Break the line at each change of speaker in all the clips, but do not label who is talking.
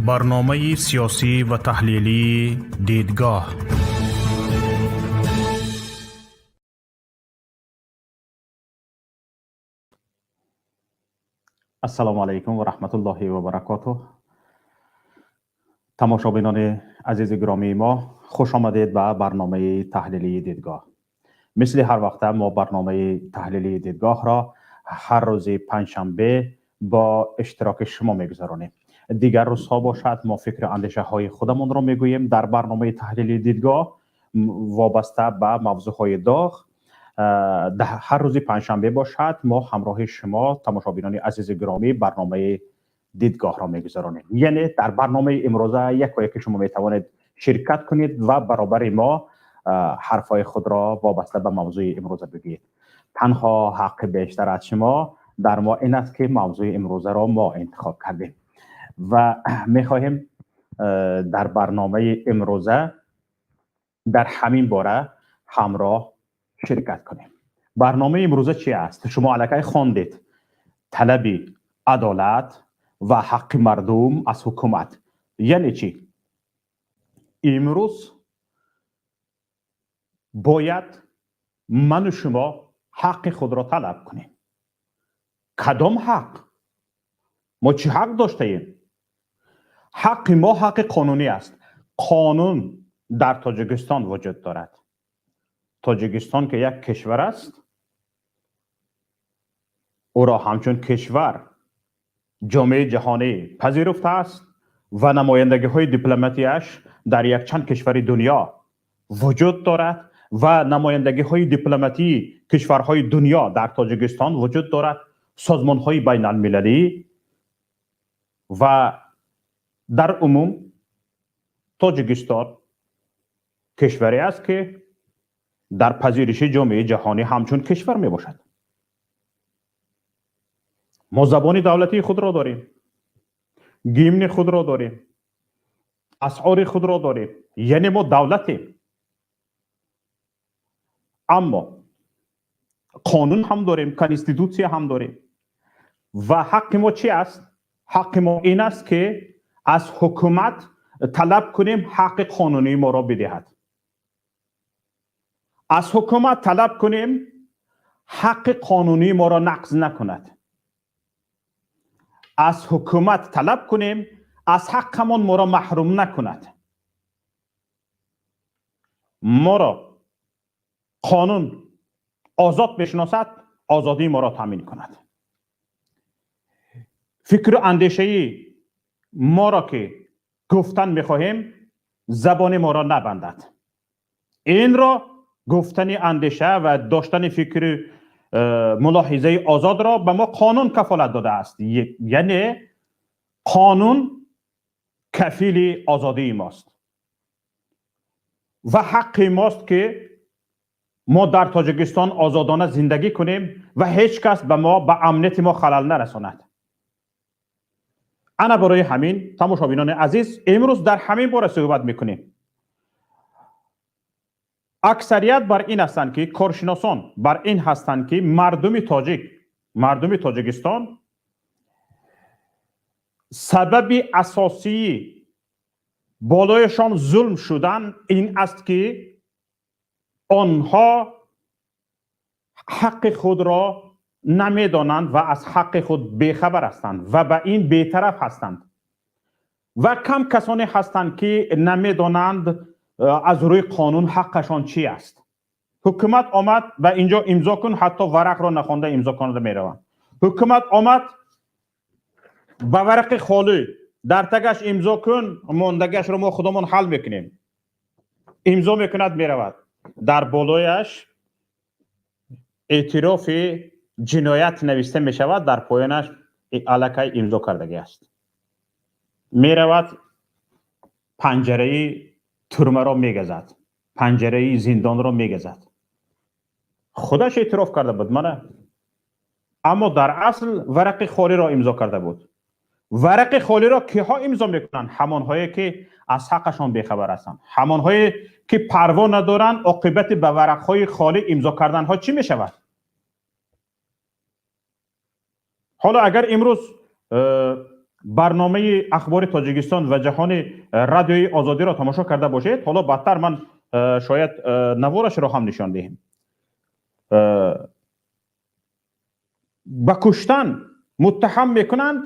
Барномаи сиёсӣ ва таҳлилии «Дидгоҳ».
Ассалому алайкум ва раҳматуллоҳи ва баракотуҳ. Тамошобинони азизи гиромии мо, хуш омадед ба барномаи таҳлилии «Дидгоҳ». Мисли ҳар вақта мо барномаи таҳлилии «Дидгоҳро» ҳар рӯзи панҷшанбе бо иштироки шумо мегузаронем. Дигар рӯзҳо бошад, мо фикру андешаҳои худамонро мегӯем дар барномаи таҳлилии «Дидгоҳ» вобаста ба мавзӯъҳои доғ. Ҳар рӯзи панҷшанбе бошад, мо ҳамроҳи шумо, тамошобинони азизи гиромӣ, барномаи «Дидгоҳро» мегузаронем. Яъне дар барномаи имрӯза яко яке шумо метавонед ширкат кунед ва баробари мо ҳарфҳои худро вобаста ба мавзӯи имрӯза бигӯед. Танҳо ҳаққи бештар аз шумо дар мо ин аст, ки мавзӯи имрӯзаро мо интихоб кардем ва мехоҳем дар барномаи имрӯза дар ҳамин бора ҳамроҳ ширкат кунем. Барномаи имрӯза чи аст? Шумо аллакай хондед: талаби адолат ва ҳаққи мардум аз ҳукумат. Яъне чӣ? Имрӯз бояд ману шумо ҳаққи худро талаб кунем. Кадом ҳақ? Мо чӣ ҳақ доштаем? Ҳаққи мо ҳаққи қонунӣ аст. Қонун дар Тоҷикистон вуҷуд дорад. Тоҷикистон ки як кишвар аст, ӯро ҳамчун кишвар ҷомеаи ҷаҳонӣ пазируфтааст ва намояндагиҳои дипломатияш дар якчанд кишвари дунё вуҷуд дорад ва намояндагиҳои дипломатии кишварҳои дунё дар Тоҷикистон вуҷуд дорад, созмонҳои байналмилалӣ ва дар умум Тоҷикистон кишваре аст, ки дар пазириши ҷомеаи ҷаҳонӣ ҳамчун кишвар мебошад. Мо забони давлатии худро дорем, гимни худро дорем, асъори худро дорем, яъне мо давлатем. Аммо қонун ҳам дорем, конститутсия ҳам дорем. Ва ҳаққи мо чи аст? Ҳаққи мо ин аст, ки аз ҳукумат талаб кунем, ҳаққи қонунии моро бидиҳад. Аз ҳукумат талаб кунем, ҳаққи қонунии моро нақз накунад. Аз ҳукумат талаб кунем, аз ҳаққамон моро маҳрум накунад. Моро қонун озод мешиносад, озодии моро таъмин кунад. Фикру андешаи моро ки гуфтан мехоҳем, забони моро набандад. Инро гуфтани андеша ва доштани фикри мулоҳизаи озодро ба мо қонун кафолат додааст, яъне қонун кафили озодии мост ва ҳаққи мост, ки мо дар Тоҷикистон озодона зиндагӣ кунем ва ҳеҷ кас ба мо, ба амнияти мо халал нарасонад. Ана барои ҳамин, тамошобинони азиз, имрӯз дар ҳамин бора суҳбат мекунем. Аксарият бар ин ҳастанд, ки коршиносон бар ин ҳастанд, ки мардуми тоҷик, мардуми Тоҷикистон сабаби асосии болояшон зулм шудан ин аст, ки онҳо ҳаққи худро намедонанд ва аз ҳаққи худ бехабар ҳастанд ва ба ин бетараф ҳастанд. Ва кам касоне ҳастанд, ки намедонанд аз рӯи қонун ҳаққашон чи аст. Ҳукумат омад ва инҷо имзо кун, ҳатто варақро нахонда имзо карда мераванд. Ҳукумат омад, ба варақи холӣ дар тагаш имзо кун, мондагиашро мо худомон ҳал мекунем. Имзо мекунад, меравад, дар болояш эътирофи ҷиноят нависта мешавад, дар поёнаш аллакай имзо кардагӣ аст. Меравад, панҷараи турмаро мегазад, панҷараи зиндонро мегазад. Худаш эътироф карда буд мана, аммо дар асл варақи холиро имзо карда буд. Варақи холиро киҳо имзо мекунанд? Ҳамонҳое ки аз ҳаққашон бехабар ҳастанд, ҳамонҳое ки парво надоранд, оқибати ба варақҳои холӣ имзо карданҳо чӣ мешавад. Ҳоло агар имрӯз Барномаи Ахбори Тоҷикистон ва ҷаҳони Радиои Озодиро тамошо карда бошед, ҳоло баъдтар ман шояд наворашро ҳам нишон диҳем, ба куштан муттаҳам мекунанд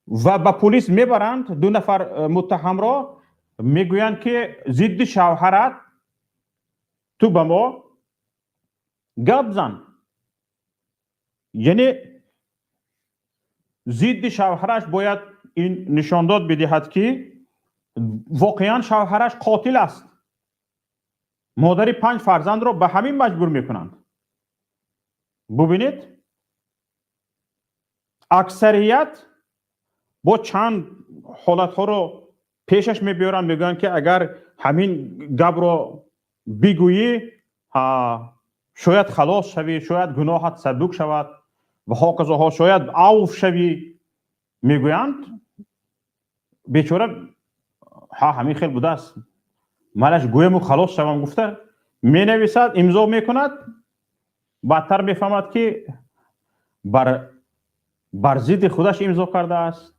ва ба полис мебаранд. Ду нафар муттаҳамро мегӯянд, ки зидди шавҳарат ту ба мо гап зан, яъне зидди шавҳараш бояд ин нишондод бидиҳад, ки воқеан шавҳараш қотил аст. Модари панҷ фарзандро ба ҳамин маҷбур мекунанд. Бубинед, аксарият бо чанд ҳолатҳоро пешаш мебиёранд, мегӯянд, ки агар ҳамин гапро бигӯӣ, шояд халос шавӣ, шояд гуноҳат сабук шавад ва ҳоказоҳо, шояд авф шавӣ, мегӯянд. Бечора ҳа, ҳамин хел будааст, малаш гӯяму халос шавам гуфта менависад, имзо мекунад. Баъдтар мефаҳмад, ки бар зидди худаш имзо кардааст,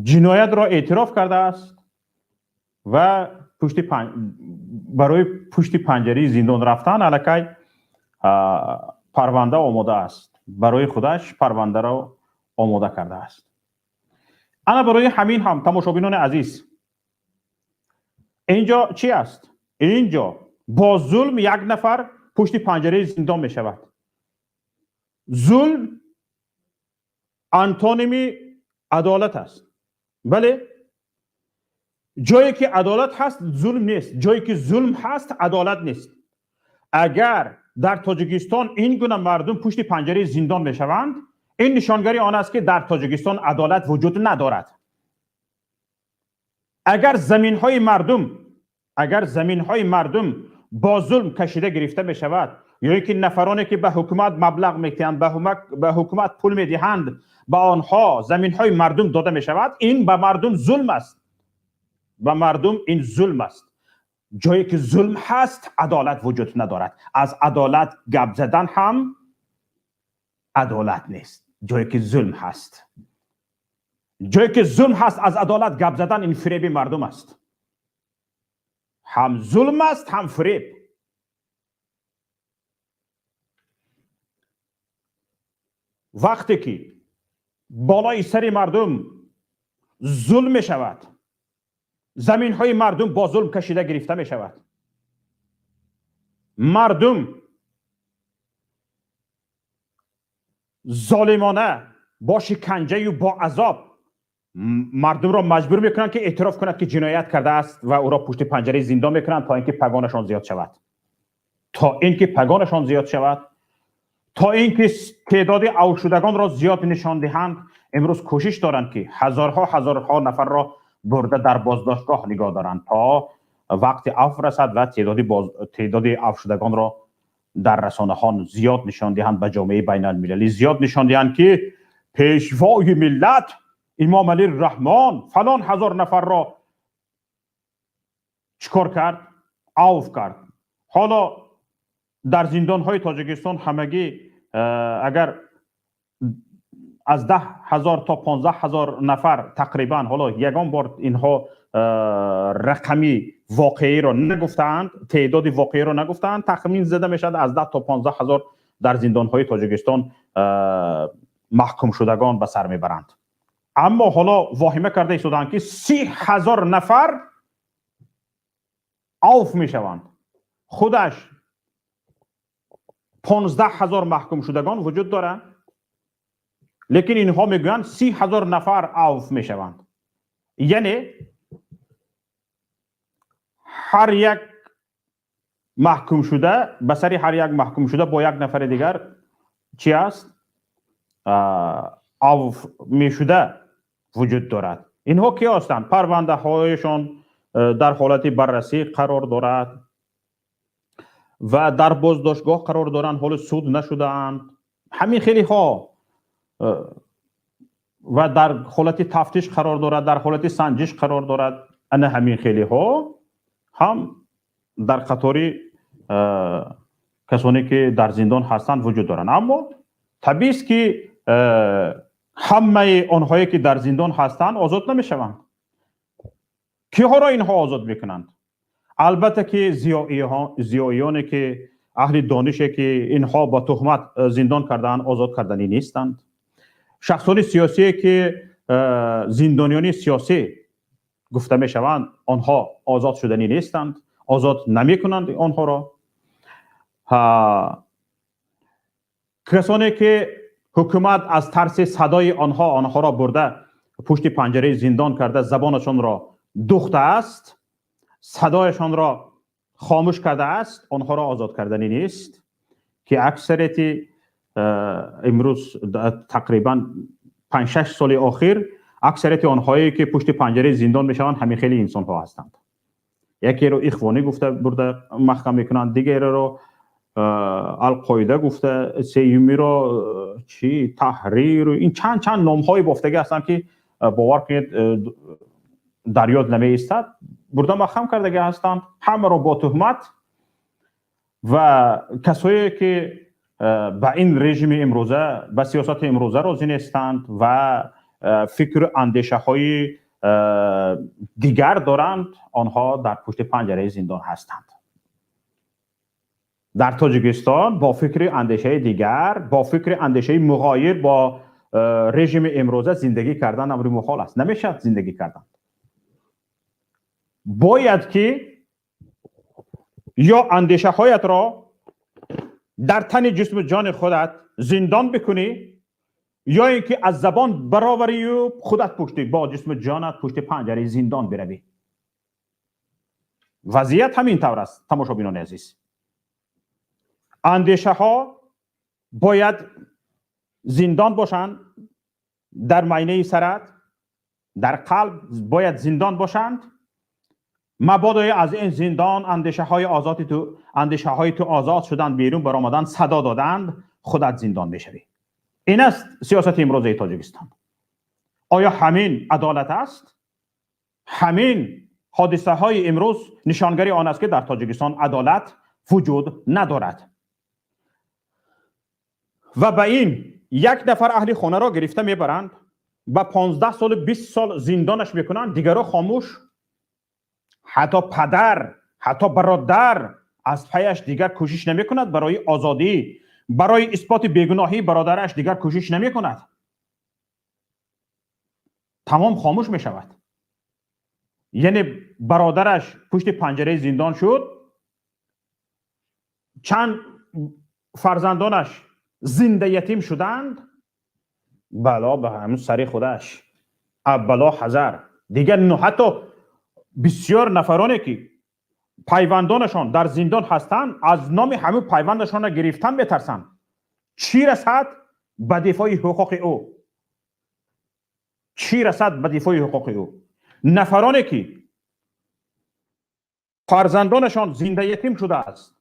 ҷиноятро эътироф кардааст ва барои пушти панҷараи зиндон рафтан аллакай парванда омода аст, барои худаш парвандаро омода кардааст. Ана барои ҳамин ҳам, тамошобинони азиз, инҷо чӣ аст? Инҷо бо зулм як нафар пушти панҷараи зиндон мешавад. Зулм антоними адолат аст. Бале, ҷое ки адолат ҳаст, зулм нест, ҷое ки зулм ҳаст, адолат нест. Агар дар Тоҷикистон ин гуна мардум пушти панҷараи зиндон мешаванд, ин нишонгари он аст, ки дар Тоҷикистон адолат вуҷуд надорад. Агар заминҳои мардум бо зулм кашида гирифта мешавад ё ин ки нафароне ки ба ҳукумат маблағ медиҳанд, ба ҳукумат пул медиҳанд, ба онҳо заминҳои мардум дода мешавад, ин ба мардум зулм аст, ба мардум ин зулм аст. Ҷое ки зулм ҳаст, адолат вуҷуд надорад. Аз адолат гап задан ҳам адолат нест, ҷое ки зулм ҳаст. Ҷое ки зулм ҳаст, аз адолат гап задан ин фиреби мардум аст. Ҳам зулм аст, ҳам фиреб. Вақте ки болои сари мардум зулм мешавад, заминҳои мардум бо зулм кашида гирифта мешавад, мардум золимона бо шиканҷаю бо азоб мардумро маҷбур мекунанд, ки эътироф кунад, ки ҷиноят кардааст, ва ӯро пушти панҷараи зиндон мекунанд, то ин ки пагонашон зиёд шавад, то ин ки пагонашон зиёд шавад, то ин ки теъдоди авшудагонро зиёд нишон диҳанд. Имрӯз кӯшиш доранд, ки ҳазорҳо ҳазорҳо нафарро бурда дар боздоштгоҳ нигоҳ доранд, то вақти афв расад ва теъдоди авшудагонро дар расонаҳо зиёд нишон диҳанд, ба ҷомеаи байналмилалӣ зиёд нишон диҳанд, ки пешвои миллат Имом Али Раҳмон фалон ҳазор нафарро чӣ кор кард? Авф кард. Ҳоло дар зиндонҳои Тоҷикистон ҳамагӣ агар аз 10 000 то 15 000 нафар тақрибан, ҳоло ягон бор инҳо рақами воқеиро нагуфтаанд, теъдоди воқеиро нагуфтаанд, тахмин зада мешавад, аз 10 то 15 ҳазор дар зиндонҳои Тоҷикистон маҳкумшудагон ба сар мебаранд. Аммо ҳоло воҳима карда истодаанд, ки 30 000 нафар авф мешаванд. Худаш 15 000 маҳкумшудагон вуҷуд доранд, лекин инҳо мегӯянд, 30 000 нафар авф мешаванд, яъне ҳар як маҳкумшуда, ба сари ҳар як маҳкумшуда бо як нафари дигар чӣ аст, авф мешуда вуҷуд дорад. Инҳо ки ҳастанд? Парвандаҳояшон дар ҳолати баррасӣ қарор дорад ва дар боздоштгоҳ қарор доранд, ҳоло суд нашудаанд. Ҳамин хелиҳо ва дар ҳолати тафтиш қарор дорад, дар ҳолати санҷиш қарор дорад. Ана ҳамин хелиҳо ҳам дар қатори касоне ки дар зиндон ҳастанд вуҷуд доранд. Аммо табиист, ки Ҳамаи онҳое ки дар зиндон ҳастанд, озод намешаванд. Киҳоро инҳо озод мекунанд? Албатта ки зиёиёне ки, аҳли донише ки инҳо ба туҳмат зиндон кардаанд, озод карданӣ нестанд. Шахсони сиёсие ки зиндониёни сиёсӣ гуфта мешаванд, онҳо озод шуданӣ нестанд, озод намекунанд онҳоро. Касоне ки ҳукумат аз тарси садои онҳо онҳоро бурда пушти панҷараи зиндон карда, забонашонро духтааст, садояшонро хомӯш кардааст, онҳоро озод карданӣ нест, ки аксарияти имрӯз, тақрибан 5-6 соли охир, аксарияти онҳое ки пушти панҷараи зиндон мешаванд, ҳамин хели инсонҳо ҳастанд. Якеро ихвонӣ гуфта бурда маҳкам мекунанд, дигареро Алқоида гуфта, сеюмиро чӣ, Таҳрир, ин чанд чанд номҳои бофтагӣ ҳастанд ки, бовар кунед, дар ёд намеистад, бурда маҳкам кардагӣ ҳастанд ҳамаро бо туҳмат. Ва касое ки ба ин режими имрӯза, ба сиёсати имрӯза розӣ нестанд ва фикру андешаҳои дигар доранд, онҳо дар пушти панҷараи зиндон ҳастанд. Дар Тоҷикистон бо фикри андешаи дигар, бо фикри андешаи муғоир бо режими имрӯза зиндагӣ кардан амри муҳол аст, намешавад зиндагӣ кардан. Бояд ки ё андешаҳоятро дар тани ҷисму ҷони худат зиндон бикунӣ, ё ин ки аз забон бароварию худат пушти бо ҷисму ҷонат пушти панҷараи зиндон биравӣ. Вазъият ҳамин тавр аст, тамошобинони азиз. Андешаҳо бояд зиндон бошанд дар майнаи сарат, дар қалб бояд зиндон бошанд. Мабодое аз ин зиндон андешаҳои озоди ту, андешаҳои ту озод шуданд, берун баромаданд, садо доданд, худат зиндон мешавӣ. Ин аст сиёсати имрӯзаи Тоҷикистон. Оё ҳамин адолат аст? Ҳамин ҳодисаҳои имрӯз нишонгари он аст ки дар Тоҷикистон адолат вуҷуд надорад. Ва ба ин як нафар аҳли хонаро гирифта мебаранд, ба 15 солу 20 сол зиндонаш мекунанд, дигаро хомӯш. Ҳатто падар, ҳатто бародар аз паяш дигар кӯшиш намекунад барои озодӣ, барои исботи бегуноҳии бародараш дигар кӯшиш намекунад, тамом хомӯш мешавад. Яъне бародараш пушти панҷараи зиндон шуд, чанд фарзандонаш зинда ятим шуданд, бало ба ҳамун сари худаш, бало ҳазар. Дигар ҳатто бисёр нафароне ки пайвандонашон дар зиндон ҳастанд, аз номи ҳамун пайвандашонро гирифтан метарсанд, чӣ расад ба дифои ҳуқуқи ӯ, чӣ расад ба дифои ҳуқуқи ӯ. Нафароне ки фарзандонашон зинда ятим шудааст,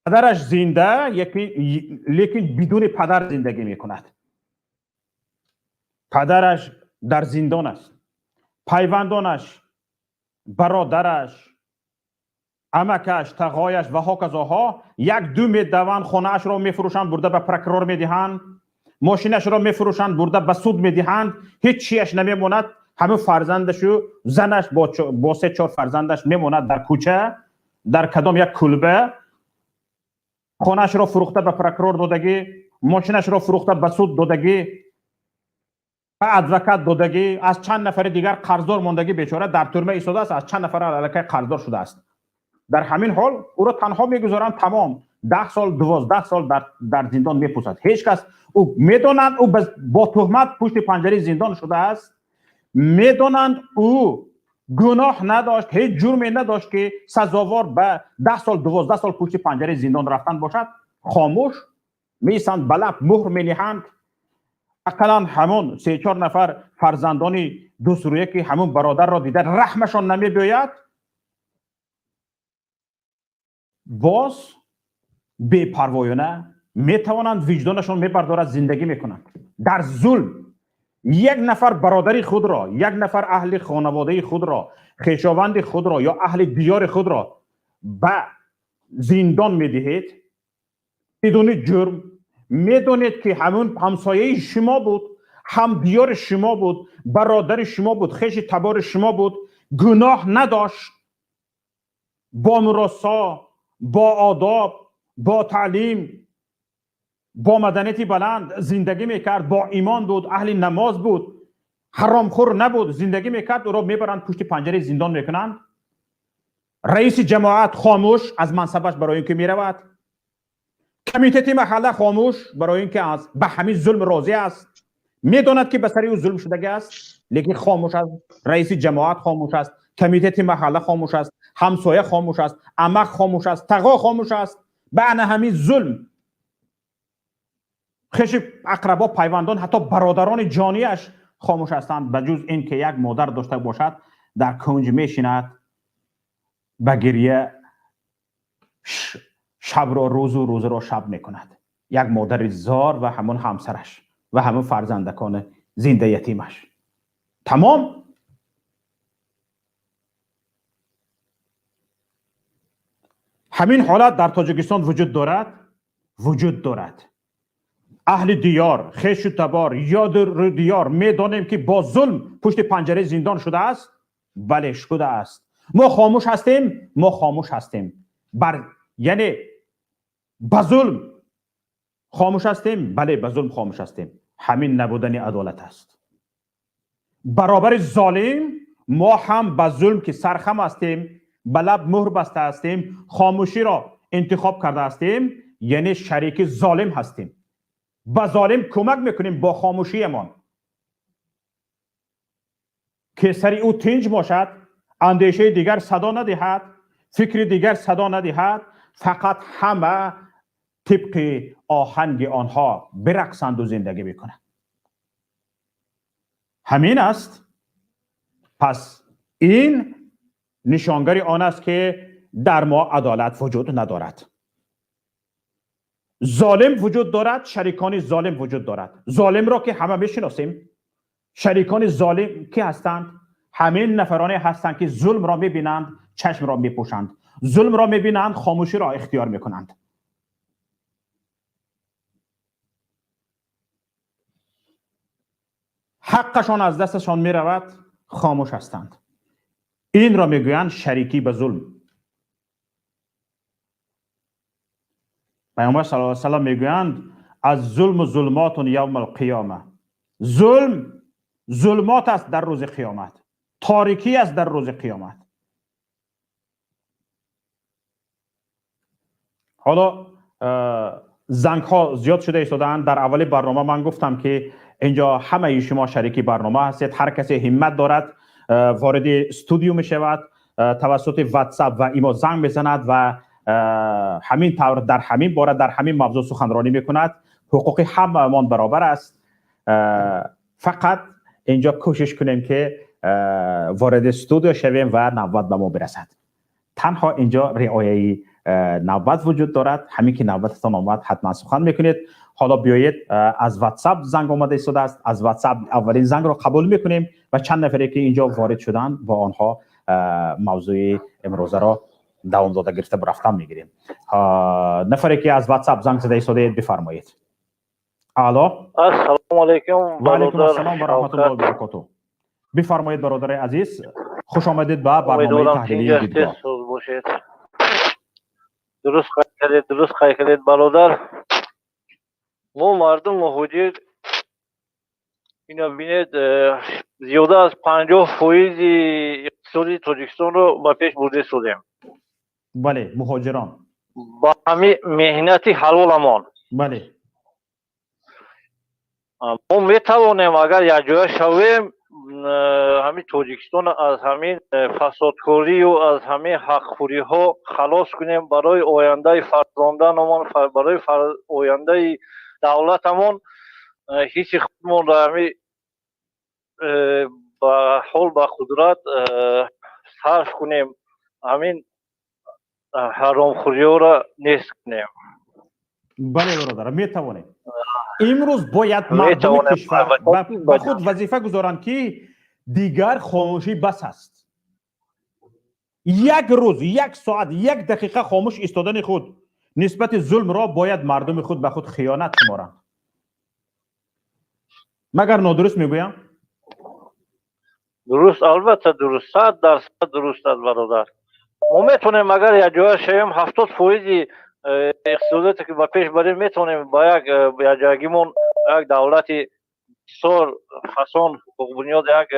падараш зинда, лекин бидуни падар зиндагӣ мекунад, падараш дар зиндон аст, пайвандонаш, бародараш, амакаш, тағояш ва ҳоказоҳо як ду медаванд, хонаашро мефурӯшанд, бурда ба прокурор медиҳанд, мошинашро мефурӯшанд, бурда ба суд медиҳанд, ҳеҷ чияш намемонад. Ҳамин фарзандашу занаш бо се чор фарзандаш мемонад дар кӯча, дар кадом як кулба. Хонаашро фурӯхта ба прокурор додагӣ, мошинашро фурӯхта ба суд додагӣ, ба адвокат додагӣ, аз чанд нафари дигар қарздор мондагӣ. Бечора дар тюрьма истодааст, аз чанд нафар аллакай қарздор шудааст. Дар ҳамин ҳол ӯро танҳо мегузоранд, тамом, 10 сол, 12 сол дар зиндон мепусад. Ҳеҷ кас ӯ медонанд, ӯ бо туҳмат пушти панҷараи зиндон шудааст, медонанд, ӯ гуноҳ надошт, ҳеҷ ҷурме надошт ки сазовор ба 10 сол, 12 сол пушти панҷараи зиндон рафтан бошад. Хомӯш меистанд, ба лаб муҳр мениҳанд. Ақаллан ҳамон се чор нафар фарзандони дӯстрӯя ки ҳамон бародарро дида раҳмашон намебиёяд, боз бепарвоёна метавонанд, виҷдонашон мебардорад, зиндагӣ мекунанд дар зулм. Як нафар бародари худро, як нафар аҳли хонаводаи худро, хешованди худро ё аҳли диёри худро ба зиндон медиҳед бидуни ҷурм, медонед ки ҳамун ҳамсояи шумо буд, Ҳамдиёри шумо буд, бародари шумо буд, хеши табори шумо буд, гуноҳ надошт, бо муросо, бо одоб, бо таълим, бо маданияти баланд зиндагӣ мекард, бо имон буд, аҳли намоз буд, ҳаромхӯр набуд, зиндагӣ мекард, ӯро мебаранд пушти панҷараи зиндон мекунанд. Раиси ҷамоат хомӯш аз мансабаш барои ин ки меравад, комитети маҳалла хомӯш барои ин ки аз ба ҳамин зулм розӣ аст, медонад ки ба сари ӯ зулм шудагӣ аст, лекин хомӯш аст. Раиси ҷамоат хомӯш аст, комитети маҳалла хомӯш аст, ҳамсоя хомӯш аст, амак хомӯш аст, тағо хомӯш аст. Ба ана ҳамин зулм хеши ақрабо, пайвандон, ҳатто бародарони ҷонияш хомӯш ҳастанд, ба ҷуз ин ки як модар дошта бошад, дар кунҷ мешинад, ба гирия шабро рӯзу рӯзро шаб мекунад. Як модари зор ва ҳамон ҳамсараш ва ҳамон фарзандакони зинда ятимаш. Тамом. Ҳамин ҳолат дар Тоҷикистон вуҷуд дорад? Вуҷуд дорад. Аҳли диёр, хешу табор, ёду диёр медонем ки бо зулм пушти панҷараи зиндон шудааст? Бале, шудааст. Мо хомӯш ҳастем? Мо хомӯш ҳастем. Бар яъне ба зулм хомӯш ҳастем? Бале, ба зулм хомӯш ҳастем. Ҳамин набудани адолат аст. Баробари золим мо ҳам ба зулм ки сархам ҳастем, ба лаб муҳр баста ҳастем, хомӯширо интихоб карда ҳастем, яъне шарики золим ҳастем. Ба золим кӯмак мекунем бо хомӯшиямон, ки сари ӯ тинҷ бошад, андешаи дигар садо надиҳад, фикри дигар садо надиҳад, фақат ҳама тибқи оҳанги онҳо бирақсанду зиндагӣ бикунанд. Ҳамин аст. Пас ин нишонгари он аст ки дар мо адолат вуҷуд надорад. Золим вуҷуд дорад, шарикони золим вуҷуд дорад. Золимро ки ҳама мешиносем, шарикони золим ки ҳастанд? Ҳамин нафароне ҳастанд ки зулмро мебинанд, чашмро мепӯшанд, зулмро мебинанд, хомӯширо ихтиёр мекунанд. Ҳаққашон аз дасташон меравад, хомӯш ҳастанд. Инро мегӯянд шарикӣ ба зулм. Паёмбар саллаллоҳу алайҳи васаллам мегӯянд: аз зулму зулмотун явмал қиёма. Зулм зулмот аст дар рӯзи қиёмат, торикӣ аст дар рӯзи қиёмат. Ҳоло зангҳо зиёд шуда истодаанд. Дар аввали барнома ман гуфтам ки инҷо ҳамаи шумо шарики барнома ҳастед. Ҳар касе ҳиммат дорад вориди студио мешавад, тавассути WhatsApp ва имо занг мезанад ва ҳамин тавр дар ҳамин бора, дар ҳамин мавзӯъ суханронӣ мекунад. Ҳуқуқи ҳамаамон баробар аст. Фақат инҷо кӯшиш кунем ки вориди студио шавем ва навбат ба мо бирасад. Танҳо инҷо риояи навбат вуҷуд дорад. Ҳамин ки навбататон омад, ҳатман сухан мекунед. Ҳоло биёед, аз WhatsApp занг омада истодааст. Аз WhatsApp аввалин зангро қабул мекунем ва чанд нафаре ки инҷо ворид шуданд, бо онҳо мавзӯи имрӯзаро давом дода гирифта рафтан мегирем. Нафаре ки аз WhatsApp занг зада истодаед, бифармоед. Алло.
Ассалому алайкум.
Ва алайкум ассалом ва раҳматуллоҳи ва баракотуҳ. Бифармоед, бародари азиз, хуш омадед ба барномаи таҳлилии дидгоҳ.
Дуруст қайд кардед, дуруст қайд кардед, бародар. Мо мардум муҳоҷир, ино бинед, зиёда аз 50% иқтисоди Тоҷикистонро ба пеш бурда истодем.
Бале, муҳоҷирон.
Ба ҳамин меҳнати ҳалоламон.
Бале.
Мо метавонем, агар якҷоя шавем, ҳамин Тоҷикистон аз ҳамин фасодкорию аз ҳамин ҳақхӯриҳо халос кунем, барои ояндаи фарзандонамон, барои ояндаи давлатамон ҳисси худмонро ҳамин ба ҳол ба қудрат сарф кунем, ҳамин ҳаромхӯриҳоро нест кунем.
Бале, бародар, метавонем. Имрӯз бояд мардуми кишвар ба худ вазифа гузоранд ки дигар хомӯшӣ бас аст. Як рӯз, як соат, як дақиқа хомӯш истодани худ нисбати зулмро бояд мардуми худ ба худ хиёнат шуморанд. Магар нодуруст мегӯям?
Дуруст, албатта дуруст, 100% дуруст аст, бародар. Мо метавонем, агар якҷоя шавем, 70 фоизи иқтисодиёте ки ба пеш барем, метавонем ба як якҷоягимон як давлати бисёр фасон, ҳуқуқбунёд, як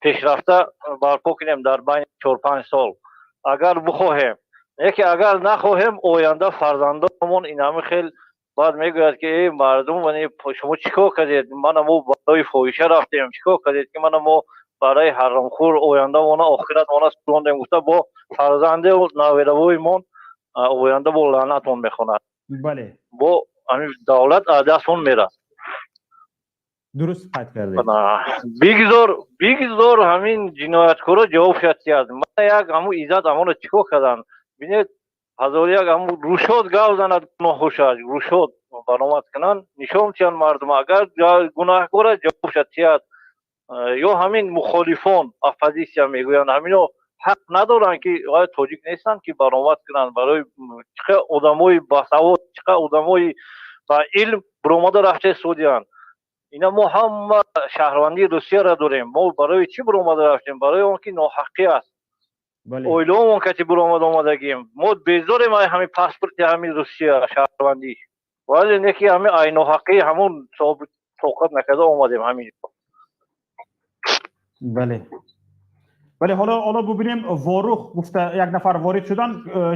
пешрафта барпо кунем дар байни 4-5 сол, агар бихоҳем. Яке агар нахоҳем, оянда фарзандонамон инами хел баъд мегӯяд, ки э мардум, шумо чӣ кор кардед? Мана мо барои фоҳиша рафтем, чӣ кор кардед, ки мана мо барои ҳаромхӯр ояндамона, охиратмона сӯрондем, гуфта, бо фарзанду наверавоимон оянда бо лаънатмон мехонад. Бо ҳамин давлат аз дастмон мерад.
Дуруст қайд кардед.
Бигзор, бигзор ҳамин ҷинояткоро ҷавоб шад. Мана як ҳамун Иззат амоно чӣ кор карданд, бинед. Ҳазор як ҳамун рӯшод гав занад, гуноҳошад, рӯшод баромад кунанд, нишон тиҳанд мардум, агар гунаҳкора ҷавоб шад тиҳад. Ё ҳамин мухолифон, оппозитсия мегӯянд, ҳамино ҳақ надоранд, ки тоҷик нестанд, ки баромад кунанд? Барои чӣ одамои басавод, чӣ одамои ба илм биромада рафта судиянд? Ина мо ҳама шаҳрвандии Русияро дорем. Мо барои чӣ биромада рафтем? Барои он ки ноҳаққӣ аст. Оилаомон кати биромада омадагим. Мо безорем ай ҳамин паспорти ҳамин Русия, шаҳрвандӣ, вале не ки ҳамин ай ноҳаққӣ ҳамун тоқат накарда омадем ҳамин.
Бале, ҳоло бубинем, Ворух гуфта як нафар ворид шудан,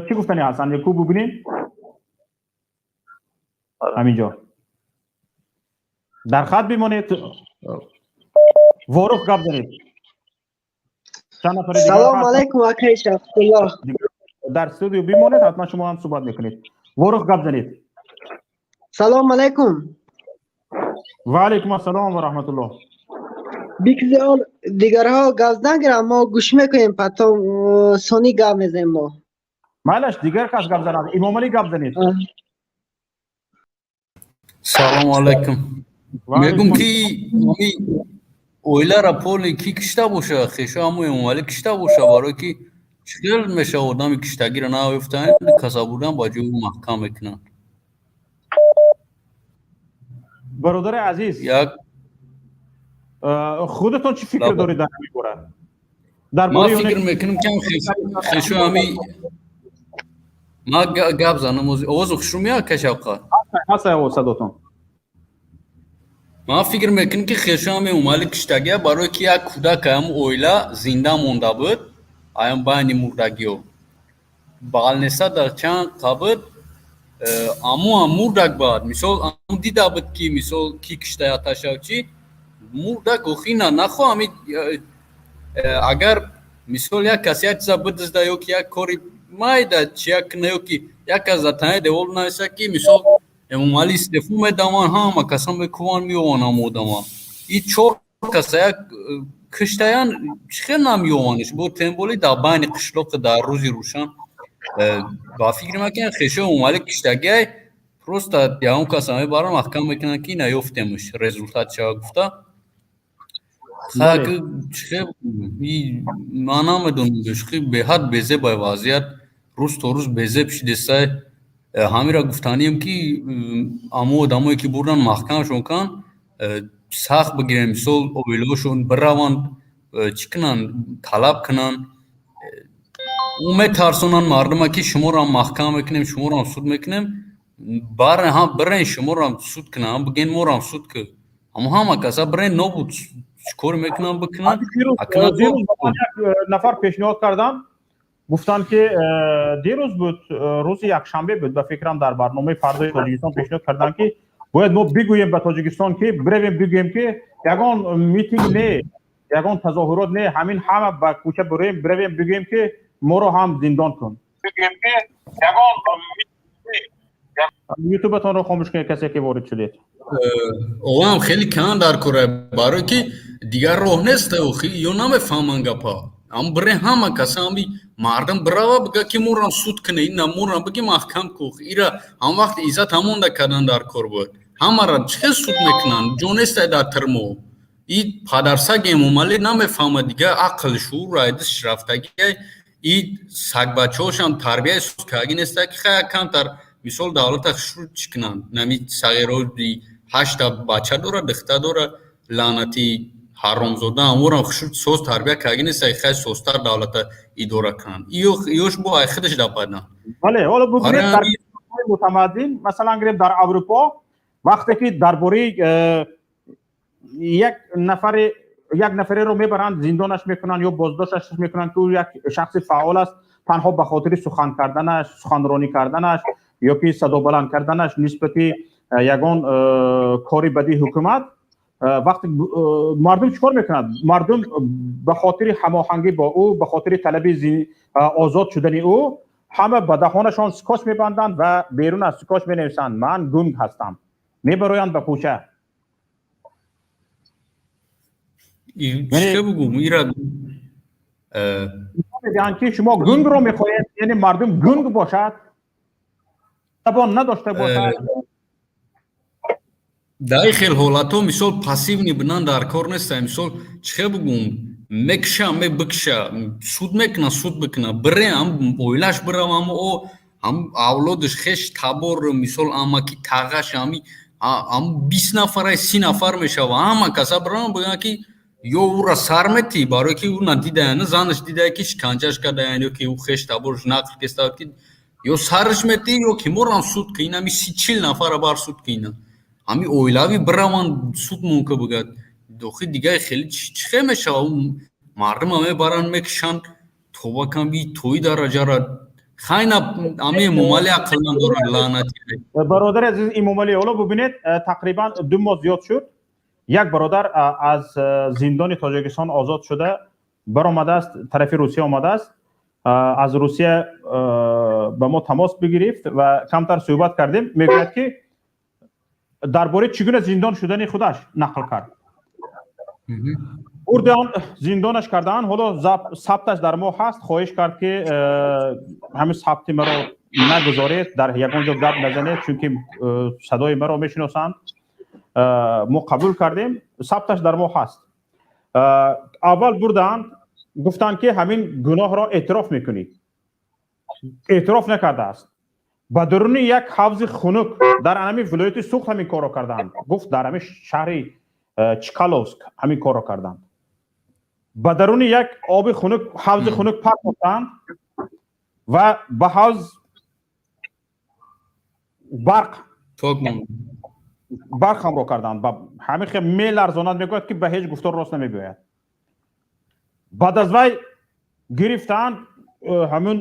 чӣ гуфтани ҳастанд, ку бубинем ҳаминҷо. Дар хат бимонед, Ворух, гап занед. Чанд нафари дигар
Салом
ҳастанд.
алайкум, акай Шафқулло.
Дар студио бимонед, ҳатман шумо ҳам суҳбат мекунед. Ворух, гап занед.
Салом алайкум.
Ва алайкум ассалом ва раҳматуллоҳ.
Бигзор дигарҳо гап нагиранд, мо гӯш мекунем, потом сони гап мезанем мо.
Майлаш, дигар кас гап занад. Имомалӣ, гап занед.
Салому алайкум.
Ва
Мегум,
алайкум.
ки ҳами оилара поли ки кишта боша, хеша ҳамо Эмомалӣ кишта боша, барое ки чӣ хел мешава, одами киштагиро наёфтанд, каса бурдан ба ҷои маҳкам мекунанд.
Бародари азиз,
як
худатон чӣ фикр
Лабо.
доред дар ҳамин бора, дар
Ман
бораи оне
фикр мекунам, ки ҳам хешо ҳами ма гап занам, овозу хушрӯ меяд, кашавқа?
Ҳаста овоз, садотон.
Ман фикр мекунам, ки хешо ҳами Эмомалӣ киштагия, барое ки як кӯдак ҳам оила зинда монда буд, аям байни мурдагиҳо балнеса дар чанд қабр аму ҳам мурдак. Баъд, мисол, аму дида буд, ки, мисол, ки киштаяташав, чи мурдак охина нахо ҳами агар, мисол, як кас як чиза бидизда ё ки як кори майда чи як куна, ё ки як кас дар танаи девол нависа, ки, мисол, Эмомалӣ истеъфо медаман, ҳама касан мекуван, меёван ҳама одама. И чор каса як киштаян, чӣ хел намеёваниш, бо тем более дар байни қишлоқи дар рӯзи рӯшан. Ба фикри ман, ки хешои Эмомалӣ киштагиай, просто ягон каса мебаран, маҳкам мекунанд, ки наёфтемш, результат шава гуфта.
Бале.
Чихел, ман намедонам, хи беҳад безебай вазъият, рӯз то рӯз безеб шидесай. Ҳамира гуфтанием, ки амо одамое ки бурдан, маҳкамшон кан, сахт бигирем, мисол, оилаҳошон бираванд, чӣ кунанд, талаб кунанд. Ӯ метарсонанд мардума, ки шуморо маҳкам мекунем, шуморо суд мекунем. Бирен, шуморо суд кунанд, бигӯен, морам суд ку. Аммо ҳама каса бирен, нобуд, чӣ кор мекунанд, бикунанд.
Дирӯз ба ман як нафар пешниҳод карданд, гуфтанд, ки дирӯз буд, рӯзи якшанбе буд, ба фикрам, дар барномаи «Фардои Тоҷикистон» пешниҳод карданд, ки бояд мо бигӯем ба Тоҷикистон, ки биревем, бигӯем, ки ягон митинг не, ягон тазоҳурот не, ҳамин ҳама ба кӯча бироем, биревем, бигӯем, ки моро ҳам зиндон кун. Ютубатонро хомӯш кунед, касе ки ворид шудед.
Оғоам хеле кан дар кора, барое ки дигар роҳ нест, ё намефаҳманд гапа. Ам бире, ҳама каса, ами мардум бирава, бига, ки морам суд куне, ина морам биги, маҳкам ку. Ира ҳам вақт Иззат ҳамонда кардан дар кор буд. Ҳамара чӣ хел суд мекунанд? Ҷо нестай дар тирмо. И падарсаг Эмомалӣ намефаҳмад, дигар ақл, шуур айдисш рафтагиай. И сагбачаҳошам тарбияи суд кардаги нестай, ки хай камтар, мисол, давлата шуруъ чӣ кунанд. Нами сағиро ҳашта бача дора, духта дора. Лаънати ҳаромзода, ҳамворам хушуд соз тарбия кардаги нест, хай созтар давлата идора кунанд. Иёш бо ай худаш дападан.
Бале, ҳоло бубинед, дар мутамаддин, масалан гирем, дар Аврупо, вақте ки дар бораи як нафаре, як нафареро мебаранд, зиндонаш мекунанд ё боздошташ мекунанд, ки ӯ як шахси фаъол аст, танҳо ба хотири сухан карданаш, суханронӣ карданаш ё ки садобаланд карданаш нисбати ягон кори бадии ҳукумат, вақте мардум чӣ кор мекунад? Мардум ба хотири ҳамоҳангӣ бо ӯ, ба хотири талаби озод шудани ӯ, ҳама ба даҳонашон скотч мебанданд ва берун аз скотч менависанд: «Ман гунг ҳастам», мебароянд ба кӯча.
Чӣ бугум ира?
Мегӯянд, ки шумо гунгро мехоҳед, яъне мардум гунг бошад, забон надошта бошад.
Дар ин хел ҳолатҳо, мисол, пассивный будан дар кор неста. Мисол, чӣ хел бугум, мекуша, мебикша, суд мекуна, суд бикуна, бире ам оилаш бирава, ам о ам авлодаш, хеш табор, мисол, амаки, тағаш, ами ам 20 нафарай, 30 нафар мешава, ҳама каса бирава, бигӯянд, ки ё ӯра сар метӣ, барое ки ӯ надидая, на занаш дидая, ки шиканҷаш кардаян, ё ки ӯ хеш табораш нақл кеста, ки ё сараш метӣ, ё ки морам суд ки инами 30-40 нафара бар суд ки ина ҳами оилавӣ бираванд, суд мунка бигӯяд. Дохи дигаи хеле чӣ хел мешава? Мардума мебаранд, мекушанд, тоба кан, би тои дараҷара хайна ами Эмомалӣ ақл надорад, лаънати.
Бародари азиз Эмомалӣ, ҳоло бубинед, тақрибан 2 моҳ зиёд шуд, як бародар аз зиндони Тоҷикистон озод шуда баромадааст, тарафи Русия омадааст. Аз Русия ба мо тамос бигирифт ва камтар суҳбат кардем. Мегӯяд, ки дар бораи чӣ гуна зиндон шудани худаш нақл кард. Бурдан, зиндонаш кардаанд, ҳоло сабташ дар мо ҳаст. Хоҳиш кард, ки ҳамин сабти маро нагузоред, дар ягон ҷо гап назанед, чунки садои маро мешиносанд. Мо қабул кардем, сабташ дар мо ҳаст. Аввал бурдаанд, гуфтанд, ки ҳамин гуноҳро эътироф мекунӣ. Эътироф накардааст. Ба даруни як ҳавзи хунук дар ҳамин вилояти Суғд ҳамин корро карданд. Гуфт, дар ҳамин шаҳри Чкаловск ҳамин корро карданд. Ба даруни як оби хунук, ҳавзи хунук партофтанд ва ба ҳавз барқ ҳамроҳ карданд. Ҳамин хел меларзонад, мегӯяд, ки ба ҳеҷ гуфтор рост намебиёяд. Баъд аз вай гирифтанд ҳамун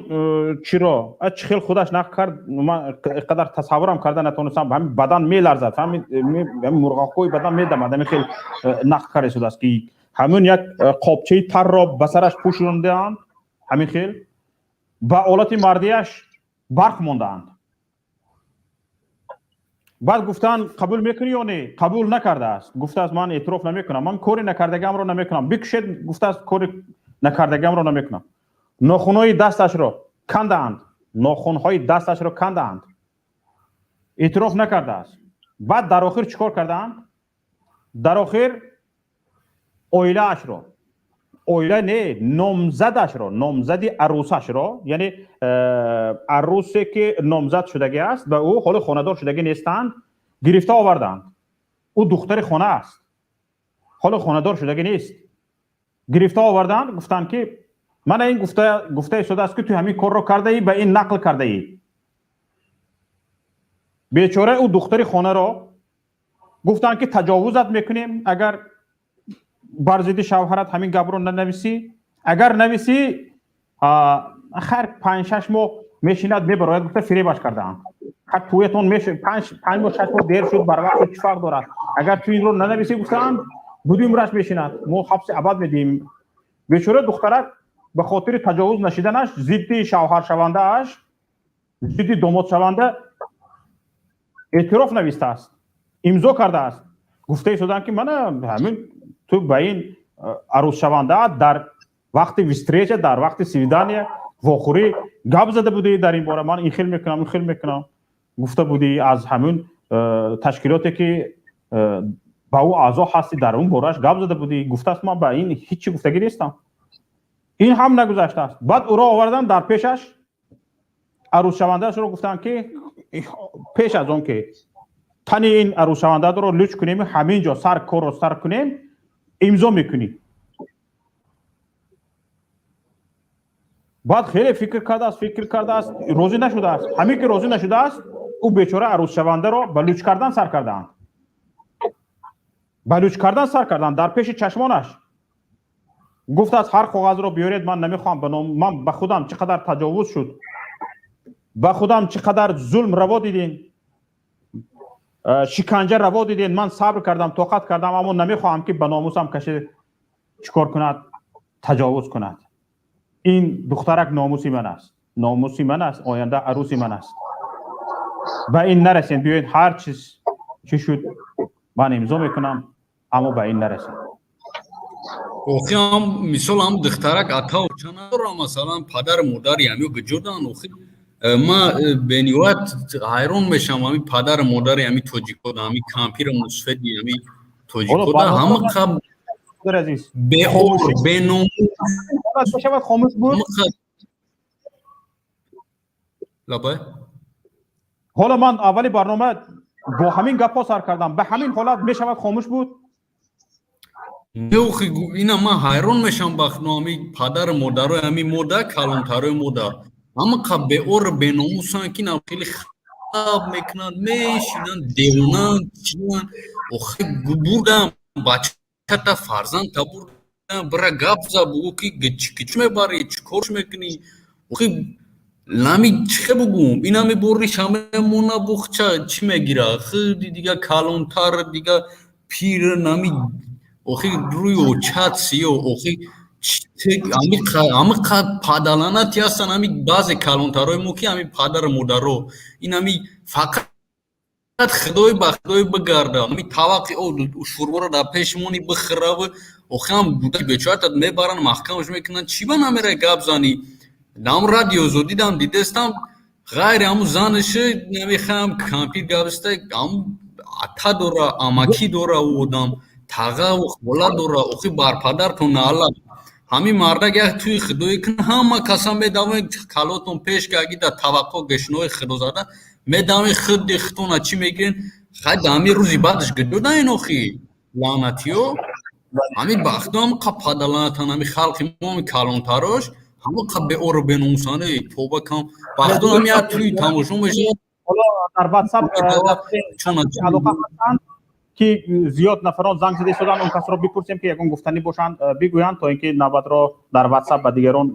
чиро, чӣ хел худаш нақл кард, ман қадар тасаввурам карда натонистам. Ҳамин бадан меларзад, ҳамин мурғоқҳои бадан медамад, ҳамин хел нақл карда истодааст, ки ҳамун як қобчаи тарро ба сараш пӯшондаанд, ҳамин хел ба олати мардияш барқ мондаанд. Баъд гуфтанд: «Қабул мекунӣ ё не?» Қабул накардааст. Гуфтааст: «Ман эътироф намекунам, ман кори накардагиамро намекунам, бикушед», гуфтааст, «кори накардагиамро намекунам». Нохунҳои дасташро кандаанд, нохунҳои дасташро кандаанд, эътироф накардааст. Баъд дар охир чӣ кор кардаанд? Дар охир оилаашро, оила не, номзадашро, номзади арӯсашро, яъне арӯсе ки номзад шудагӣ аст ба ӯ, ҳоло хонадор шудагӣ нестанд, гирифта оварданд. Ӯ духтари хона аст, ҳоло хонадор шудагӣ нест. Гирифта оварданд, гуфтанд, ки мана ин гуфта истодааст, ки ту ҳамин корро кардаӣ, ба ин нақл кардаӣ. Бечора ӯ духтари хонаро гуфтанд, ки таҷовузат мекунем, агар бар зидди шавҳарат ҳамин гапро нанависӣ. Агар нависӣ, хайр, 5-6 моҳ мешинад, мебарояд, гуфта фиребаш кардаанд. Туятон 5 моҳ, 6 моҳ дер шуд, барвақт шуд, чӣ фарқ дорад? Агар ту инро нанависӣ, гуфтаанд, буди умраш мешинад, мо ҳабси абад медиҳем. Бечора духтарак ба хотири таҷовуз нашиданаш зидди шавҳаршавандааш, зидди домодшаванда эътироф навистааст, имзо кардааст. Гуфта истоданд, ки мана ҳамин ту ба ин арӯсшавандаат дар вақти встреча, дар вақти свидания, вохӯрӣ гап зада будӣ дар ин бора, ман ин хел мекунам, ин хел мекунам гуфта будӣ, аз ҳамин ташкилоте ки ба ӯ аъзо ҳастӣ, дар он бораш гап зада будӣ. Гуфтааст: «Ман ба ин ҳеҷ гуфтагӣ нестам». Ин ҳам нагузаштааст. Баъд ӯро овардан дар пешаш, арӯсшавандаашро, гуфтанд, ки пеш аз он ки Тани ин арӯсшавандаро луч кунем, ҳамин ҷо сар корро сар кунем, имзо мекунӣ. Баъд хеле фикр кардааст, фикр кардааст, розӣ нашудааст. Ҳамин ки розӣ нашудааст, ӯ бечора арӯсшавандаро ба луч кардан сар кардаанд, ба луч кардан сар карданд дар пеши чашмонаш. Гуфтааст, ҳар коғазро биёред, ман намехоҳам ба ном, ман ба худам чӣ қадар таҷовуз шуд, ба худам чӣ қадар зулм раво дидин, шиканҷа раво дидин, ман сабр кардам, тоқат кардам, аммо намехоҳам ки ба номусам касе чӣ кор кунад, таҷовуз кунад. Ин духтарак номуси ман аст, номуси ман аст, оянда арӯси ман аст. Ба ин нарасед, биёед ҳар чиз чӣ шуд ман имзо мекунам, аммо ба ин нарасед.
Охи ҳам мисол ҳам духтарак атау ча надорам, масалан падару модари ҳамиё гиҷодан. Охи ман бениҳоят ҳайрон мешавам, ҳами падару модари ҳами тоҷикода, ҳами кампира мусфеди ҳами тоҷикода ҳама қаб беор, беномус.
Мешавад хомӯш буд?
Лабай.
Ҳоло ман аввали барнома бо ҳамин гапҳо сар кардам, ба ҳамин ҳолат мешавад хомӯш буд?
Охи ина ман ҳайрон мешавам, бахно ҳами падару модарои ҳами мода, калонтарои мода ҳама қаб беору беномусанд, ки на хеле хаб мекунанд, мешинанд, девонанд, чианд. Охи бурдам бачата, фарзандта бурдам, бира гап за, бугӯ ки чӣ мебарӣ, чӣ кор мекунӣ. Охи нами чихе бугӯм, инами бориш ҳамемона бухча чӣ мегира, худи дига калонтар, дига пир, нами охи рӯи очат сиё. Охи ҳами падаланати ҳастанд ҳами баъзе калонтарои мо, ки ҳами падару модаро ин ҳами фақат худой ба худой бигарда, ҳами таваққи шӯрборо дар пешмони бихӯраву охи ҳам будаки бечоратат мебаранд, маҳкамаш мекунанд. Чӣ ба намера гап занӣ? Дам радиозо дидам, дидестам, ғайри ҳаму занаши намехоҳам кампир гап зада, ҳаму ата дора, амакӣ дора, ӯ одам тағаву хола дора. Охи бар падартон наалла, ҳамин мардак як тӯи худоӣ кун, ҳама каса медавем, калотон пеш гаги дар таваққо гешнои худозада медавем, худи худтона чӣ мегирен. Хай да ҳамин рӯзи баъдаш гиҷода ин охи лаънатиё ҳамин бахто ҳам қа падалаънатан, ҳамин халқи мо, ҳамин калонтарош ҳама қа беору беномусане, тоба кам бахто ҳамин як тӯи тамошо мешавад.
Ҳоло дар ватсап алоқа ҳастанд, ки зиёд нафарон занг зада истоданд, он касро бипурсем, ки ягон гуфтанӣ бошанд, бигӯянд, то ин ки навбатро дар ватсап ба дигарон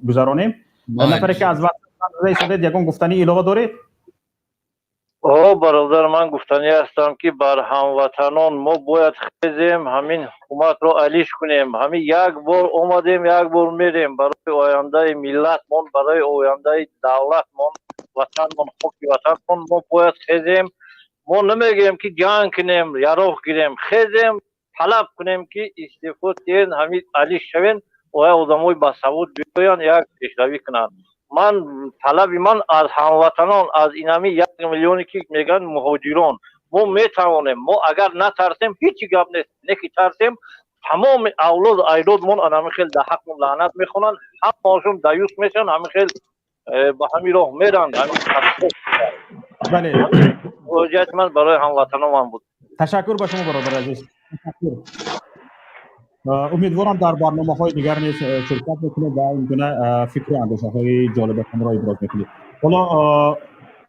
гузаронем. Нафаре ки аз ватсап занг зада истодед, ягон гуфтанӣ илова доред?
О бародар, ман гуфтанӣ ҳастам, ки бар ҳамватанон мо бояд хезем, ҳамин ҳукуматро алиш кунем. Ҳамин як бор омадем, як бор мерем. Барои ояндаи миллатмон, барои ояндаи давлатмон, ватанмон, хоки ватанмон мо бояд хезем. Мо намегӯем, ки ҷанг кунем, яроқ гирем, хезем, талаб кунем, ки истеъфо диҳен, ҳамин алиш шавен, оя одамои басавод биёянд, як пешравӣ кунанд. Ман талаби ман аз ҳамватанон, аз инами 1 миллионе ки мегӯянд муҳоҷирон, мо метавонем. Мо агар натарсем, ҳечи гап нест, не ки тарсем, тамоми авлоду аҷдодмон анами хел дар ҳаққмон лаънат мехонанд, ҳамаошон даюс мешаванд, ҳамин хел ба ҳамин роҳ меранд.
Бале.
Муроҷиати ман барои ҳамватанонам буд.
Ташаккур ба шумо, бародари азиз. Умедворам, дар барномаҳои дигар низ ширкат мекунед ва ин гуна фикру андешаҳои ҷолибатонро иброз мекунед. Ҳоло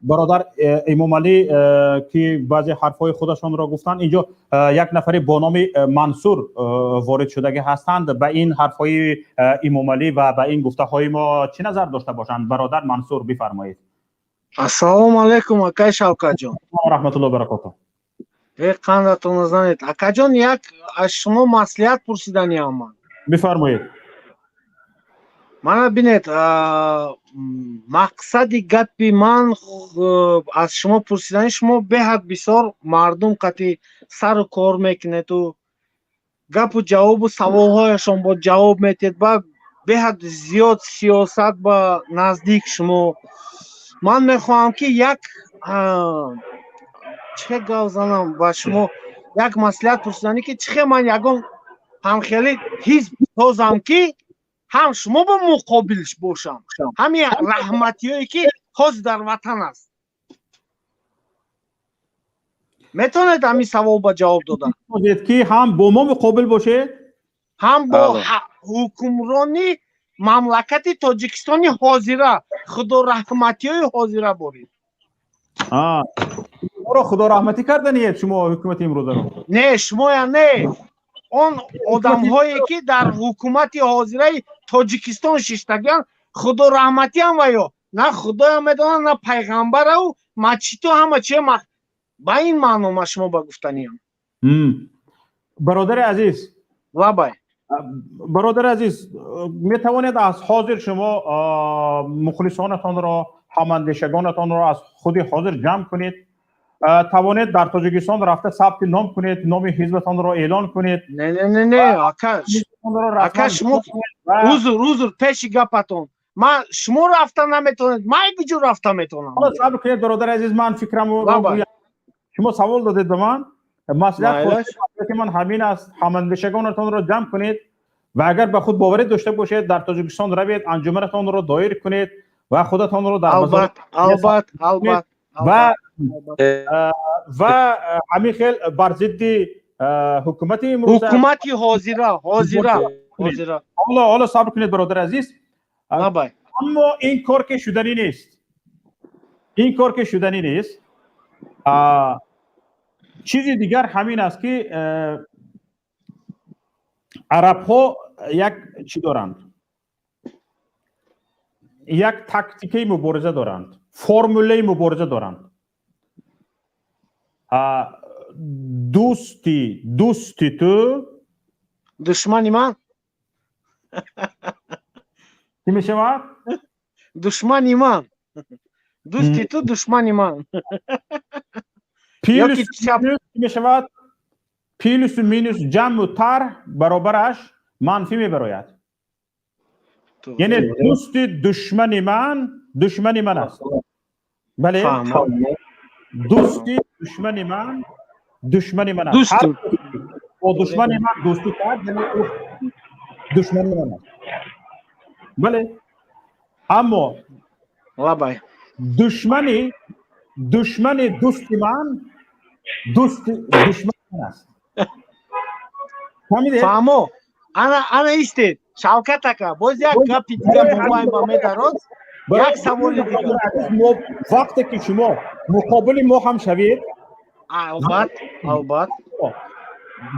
бародар Эмомалӣ, ки баъзе ҳарфҳои худашонро гуфтанд, инҷо як нафаре бо номи Мансур ворид шудагӣ ҳастанд. Ба ин ҳарфҳои Эмомалӣ ва ба ин гуфтаҳои мо чӣ назар дошта бошанд? Бародар Мансур, бифармоед.
Ассалому алайкум, акай Шавкатҷон.
Раҳматулло баракоту.
Э, қандатон занед, акаҷон. Як аз шумо маслиҳат пурсиданиам ман.
Бифармоед.
Мана бинед, мақсади гапи ман аз шумо пурсидани, шумо беҳад бисёр мардум қати сару кор мекунеду гапу ҷавобу саволҳояшон бо ҷавоб метиҳед, ба беҳад зиёд сиёсат ба наздик шумо. Ман мехоҳам, ки як чӣ гап занам, ба шумо як маслиҳат пурсиданӣ, ки чӣ хел ман ягон ҳамхели ҳизб созам, ки ҳам шумо ба муқобил бошам, ҳамин раҳматиёе ки ҳозир дар ватан аст. Метавонед ҳамин савол ба ҷавоб додан?
Ки ҳам бо мо муқобил бошед,
ҳам бо ҳукмрони мамлакати Тоҷикистони ҳозира, худораҳматиҳои ҳозира борид.
Моро худораҳматӣ карданиед шумо ҳукумати имрӯзаро?
Не, шумоя не, он одамҳое ки дар ҳукумати ҳозираи Тоҷикистон шиштагианд, худораҳматиам ва ё на худоям медонанд, на пайғамбарау мачиту ҳама чие. Ба ин маъно ма шумо ба гуфтаниям.
Бародари азиз.
Лабай.
Бародари азиз, метавонед аз ҳозир шумо мухлисонатонро, ҳамандешагонатонро аз худи ҳозир ҷамъ кунед, тавонед дар Тоҷикистон рафта сабти ном кунед, номи ҳизбатонро эълон кунед.
Не, не, не, не, ака, ака, шумо, узр, узр, пеши гапатон, ман шумо рафта наметавонед, ман куҷо рафта метавонам?
Сабр кунед, бародари азиз, ман фикрамро, шумо савол додед ба ман, маслиҳати ман ҳамин аст: ҳамандешагонатонро ҷамъ кунед ва агар ба худ боварӣ дошта бошед, дар Тоҷикистон равед, анҷуманатонро доир кунед ва худатонро дар
Албат, албат, албат.
Ва ҳамин хел бар зидди ҳукумати имрӯза.
Ҳукумати ҳозира, ҳозира, ҳозира.
Ҳоло сабр кунед, бародари азиз. Аммо ин кор ки шуданӣ нест, ин кор ки шуданӣ нест. Чизи дигар ҳамин аст, ки арабҳо як чӣ доранд, як тактикаи мубориза доранд, формулаи мубориза доранд: дӯсти дӯсти ту
душмани ман.
Чӣ мешавад?
Душмани ман, дӯсти ту душмани ман.
Плюс мешавад, плюсу минус, ҷамъу тарҳ баробараш манфӣ мебарояд. Яъне дӯсти душмани ман душмани ман аст. Бале, дӯсти душмани ман душмани ман аст. Бо душмани ман дӯстӣ кард, яъне ӯ душмани ман аст. Бале, аммо
лабай.
Душмани душмани дӯсти ман дӯсти душмани ман аст.
Фаҳмо. Ана, ана, истед, Шавкат ака, боз як гапи дига мобайн ба медарод, як саволи дигар.
Вақте ки шумо муқобили мо ҳам шавед,
Албат, албат.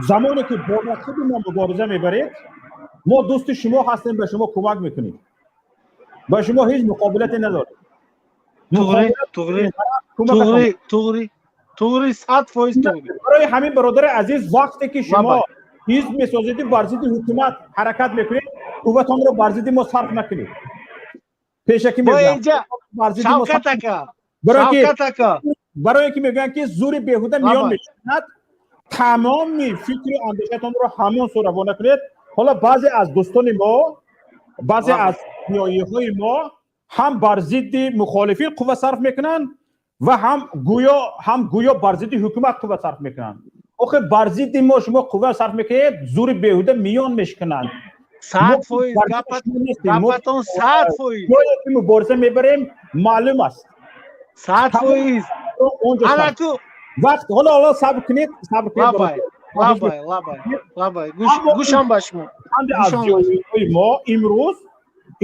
Замоне ки бо худи мо мубориза мебаред, мо дӯсти шумо ҳастем, ба шумо кӯмак мекунем, ба шумо ҳеҷ муқобилате надорем.
Туғри, туғри, туғри, туғри, туғри, 100% туғри.
Барои ҳамин, бародари азиз, вақте ки шумо ҳизб месозеду бар зидди ҳукумат ҳаракат мекунед, қувватонро бар зидди мо сарф накунед. Пешакӣ.
Шавкат ака, Шавкат ака.
Барое ки мегӯянд, ки зури беҳуда миён мешавад. Тамоми фикру андешатонро ҳамон сӯ равона кунед. Ҳоло баъзе аз дӯстони мо, баъзе аз ниёиҳои мо ҳам бар зидди мухолифин қувва сарф мекунанд ва ҳам гӯё бар зидди ҳукумат қувва сарф мекунанд. Охе, бар зидди мо шумо қувва сарф мекунед, зури беҳуда миён мешикананд.
100%, гапатон 100%.
Ҷое ки мубориза мебарем, маълум аст.
100%. Анаку.
Вақт, ҳоло сабр кунед, сабр кунед.
Лабай, лабай, лабай, лабай, гӯшам ба шумо.
Аз ҷойҳои мо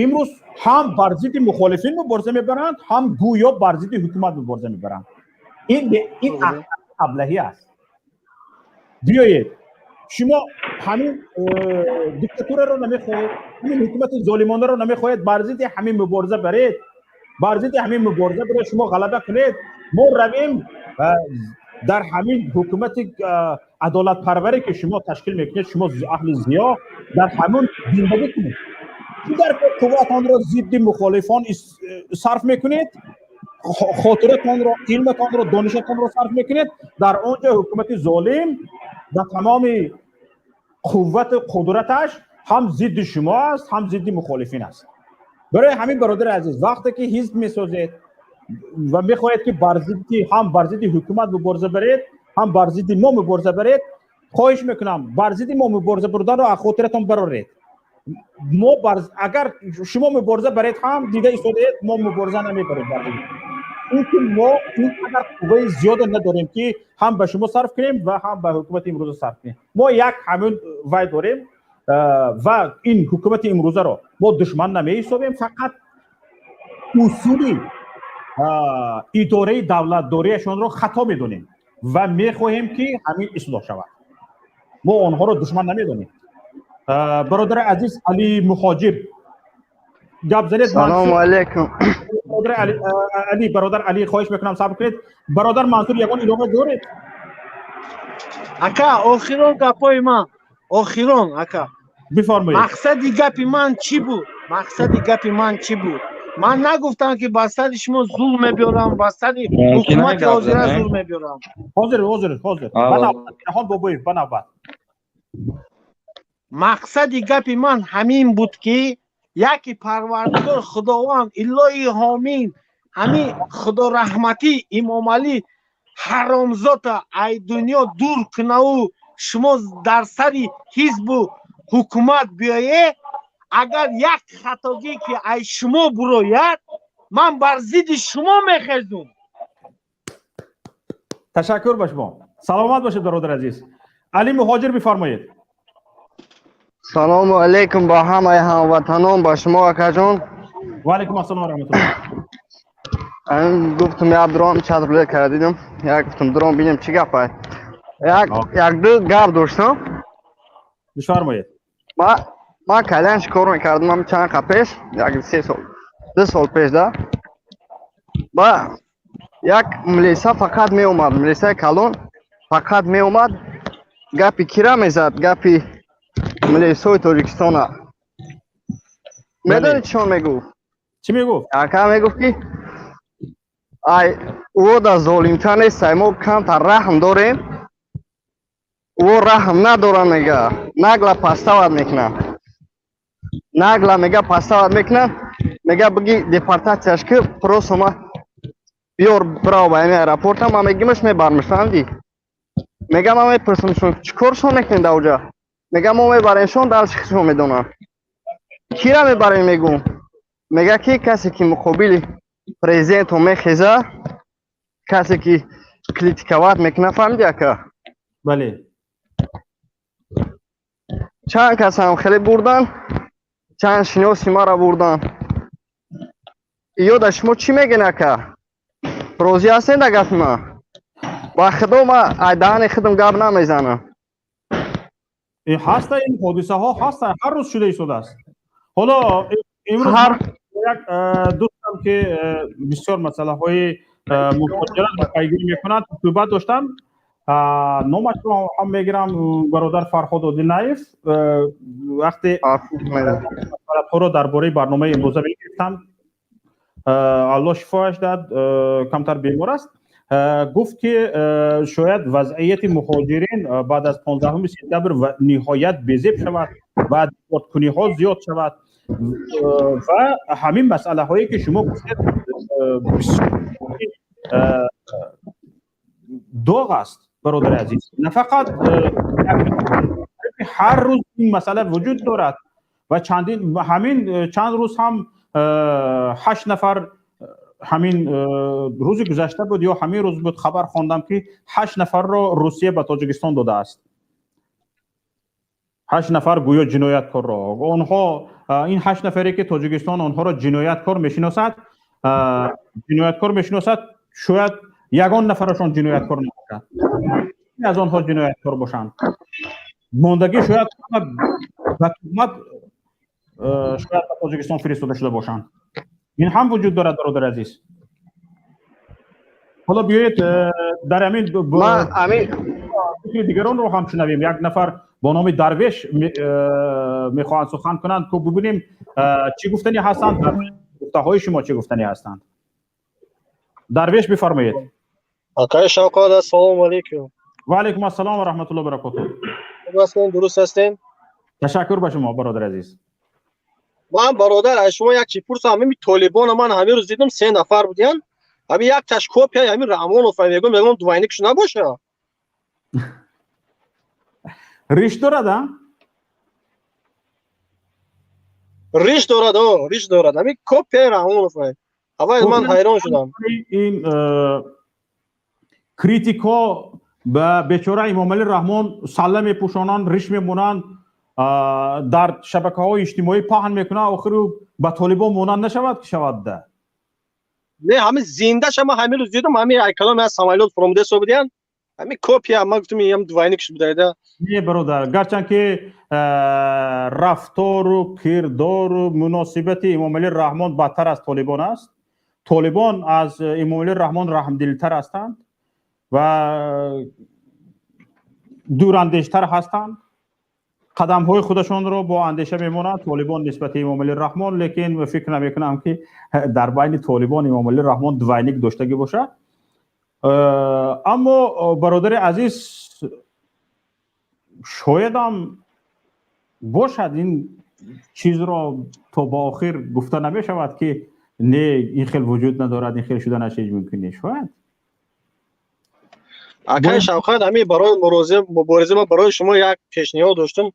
имрӯз ҳам бар зидди мухолифин мубориза мебаранд, ҳам гӯё бар зидди ҳукумат мубориза мебаранд. Ин аблаҳӣ аст. Биёед, шумо ҳамин диктатураро намехоҳед, ҳамин ҳукумати золимонаро намехоҳед, бар зидди ҳамин мубориза баред, бар зидди ҳамин мубориза баред, шумо ғалаба кунед, мо равем, дар ҳамин ҳукумати адолатпарваре ки шумо ташкил мекунед, шумо аҳли зиё, дар ҳамон зиндагӣ кунед. Чӣ дар қувватонро зидди мухолифон сарф мекунед, хотиратонро, илматонро, донишатонро сарф мекунед, дар он ҷо ҳукумати золим ба тамоми қуввату қудраташ ҳам зидди шумо аст, ҳам зидди мухолифин аст. Барои ҳамин, бародари азиз, вақте ки ҳизб месозед ва мехоҳед, ки бар зидди ҳам бар зидди ҳукумат мубориза баред, ҳам бар зидди мо мубориза баред, хоҳиш мекунам, бар зидди мо мубориза бурданро аз хотиратон бароред. Мо бар, агар шумо мубориза баред ҳам, дида истодаед, мо мубориза намебарем бар зидди. Ин ки мо ин қадар қувваи зиёда надорем, ки ҳам ба шумо сарф кунем ва ҳам ба ҳукумати имрӯза сарф кунем. Мо як ҳамин вай дорем ва ин ҳукумати имрӯзаро мо душман намеҳисобем, фақат усули идораи давлатдориашонро хато медонем ва мехоҳем, ки ҳамин ислоҳ шавад. Мо онҳоро душман намедонем. Бародари азиз Али Мухоҷир, гап занед.
Салому алейкум.
Али, бародар Али, хоҳиш мекунам, сабр кунед. Бародар Мансур, ягон илова доред?
Ака, охирон гапҳои ман, охирон, ака.
Бифармоед.
Мақсади гапи ман чӣ буд? Мақсади гапи ман чӣ буд? Ман нагуфтам, ки ба сари шумо зулм мебиёрам, ба сари ҳукумати ҳозира зулм мебиёрам.
Ҳозир, ҳозир, ҳозир, Ҷаҳон Бобоев, ба навбат.
Мақсади гапи ман ҳамин буд, ки яки Парвардигор Худованд, илоҳи ҳомин, ҳамин худораҳматӣ Имомалӣ ҳаромзота ай дунё дур кунаву шумо дар сари ҳизбу ҳукумат биёе. Агар як хатогӣ ки ай шумо бурояд, ман бар зидди шумо мехезум.
Ташаккур ба шумо, саломат бошед, бародар азиз. Али Муҳоҷир, бифармоед.
Салому алейкум ба ҳамаи ҳамватанон, ба шумо, акаҷон.
Ва алейкум ассалом ва раҳматуллоҳ.
Гуфтум, як дрон чат рулет карда дидам, як гуфтум, дрон бинем, чӣ гапай. Як як ду гап доштам.
Бифармоед.
Ман кальян чӣ кор мекардам чанд қа пеш, як 3 сол, 2 сол пеш да, ба як милиса фақат меомад, милисаи калон фақат меомад, гапи кира мезад, гапи милисои Тоҷикистона. Медонӣ, чӣ мегуфт?
Чӣ мегуфт?
Ака, мегуфт, ки ай ӯ да золимтар нестай, мо камтар раҳм дорем, ӯ раҳм надорам, мега, нагло подставать мекунам, нагло, мега, подставать мекунам, мега, биги депортатсияш ки, просто ма биёр, бирав ба ами аэропорта, ма мегимаш, мебармаш, фаҳмидӣ? Мега, ма мепурсамшон, чӣ коршон мекунед дар уҷа? Мега, мо мебаремшон, дальше худшон медонанд. Кира мебарем, мегум. Мега, ки касе ки муқобили президентро мехеза, касе ки критиковать мекуна, фаҳмиди, ака?
Бале.
Чанд касам хеле бурдан, чанд шиноси мара бурдан. Ё да шумо чӣ мегӯен, ака? Розӣ ҳастен да гапи ман? Ба худо, ма ай даҳани худам гап намезанам.
Ҳаста, ин ҳодисаҳо ҳаста, ҳар рӯз шуда истодааст. Ҳоло имрӯз як дӯстам, ки бисёр масъалаҳои муҳоҷиратро пайгирӣ мекунад, суҳбат доштам, номашро ҳам мегирам, бародар Фарҳод Одинаев. Вақте ҳоро дар бораи барномаи имрӯза мегирифтам, Аллоҳ шифояш дад, камтар бемор аст, гуфт, ки шояд вазъияти муҳоҷирин баъд аз 15 сентябр ниҳоят безеб шавад ва депорткуниҳо зиёд шавад ва ҳамин масъалаҳое, ки шумо гуфтед, бисёр доғ аст, бародари азиз. Нафақат ҳар рӯз ин масъала вуҷуд дорад ва чандин ҳамин чанд рӯз ҳам ҳашт нафар, ҳамин рӯзи гузашта буд ё ҳамин рӯз буд, хабар хондам, ки ҳашт нафарро Русия ба Тоҷикистон додааст, ҳашт нафар гӯё ҷинояткорро. Онҳо, ин ҳашт нафаре, ки Тоҷикистон онҳоро ҷинояткор мешиносад, шояд ягон нафарашон ҷинояткор набошад, аз онҳо ҷинояткор бошанд. Мондагӣ шояд ба туҳмат шояд ба Тоҷикистон фиристода шуда бошанд. Ин ҳам вуҷуд дорад, бародари азиз. Ҳоло биёед, дар ҳамин фикри дигаронро ҳам шунавем. Як нафар бо номи Дарвеш мехоҳанд сухан кунанд, ку бубинем, чӣ гуфтанӣ ҳастанд, дар гуфтаҳои шумо чӣ гуфтанӣ ҳастанд. Дарвеш, бифармоед.
Акаи Шавқат, ассалому алайкум.
Ва алайкум ассалом ва раҳматуллоҳи баракотуҳ.
Хуб ҳастен, дуруст ҳастен?
Ташаккур ба шумо, бародари азиз.
Ман, бародар, аз шумо як чи пурсам. Ҳамин толибона ман ҳамин рӯз дидам, се нафар будиян, ҳамин як таш копия ҳамин Раҳмонов, мегӯям, двойник ш набоша?
Риш дорад, а?
Риш дорад, о, риш дорад, ҳамин копияи Раҳмонов. Ҳавай ман ҳайрон шудам.
Ин критикҳо ба бечора Эмомалӣ Раҳмон салла мепӯшонанд, риш мемонанд, дар шабакаҳои иҷтимоӣ паҳн мекунанд, охир ба толибон монанд нашавад, ки шавад да.
Не, ҳами зиндаша ман ҳамин рӯз дидам, ҳами айкалом аз самолёт фуромада будиян, ҳами копия. Ман гуфтам, ям двойник ш будайда.
Не, бародар, гарчанд ки рафтору кирдору муносибати Эмомалӣ Раҳмон бадтар аз толибон аст, толибон аз Эмомалӣ Раҳмон раҳмдилтар ҳастанд ва дурандештар ҳастанд, қадамҳои худашонро бо андеша мемонанд толибон нисбати Эмомалӣ Раҳмон. Лекин фикр намекунам, ки дар байни толибон Эмомалӣ Раҳмон двойник доштагӣ бошад. Аммо, бародари азиз, шоядам бошад, ин чизро то ба охир гуфта намешавад, ки не, ин хел вуҷуд надорад, ин хел шуданаш ҳеҷ мумкин нест, шояд.
Акай Шавқат, ҳамин барои мубориза ман барои шумо як пешниҳод доштам.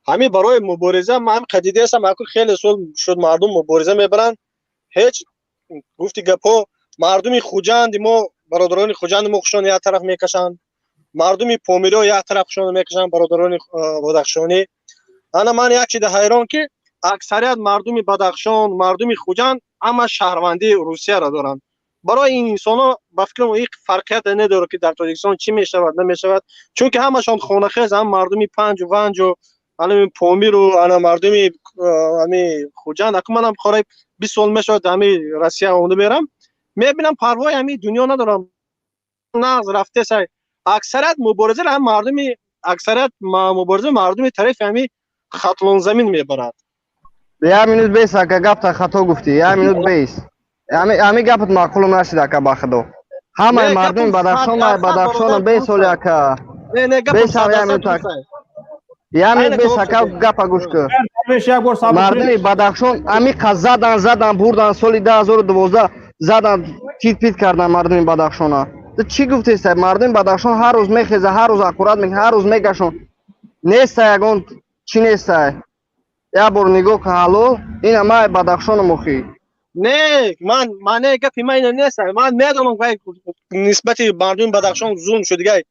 Ҳамин барои мубориза ман қадидаастам, аку хеле сол шуд, мардум мубориза мебаранд. Ҳеҷ гуфти гапҳо, мардуми Хуҷанди мо, бародарони Хуҷанди мо хушон як тараф мекашанд, мардуми Помириҳо як тараф хушон мекашанд, бародарони бадахшонӣ. Ана ман як чида ҳайрон, ки аксарият мардуми Бадахшон, мардуми Хуҷанд ҳама шаҳрвандии Русияро доранд. Барои ин инсонҳо, ба фикрам, ҳеҷ фарқият надорад, ки дар Тоҷикистон чӣ мешавад, намешавад, чунки ҳамашон хонахез, ҳам мардуми Панҷу Ванҷу, ана Помиру, ана мардуми ами Хуҷанд. Аку манам хораи 20 сол мешавад, ами Россия омада мерам, мебинам, парвои ҳами дунё надорам, нағз рафтесай. Аксарият муборизаро ҳам мардуми, аксарият мубориза мардуми тарафи ҳами Хатлонзамин мебарад.
Як минут бес, ака, гапта хато гуфтӣ, як минут бес. Ами гапат маъқулум нашид, ака, ба худо. Ҳамаи мардуми Бадахшон, Бадахшона бесоли, ака. Бесам, як минут, як минут бес, ака, гапа гӯш кун. Мардуми Бадахшон амиқа задан, задан, бурдан, соли 2012 задан, тит пит кардан мардуми Бадахшона. Ту чӣ гуфтеста? Мардуми Бадахшон ҳар рӯз мехеза, ҳар рӯз аккурат мекунад, ҳар рӯз мегашон. Неста ягон чӣ нестай. Як бор нигоҳ кун, ҳалол ина май Бадахшоном охӣ.
Не, ман маънеи гапи ман ина нест. Ман медонам, нисбати мардуми Бадахшон зулм шудигай,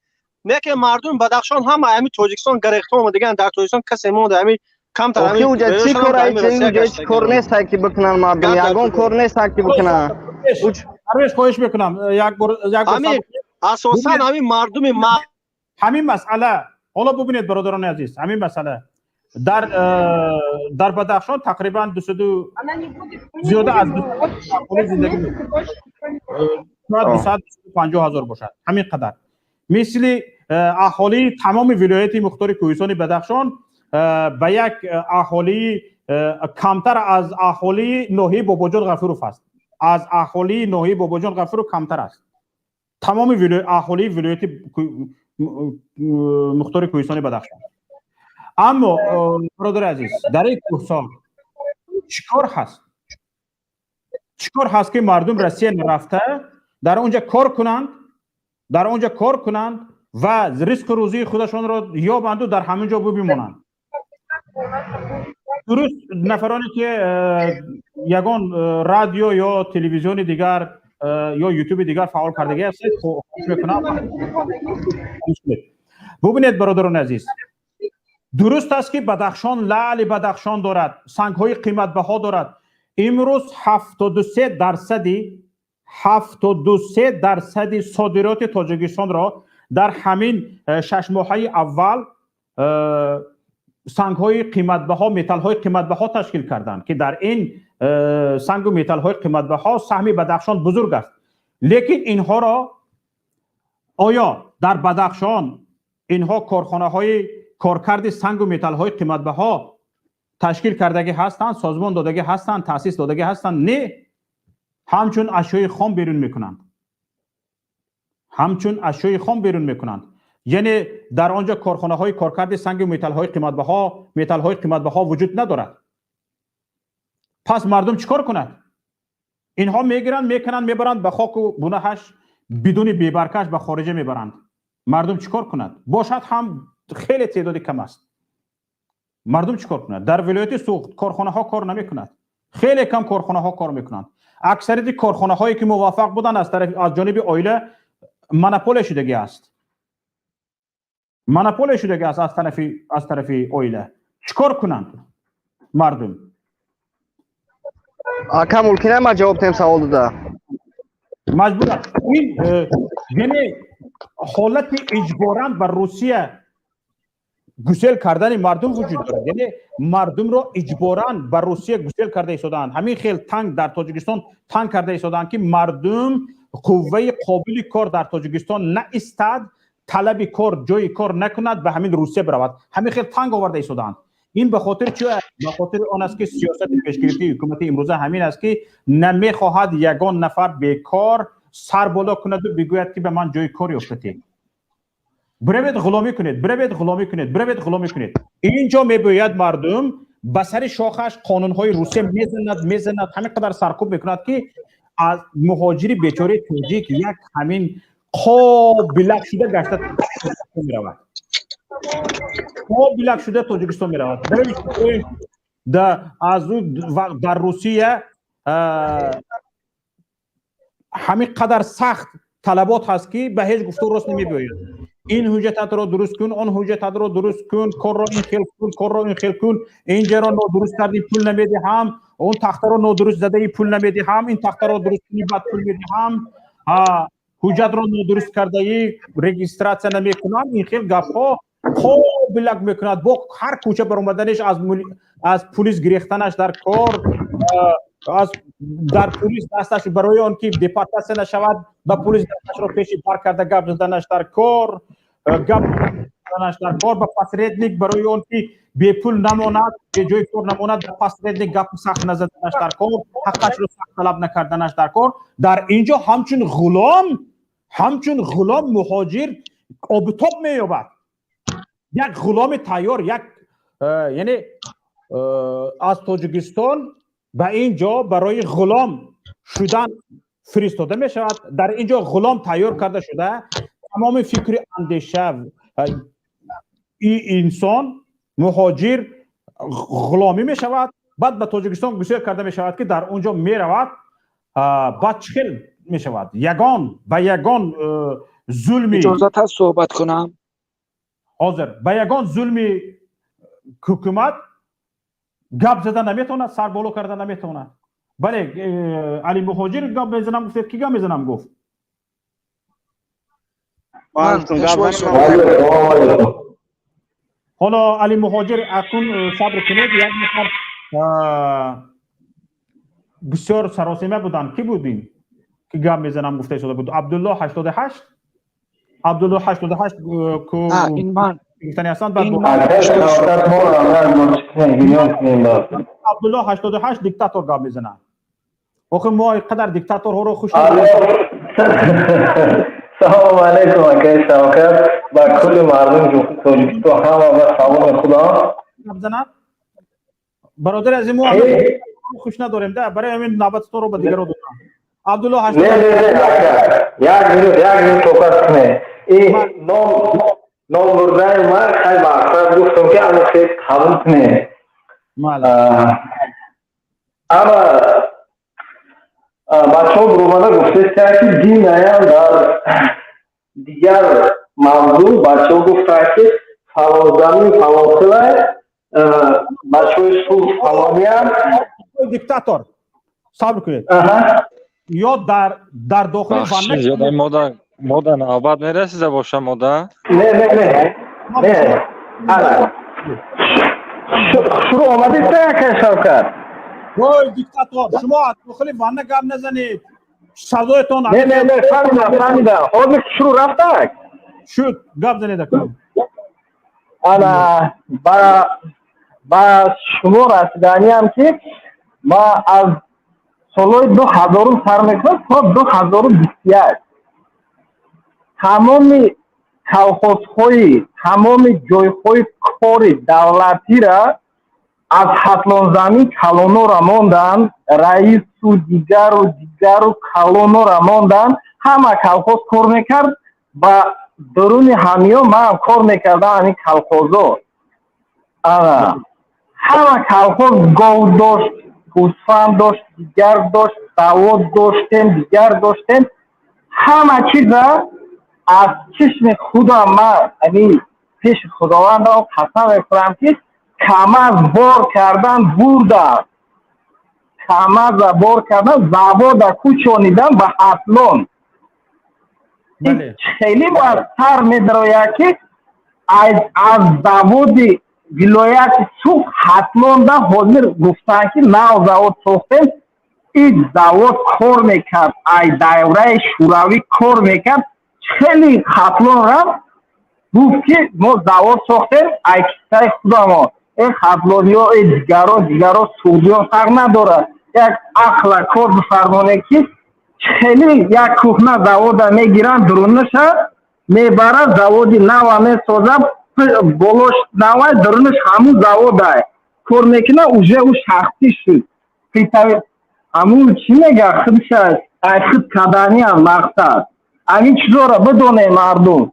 не ки мардуми Бадахшон ҳама ҳами Тоҷикистон гарехта омадаган, дар Тоҷикистон касе монда, ҳами камтар.
Охи, уҷа чӣ кор, уҷа чӣ кор нестай, ки бикунанд мардум? Ягон кор нестай, ки бикунанд.
Дарвеш, хоҳиш мекунам, як бор, як бор.
Асосан ҳамин мардуми
Ҳамин масъала ҳоло бубинед, бародарони азиз, ҳамин масъала дар Бадахшон тақрибан дусаду зиёда аз зиндагӣ, шояд 250 000 бошад, ҳамин қадар. Мисли аҳолии тамоми вилояти мухтори кӯҳистони Бадахшон ба як аҳолии камтар аз аҳолии ноҳияи Бобоҷон Ғафуров аст, аз аҳолии ноҳияи Бобоҷон Ғафуров камтар аст тамоми аҳолии вилояти мухтори кӯҳистони Бадахшон. Аммо, бародари азиз, дар ин кӯҳсор чӣ кор ҳаст? Чӣ кор ҳаст, ки мардум Россия нарафта, дар онҷа кор кунанд, дар онҷа кор кунанд ва ризқу рӯзии худашонро ёбанду дар ҳамин ҷо бимонанд? Дуруст, нафароне ки ягон радио ё телевизиони дигар ё ютуби дигар фаъол кардагӣ ҳастед, хоҳиш мекунам. Бубинед, бародарони азиз, дуруст аст, ки Бадахшон лаъли Бадахшон дорад, сангҳои қиматбаҳо дорад. Имрӯз 73 дарсади, 73 дарсади содироти Тоҷикистонро дар ҳамин 6 моҳаи аввал сангҳои қиматбаҳо, металлҳои қиматбаҳо ташкил карданд, ки дар ин сангу металлҳои қиматбаҳо саҳми Бадахшон бузург аст. Лекин инҳоро оё дар Бадахшон инҳо корхонаҳои коркарди сангу металлҳои қиматбаҳо ташкил кардагӣ ҳастанд, созмон додагӣ ҳастанд, таъсис додагӣ ҳастанд? Не, ҳамчун ашёи хом берун мекунанд, ҳамчун ашёи хом берун мекунанд. Яъне дар он ҷо корхонаҳои коркарди сангу металлҳои қиматбаҳо, металлҳои қиматбаҳо вуҷуд надорад. Пас мардум чӣ кор кунад? Инҳо мегиранд, мекунанд, мебаранд, ба хоку бунаҳаш бидуни бебаркаш ба хориҷа мебаранд. Мардум чӣ кор кунад? Бошад ҳам, хеле теъдоди кам аст. Мардум чӣ кор кунад? Дар вилояти Суғд корхонаҳо кор намекунад, хеле кам корхонаҳо кор мекунанд. Аксарияти корхонаҳое ки муваффақ буданд, аз тарафи, аз ҷониби оила монополия шудагӣ аст, монополия шудагӣ аст аз тарафи оила. Чӣ кор кунанд мардум?
Ака, мумкин ман ҷавоб диҳем савол дода?
Маҷбур аст ин, яъне ҳолати иҷборан ба Русия гусел кардани мардум вуҷуд дорад, яъне мардумро иҷборан ба Русия гусел карда истодаанд. Ҳамин хел танг дар Тоҷикистон танг карда истодаанд, ки мардум, қувваи қобили кор дар Тоҷикистон наистад, талаби кор, ҷои кор накунад, ба ҳамин Русия биравад. Ҳамин хел танг оварда истодаанд. Ин ба хотири чӣ? Ба хотири он аст, ки сиёсати пешгирифтаи ҳукумати имрӯза ҳамин аст, ки намехоҳад ягон нафар бекор сар боло кунаду бигӯяд, ки ба ман ҷои кор ёфтатӣ, биравед ғуломӣ кунед, биравед ғуломӣ кунед, биравед ғуломӣ кунед. Инҷо мебояд мардум ба сари шохаш қонунҳои Русия мезанад, мезанад, ҳамин қадар саркӯб мекунад, ки аз муҳоҷири бечораи тоҷик як ҳамин қобилак шуда гашта меравад, қобилак шуда Тоҷикистон меравад. Аз дар Русия ҳамин қадар сахт талабот ҳаст, ки ба ҳеҷ гуфту рост намебиёяд. Ин ҳуҷҷататро дуруст кун, он ҳуҷҷататро дуруст кун, корро ин хел кун, корро ин хел кун, инҷаро нодуруст кардӣ, пул намедиҳам, он тахтаро нодуруст задаи, пул намедиҳам, ин тахтаро дуруст кунӣ, баъд пул медиҳам, ҳуҷҷатро нодуруст кардаӣ, регистрация намекунам. Ин хел гапҳо қобилак мекунад. Бо ҳар кӯча баромаданаш аз пулис гирехтанаш дар кор, аз дар пулис дасташ барои он ки депортация нашавад, ба пулис дасташро пеши бар карда гап заданаш дар кор, гап заданаш дар кор, ба посредник барои он ки бепул намонад, беҷои кор намонад, ба посредник гапи сахт назаданаш дар кор, ҳаққашро сахт талаб накарданаш дар кор. Дар ин ҷо ҳамчун ғулом муҳоҷир обутоб меёбад, як ғуломи тайёр, як яъне аз Тоҷикистон ба ин ҷо барои ғулом шудан фиристода мешавад. Дар ин ҷо ғулом тайёр карда шуда, тамоми фикри андеша инсон муҳоҷир ғуломӣ мешавад, баъд ба Тоҷикистон гусел карда мешавад, ки дар он ҷо меравад. Баъд чӣ хел мешавад? Ягон ба ягон зулми
Иҷозат ҳаст суҳбат кунам?
Ҳозир ба ягон зулми ҳукумат гап зада наметавонад, сар боло карда наметавонад. Бале, Али Муҳоҷир гап мезанам гуфтед, ки гап мезанам гуфт?
Ман пешвои
Ҳоло, Али Муҳоҷир, акун сабр кунед, як нафар бисёр саросема буданд. Кӣ будин, ки гап мезанам гуфта истода буд? Абдулло 88, Абдулло 88 ку
Ин ман.
Гуфтани ҳастанд. Баъд
Ин ман.
Абдулло 88 диктатор гап мезанад. Охир мо қадар диктаторҳоро хуш
Салому алайкум, акаи Шавкат, ба кулли мардуми Тоҷикистон, ҳама ба саломи худо.
Гап занад, бародари азиз, мо хуш надорем да, барои ҳамин навбататонро ба дигаро додам. Абдулло
Не, не, не, ака, як минут, як минут тоқат кунед. Ин ном бурдани ман хай мақсад гуфтам, ки ано хел қабул кунед. Ама бачаҳо буромада гуфтестанд, ки динаям дар дигар мавзӯъ бачаҳо гуфтанд, ки фалон замин фалон хелай, бачаҳои суд фалониям.
Диктатор, сабр кунед, ё дар дохили
Бахшиш, зиёд мода навбат мерасида боша мода?
Не, не, не, не, ана шурӯъ омадиста, яка Шавкат.
Ой, диктатор, шумо аз дохили ванна гап назанед, садоятон
Не, не, не, фаҳмидам, фаҳмидам, ҳозир шурӯъ рафтак.
Шуд, гап занед акун.
Ана ба шумо расиданиам, ки ма аз солҳои 2000-ум сар мекунам то 2021 тамоми колхозҳои, тамоми ҷойҳои кори давлатира аз Хатлонзамин калонора монданд, раису дигару дигару калонора монданд. Ҳама колхоз кор мекард ва дуруни ҳамиё манам кор мекардам. Ҳамин колхозо, ана ҳама колхоз гов дошт. Гӯсфанд дошт, дигар дошт, завод доштем, дигар доштем. Ҳама чиза аз чишми худам ман ами пеши Худовандам қасам мехӯрам, ки КамАЗ бор кардан бурдам, КамАЗа бор кардан, завода кӯчонидан ба Хатлон. Хеле бояд сар медарояд, ки аз заводи вилояти Суғд Хатлонда ҳозир гуфтанд, ки нав завод сохтем. Ин завод кор мекард, ай давраи Шӯравӣ кор мекард. Хеле Хатлон рафт, гуфт, ки мо завод сохтем ай кисаи худамо. Э, хатлониё, э, дигаро, дигаро, суғдиён, фарқ надорад, як ақла кор бифармонед, ки хеле як кӯҳна завода мегиранд, дуруниша мебарад, заводи нава месозад, болош навай, дуруниш ҳамун заводай кор мекунад. Уже ӯ шахсӣ шуд, ҳамун чӣ мега, худша ай худ каданиам. Мақсад, ҳамин чизоро бидонем. Мардум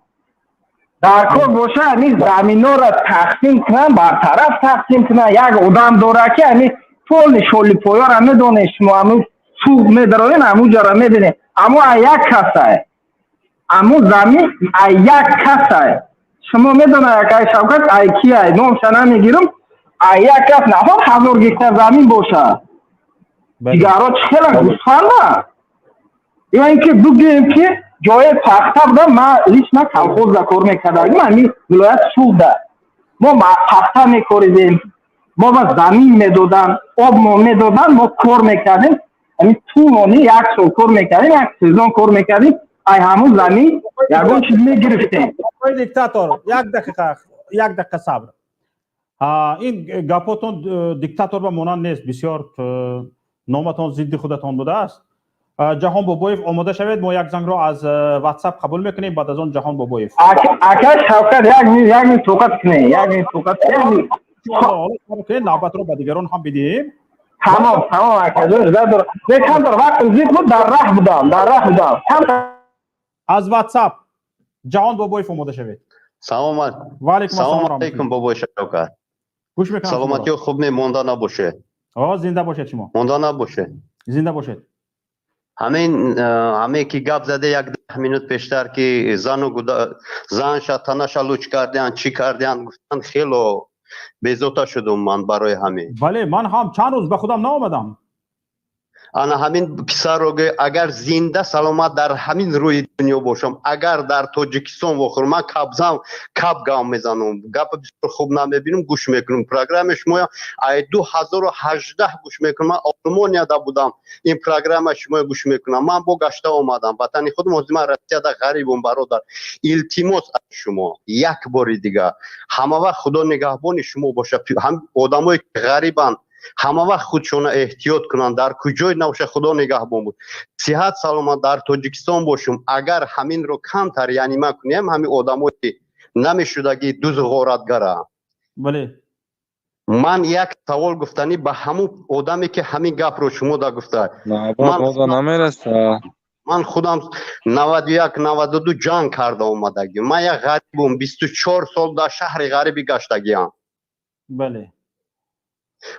дар кор боша, ҳамин заминҳоро тақсим кунанд, бартараф тақсим кунанд. Як одам дорад, ки ҳамин полный Шолипоёра медонед шумо, ҳамун Суғд медароен, ҳамунҷоро мебинед. Аммо ай як касай, аммо замин ай як касай. Шумо медонед, акай Шавкат, ай ки ай, номша намегирам, ай як кас наҳор 1000 гектар замин бошад. Дигарро чӣ хела гӯсфанда? Ё ин ки бигӯем, ки ҷои пахта буда. Ман лично колхозда кор мекардагим, ҳамин вилояти Суғда мо пахта мекоридем. Мо ба замин медоданд, об мо медоданд, мо кор мекардем. Ҳамин тӯлонӣ як сол кор мекардем, як сезон кор мекардем, ай ҳамун замин ягон чиз мегирифтем.
Диктатор, як дақиқа, як дақиқа сабр. Ин гапотон диктатор ба монанд нест, бисёр номатон зидди худатон будааст. Ҷаҳон Бобоев, омода шавед. Мо як зангро аз WhatsApp қабул мекунем, баъд аз он Ҷаҳон Бобоев.
Ака Шавкат, як мин тоқат кунед, як мин тоқат.
Кунед, навбатро ба дигарон ҳам бидиҳем.
Тамом, акаҷон, не, камтар вақтм зиёд буд, дар раҳ будам, дар раҳ будам.
Аз WhatsApp Ҷаҳон Бобоев, омода шавед.
Салом.
Ва алайкум
ассалом алайкум, бобои Шавкат.
Гӯш мекунам.
Саломатиё хуб мемонда набоше.
О, зинда бошед шумо.
Монда набоше.
Зинда бошед.
Ҳамин ҳаме ки гап заде як 10 минут пештар, ки зану занша танаша луч кардиан, чӣ кардиан гуфтан, хело безота шудум ман барои ҳамин.
Бале, ман ҳам чанд рӯз ба худам наомадам.
Ана ҳамин писарро, агар зинда саломат дар ҳамин рӯи дунё бошам, агар дар Тоҷикистон вохӯрам, ман кабзам, каб гав мезанам, гапа бисёр хуб намебинам, гӯш мекунам программаи шумоя, ай 2018 гӯш мекунам. Ман Олмонияда будам, ин программа шумоя гӯш мекунам. Ман бо гашта омадам ватани худам, ҳозир ман Россияда ғарибум. Бародар, илтимос аз шумо як бори дигар, ҳама вақт Худо нигаҳбони шумо боша. Одамое ки ғарибанд, ҳама вақт худшона эҳтиёт кунанд, дар куҷое набошад, Худо нигаҳбон буд. Сиҳат саломат дар Тоҷикистон бошум. Агар ҳаминро камтар янима кунем, ҳамин одамои намешудаги дузу ғоратгара.
Бале.
Ман як савол гуфтанӣ ба ҳамун одаме, ки ҳамин гапро шумо да гуфта.
Намераса.
Ман худам 91, 92 ҷанг карда омадагӣ. Ман як ғарибум, 24 сол дар шаҳри ғарибӣ гаштагиам.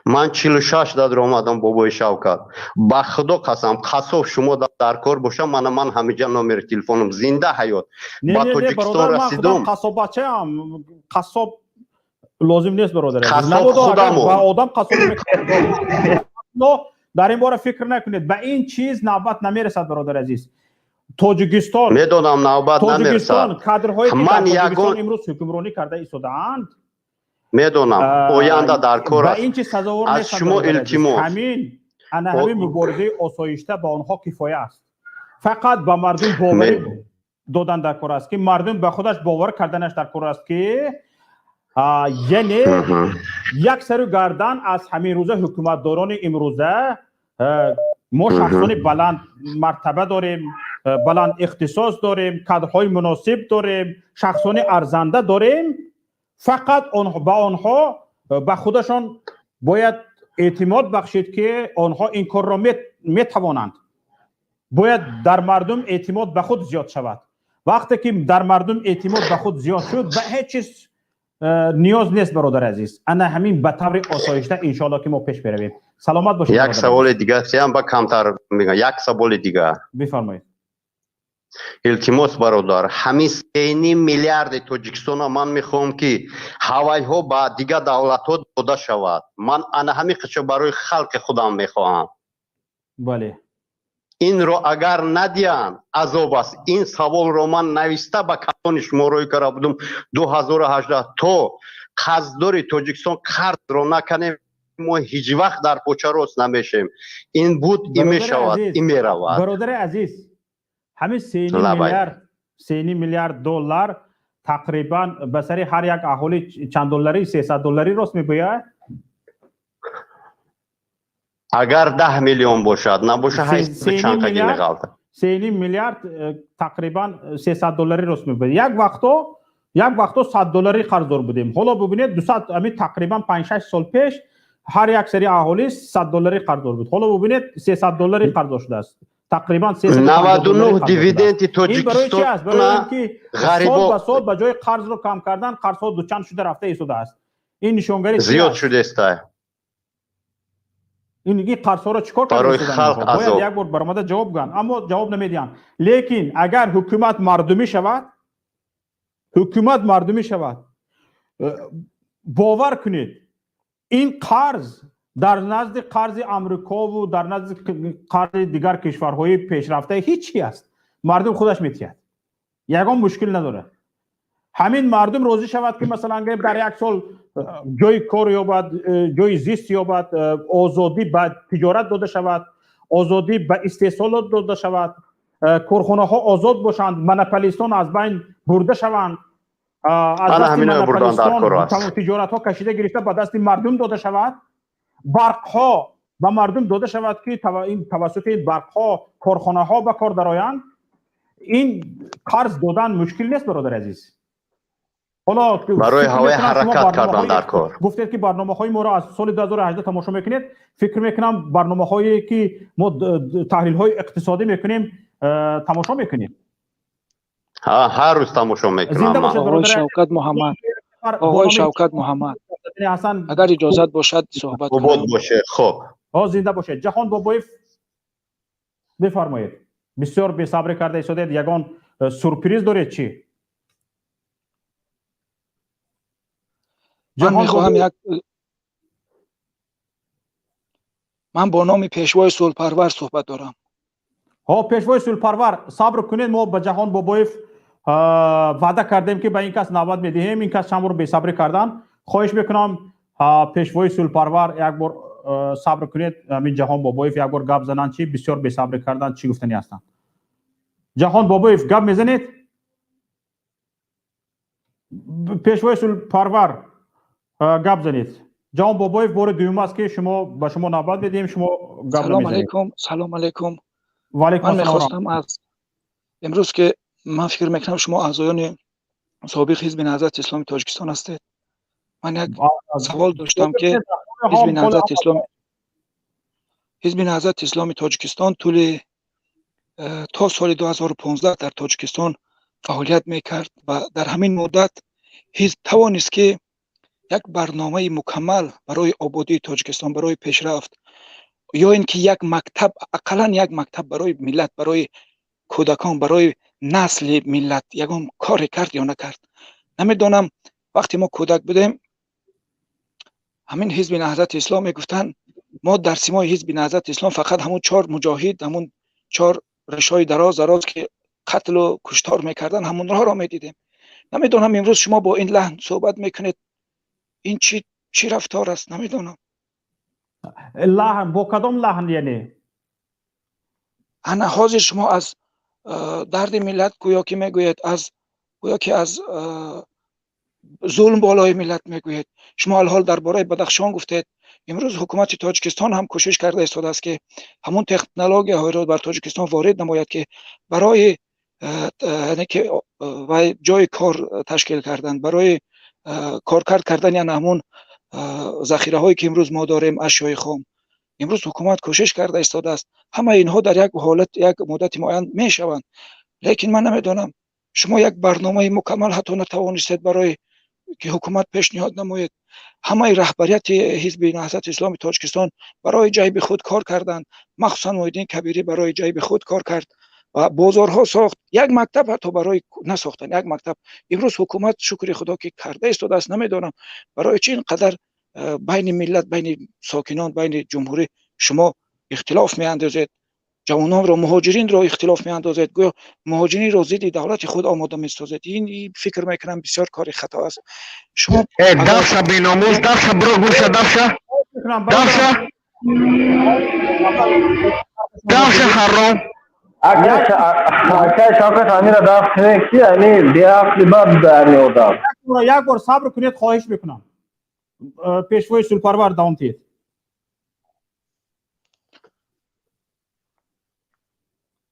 Ман 46 дар омадам. Бобои Шавкат, ба Худо қасам, қассоб шумо дар кор бошам, мана ман ҳамиҷа номери телефонам. Зинда ҳаёт ба Тоҷикистон расидум.
Қассоббачаам, қассоб лозим нест, бародар.
Қассоб худамо.
Ба одам қассоб дар ин бора фикр накунед, ба ин чиз навбат намерасад, бародари азиз. Тоҷикистон
Медонам, навбат
Тоҷикистон
намерасад.
кадрҳое ки
Ман
дар Тоҷикистон
ягон
имрӯз ҳукмронӣ карда истодаанд,
Медонам, оянда дар кор
ба
аст.
ин чиз сазовор
Аз
нестанд,
шумо
бародари азиз.
илтимос.
Ҳамин ана ҳамин муборизаи осоишта ба онҳо кифоя аст. Фақат ба мардум боварӣ додан дар кор аст, ки мардум ба худаш бовар карданаш дар кор аст, ки яъне як сару гардан аз ҳамин рӯза ҳукуматдорони имрӯза мо шахсони баланд мартаба дорем, баланд ихтисос дорем, кадрҳои муносиб дорем, шахсони арзанда дорем. Фақат ба онҳо, ба худашон бояд эътимод бахшид, ки онҳо ин корро метавонанд. Бояд дар мардум эътимод ба худ зиёд шавад. Вақте ки дар мардум эътимод ба худ зиёд шуд, ба ҳеҷ чиз ниёз нест, бародари азиз. Ана ҳамин ба таври осоишта, иншоалло, ки мо пеш меравем. Саломат бошед.
Як саволи дигар сеам ба камтар мегӯям, як саволи дигар.
Бифармоед.
Илтимос, бародар, ҳамин 3,5 миллиарди Тоҷикистона ман мехоҳам, ки ҳавайҳо ба дигар давлатҳо дода шавад. Ман ана ҳамин қичо барои халқи худам мехоҳам.
Бале.
Инро агар надиҳанд, азоб аст. Ин саволро ман нависта ба калони шумо рӯй карда будум 2018. То қарздори Тоҷикистон қарзро накунем, мо ҳеҷ вақт дар поча рост намешем. Ин буд, ин мешавад, ин меравад.
Бародари азиз, ҳамин 3,5 миллиард доллар тақрибан ба сари ҳар як аҳолӣ чанд долларӣ, 300 долларӣ рост мебояд?
Агар 10 миллион бошад, набошад, чанд қаги меғалтад.
3,5 миллиард тақрибан 300 долларӣ рост мебояд. Як вақто 100 долларӣ қарздор будем. Ҳоло бубинед, 200, ҳамин тақрибан 5-6 сол пеш ҳар як сари аҳолӣ 100 долларӣ қарздор буд. Ҳоло бубинед, 300 долларӣ қарздор шудааст. Тақрибан
99 дивиденди.
Тоҷикистон барои чи аст? Барои ин ки сол ба сол ба ҷои қарзро кам кардан, қарзҳо дучанд шуда рафта истодааст. Ин нишонгари
зиёд шудааст.
Ин қарзҳоро чӣ кор
барои халқ?
Бояд як бор баромада ҷавоб гӯянд, аммо ҷавоб намедиҳанд. Лекин агар ҳукумат мардумӣ шавад, ҳукумат мардумӣ шавад, бовар кунед, ин қарз дар назди қарзи Амрикову дар назди қарзи дигар кишварҳои пешрафта ҳеҷ чи аст. Мардум худаш метиҳад, ягон мушкил надорад. Ҳамин мардум розӣ шавад, ки масалан гӯем, дар як сол ҷои кор ёбад, ҷои зист ёбад, озодӣ ба тиҷорат дода шавад, озодӣ ба истеҳсолот дода шавад, корхонаҳо озод бошанд, монополистон аз байн бурда шаванд, аз дасти монополистон тиҷоратҳо кашида гирифта ба дасти мардум дода шавад, барқҳо ба мардум дода шавад, ки тавассути ин барқҳо корхонаҳо ба кор дароянд, ин қарз додан мушкил нест, бародари азиз.
Ҳоло барои ҳавои ҳаракат кардан дар кор.
Гуфтед, ки барномаҳои моро аз соли 2018 тамошо мекунед. Фикр мекунам, барномаҳое ки мо таҳлилҳои иқтисодӣ мекунем, тамошо мекунем.
Ҳар рӯз тамошо мекунам.
Оғои Шавкат Муҳаммад, оғои Шавкат Муҳаммад, агар иҷозат бошад, суҳбат.
Обод боше. Хуб.
Зинда бошед. Ҷаҳон Бобоев, бифармоед. Бисёр бесабрӣ карда истодед. Ягон сюрприз доред чӣ?
Ман мехоҳам як, ман бо номи Пешвои сулҳпарвар суҳбат дорам.
Ҳо, Пешвои сулҳпарвар, сабр кунед. Мо ба Ҷаҳон Бобоев ваъда кардем, ки ба ин кас навбат медиҳем. Ин кас чанд бор бесабрӣ кардан. Хоҳиш мекунам, Пешвои сулҳпарвар, як бор сабр кунед. Ҳамин Ҷаҳон Бобоев як бор гап зананд. Чӣ бисёр бесабрӣ кардан, чӣ гуфтанӣ ҳастанд? Ҷаҳон Бобоев, гап мезанед? Пешвои сулҳпарвар, гап занед. Ҷаҳон Бобоев, бори дуюм аст, ки шумо ба шумо навбат медиҳем, шумо гап.
Салом алейкум, салом алейкум. Ман мехостам аз имрӯз, ки ман фикр мекунам, шумо аъзоёни собиқ Ҳизби Наҳзати Исломи Тоҷикистон ҳастед, ман як савол доштам, ки Ҳизби Наҳзати Исломи Тоҷикистон тӯли то соли 2015 дар Тоҷикистон фаъолият мекард ва дар ҳамин муддат ҳизб тавонист, ки як барномаи мукаммал барои ободии Тоҷикистон, барои пешрафт, ё ин ки як мактаб, ақаллан як мактаб барои миллат, барои кӯдакон, барои насли миллат ягон коре кард ё накард, намедонам. Вақте мо кӯдак будем, ҳамин Ҳизби Наҳзати Ислом мегуфтанд, мо дар симои Ҳизби Наҳзати Ислом фақат ҳамун чор муҷоҳид, ҳамун чор ришҳои дароз дароз, ки қатлу куштор мекарданд, ҳамонҳоро медидем. Намедонам, имрӯз шумо бо ин лаҳн суҳбат мекунед, ин чӣ рафтор аст, намедонам.
Лаҳн, бо кадом лаҳн яъне?
Ана ҳозир шумо аз дарди миллат гӯё ки мегӯед, аз гӯё ки аз зулм болои миллат мегӯед. Шумо алҳол дар бораи Бадахшон гуфтед. Имрӯз ҳукумати Тоҷикистон ҳам кӯшиш карда истодааст, ки ҳамун технологияҳоеро бар Тоҷикистон ворид намояд, ки барои яъне ки вай ҷои кор ташкил кардан, барои коркард кардани ана ҳамун захираҳое, ки имрӯз мо дорем, ашёи хом. Имрӯз ҳукумат кӯшиш карда истодааст. Ҳамаи инҳо дар як ҳолат, як муддати муайян мешаванд. Лекин ман намедонам, шумо як барномаи мукаммал ҳатто натавонистед барои ки ҳукумат пешниҳод намоед. Ҳамаи раҳбарияти Ҳизби Наҳзати Исломи Тоҷикистон барои ҷайби худ кор карданд, махсусан Муҳиддин Кабирӣ барои ҷайби худ кор кард ва бозорҳо сохт, як мактаб ҳатто барои насохтан, як мактаб. Имрӯз ҳукумат, шукри Худо, ки карда истодааст. Намедонам, барои чӣ ин қадар байни миллат, байни сокинон, байни ҷумҳурӣ шумо ихтилоф меандозед, ҷавононро, муҳоҷиринро ихтилоф меандозед, гӯё муҳоҷиринро зидди давлати худ омода месозед. Ин, фикр мекунам, бисёр кори хато аст. Шумо
Давша, беномус, давша, биро гӯша, давша, давша, давша, ҳаром.
Акай Шавкат, ҳамира дафт кунед, ки ами беақли бад ами одам.
Як бор сабр кунед, хоҳиш мекунам. Пешвои сулҳпарвар, давом диҳед.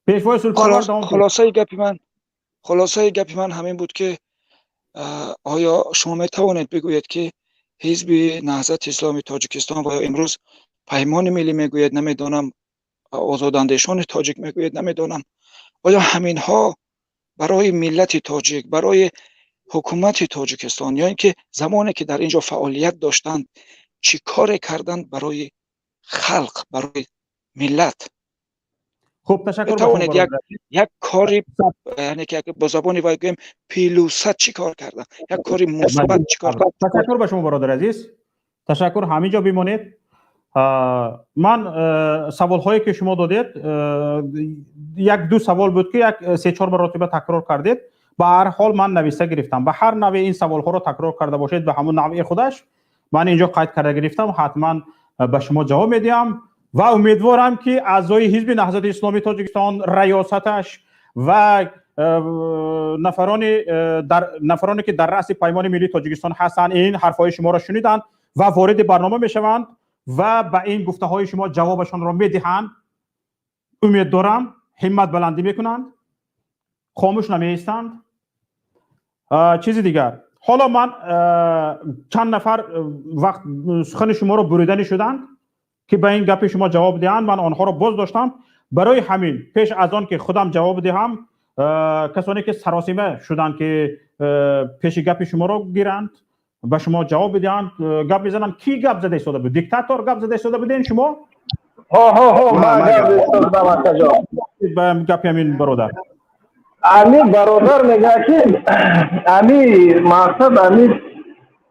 Пешвои сулҳпарвар, давом.
Хулосаи гапи ман ҳамин буд, ки оё шумо метавонед бигӯед, ки Ҳизби Наҳзати Исломи Тоҷикистон ва ё имрӯз Паймони Миллӣ мегӯед, намедонам, Озодандешони тоҷик мегӯед, намедонам, оё ҳаминҳо барои миллати тоҷик, барои ҳукумати Тоҷикистон ё ин ки замоне ки дар ин ҷо фаъолият доштанд, чӣ коре карданд барои халқ, барои миллат?
Хуб, ташаккур.
Метавонед як кори, яъне ки бо забони вай гӯем, плюса чӣ кор карданд, як кори мусбат чӣ кор?
Ташаккур ба шумо, бародари азиз, ташаккур. Ҳамин ҷо бимонед. Ман саволҳое ки шумо додед, як ду савол буд, ки як се чор маротиба такрор кардед. Ба ҳар ҳол ман нависта гирифтам. Ба ҳар навъе ин саволҳоро такрор карда бошед, ба ҳамон навъи худаш ман инҷо қайд карда гирифтам, ҳатман ба шумо ҷавоб медиҳам ва умедворам, ки аъзои Ҳизби Наҳзати Исломии Тоҷикистон, раёсаташ ва нафароне, ки дар раъси Паймони Миллии Тоҷикистон ҳастанд, ин ҳарфҳои шуморо шуниданд ва вориди барнома мешаванд ва ба ин гуфтаҳои шумо ҷавобашонро медиҳанд. Умед дорам, ҳиммат баландӣ мекунанд, хомӯш намеистанд. Чизи дигар, ҳоло ман чанд нафар вақт сухани шуморо буриданӣ шуданд, ки ба ин гапи шумо ҷавоб диҳанд. Ман онҳоро боз доштам. Барои ҳамин, пеш аз он ки худам ҷавоб диҳам, касоне ки саросима шуданд, ки пеши гапи шуморо гиранд, ба шумо ҷавоб бидиҳанд, гап мезананд. Кӣ гап зада истода буд? Диктатор гап зада истода буден шумо?
Ҳо, ман гап истодам, акаҷон.
Ба гапи ҳамин бародар.
Ами бародар мегӯяд, ки ами мақсад, ами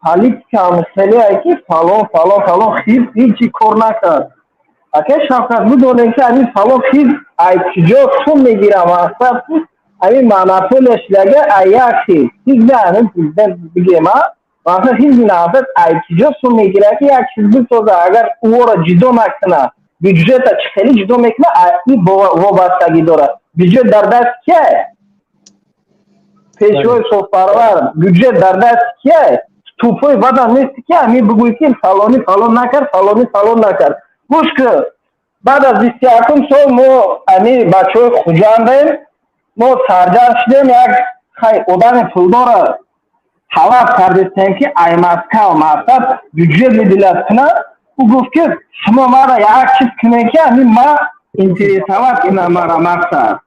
политика хеле, ки фалон, фалон, фалон ҳизб ҳичи кор накард. Ака Шавкат, бидонем, ки ами фалон ҳизб ай куҷо сум мегира. Мақсад, ами монополия шудага ай як ҳизб, ҳизби ами президент бигем, а мақсад, Ҳизби Наҳзат ай куҷо сум мегира, ки як чиз бисоза, агар ӯро ҷудо накунад? Бюджета чӣ хеле ҷудо мекунад, и вобастагӣ дорад. Бюджет дар даст кия? Пешвои сулҳпарвар, бюджет дар даст кия? Тупой бадам нести, ки ами бигӯй, ки фалонӣ фалон накард, фалонӣ фалон накард. Гӯш кун, баъд аз 21-ум сол мо ами бачаҳои Хуҷандем, мо сарҷамъ шудем, як хай одами пулдора талаб кардистем, ки ай Москав, мақсад, бюджет выделять кунад. Ӯ гуфт, ки шумо мара як чиз кунед, ки ами ма интересовать кунам мара. Мақсад,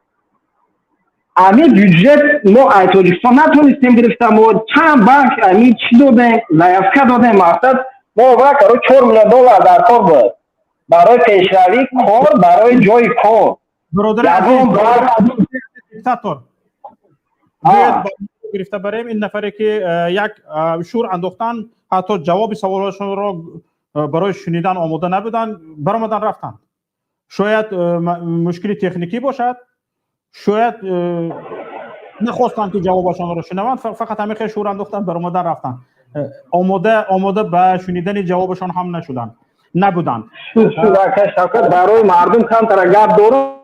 ами бюджет мо ай Тоҷикистон натонистем гирифта. Мо чанд банк ами чӣ додем, заявка додем. Мақсад, мо ва каро 4 миллион доллар дар кор буд барои пешравии кор, барои ҷои кор.
Диктатор, гирифта барем ин нафаре, ки як шур андохтан, ҳатто ҷавоби саволашонро барои шунидан омода набуданд, баромадан рафтанд. Шояд мушкили техникӣ бошад, шояд нахостанд, ки ҷавобашонро шунаванд. Фақат ҳамин хел шур андохтанд, баромадан рафтанд, омода ба шунидани ҷавобашон ҳам нашуданд, набуданд.
Барои мардум камтара гап дорам.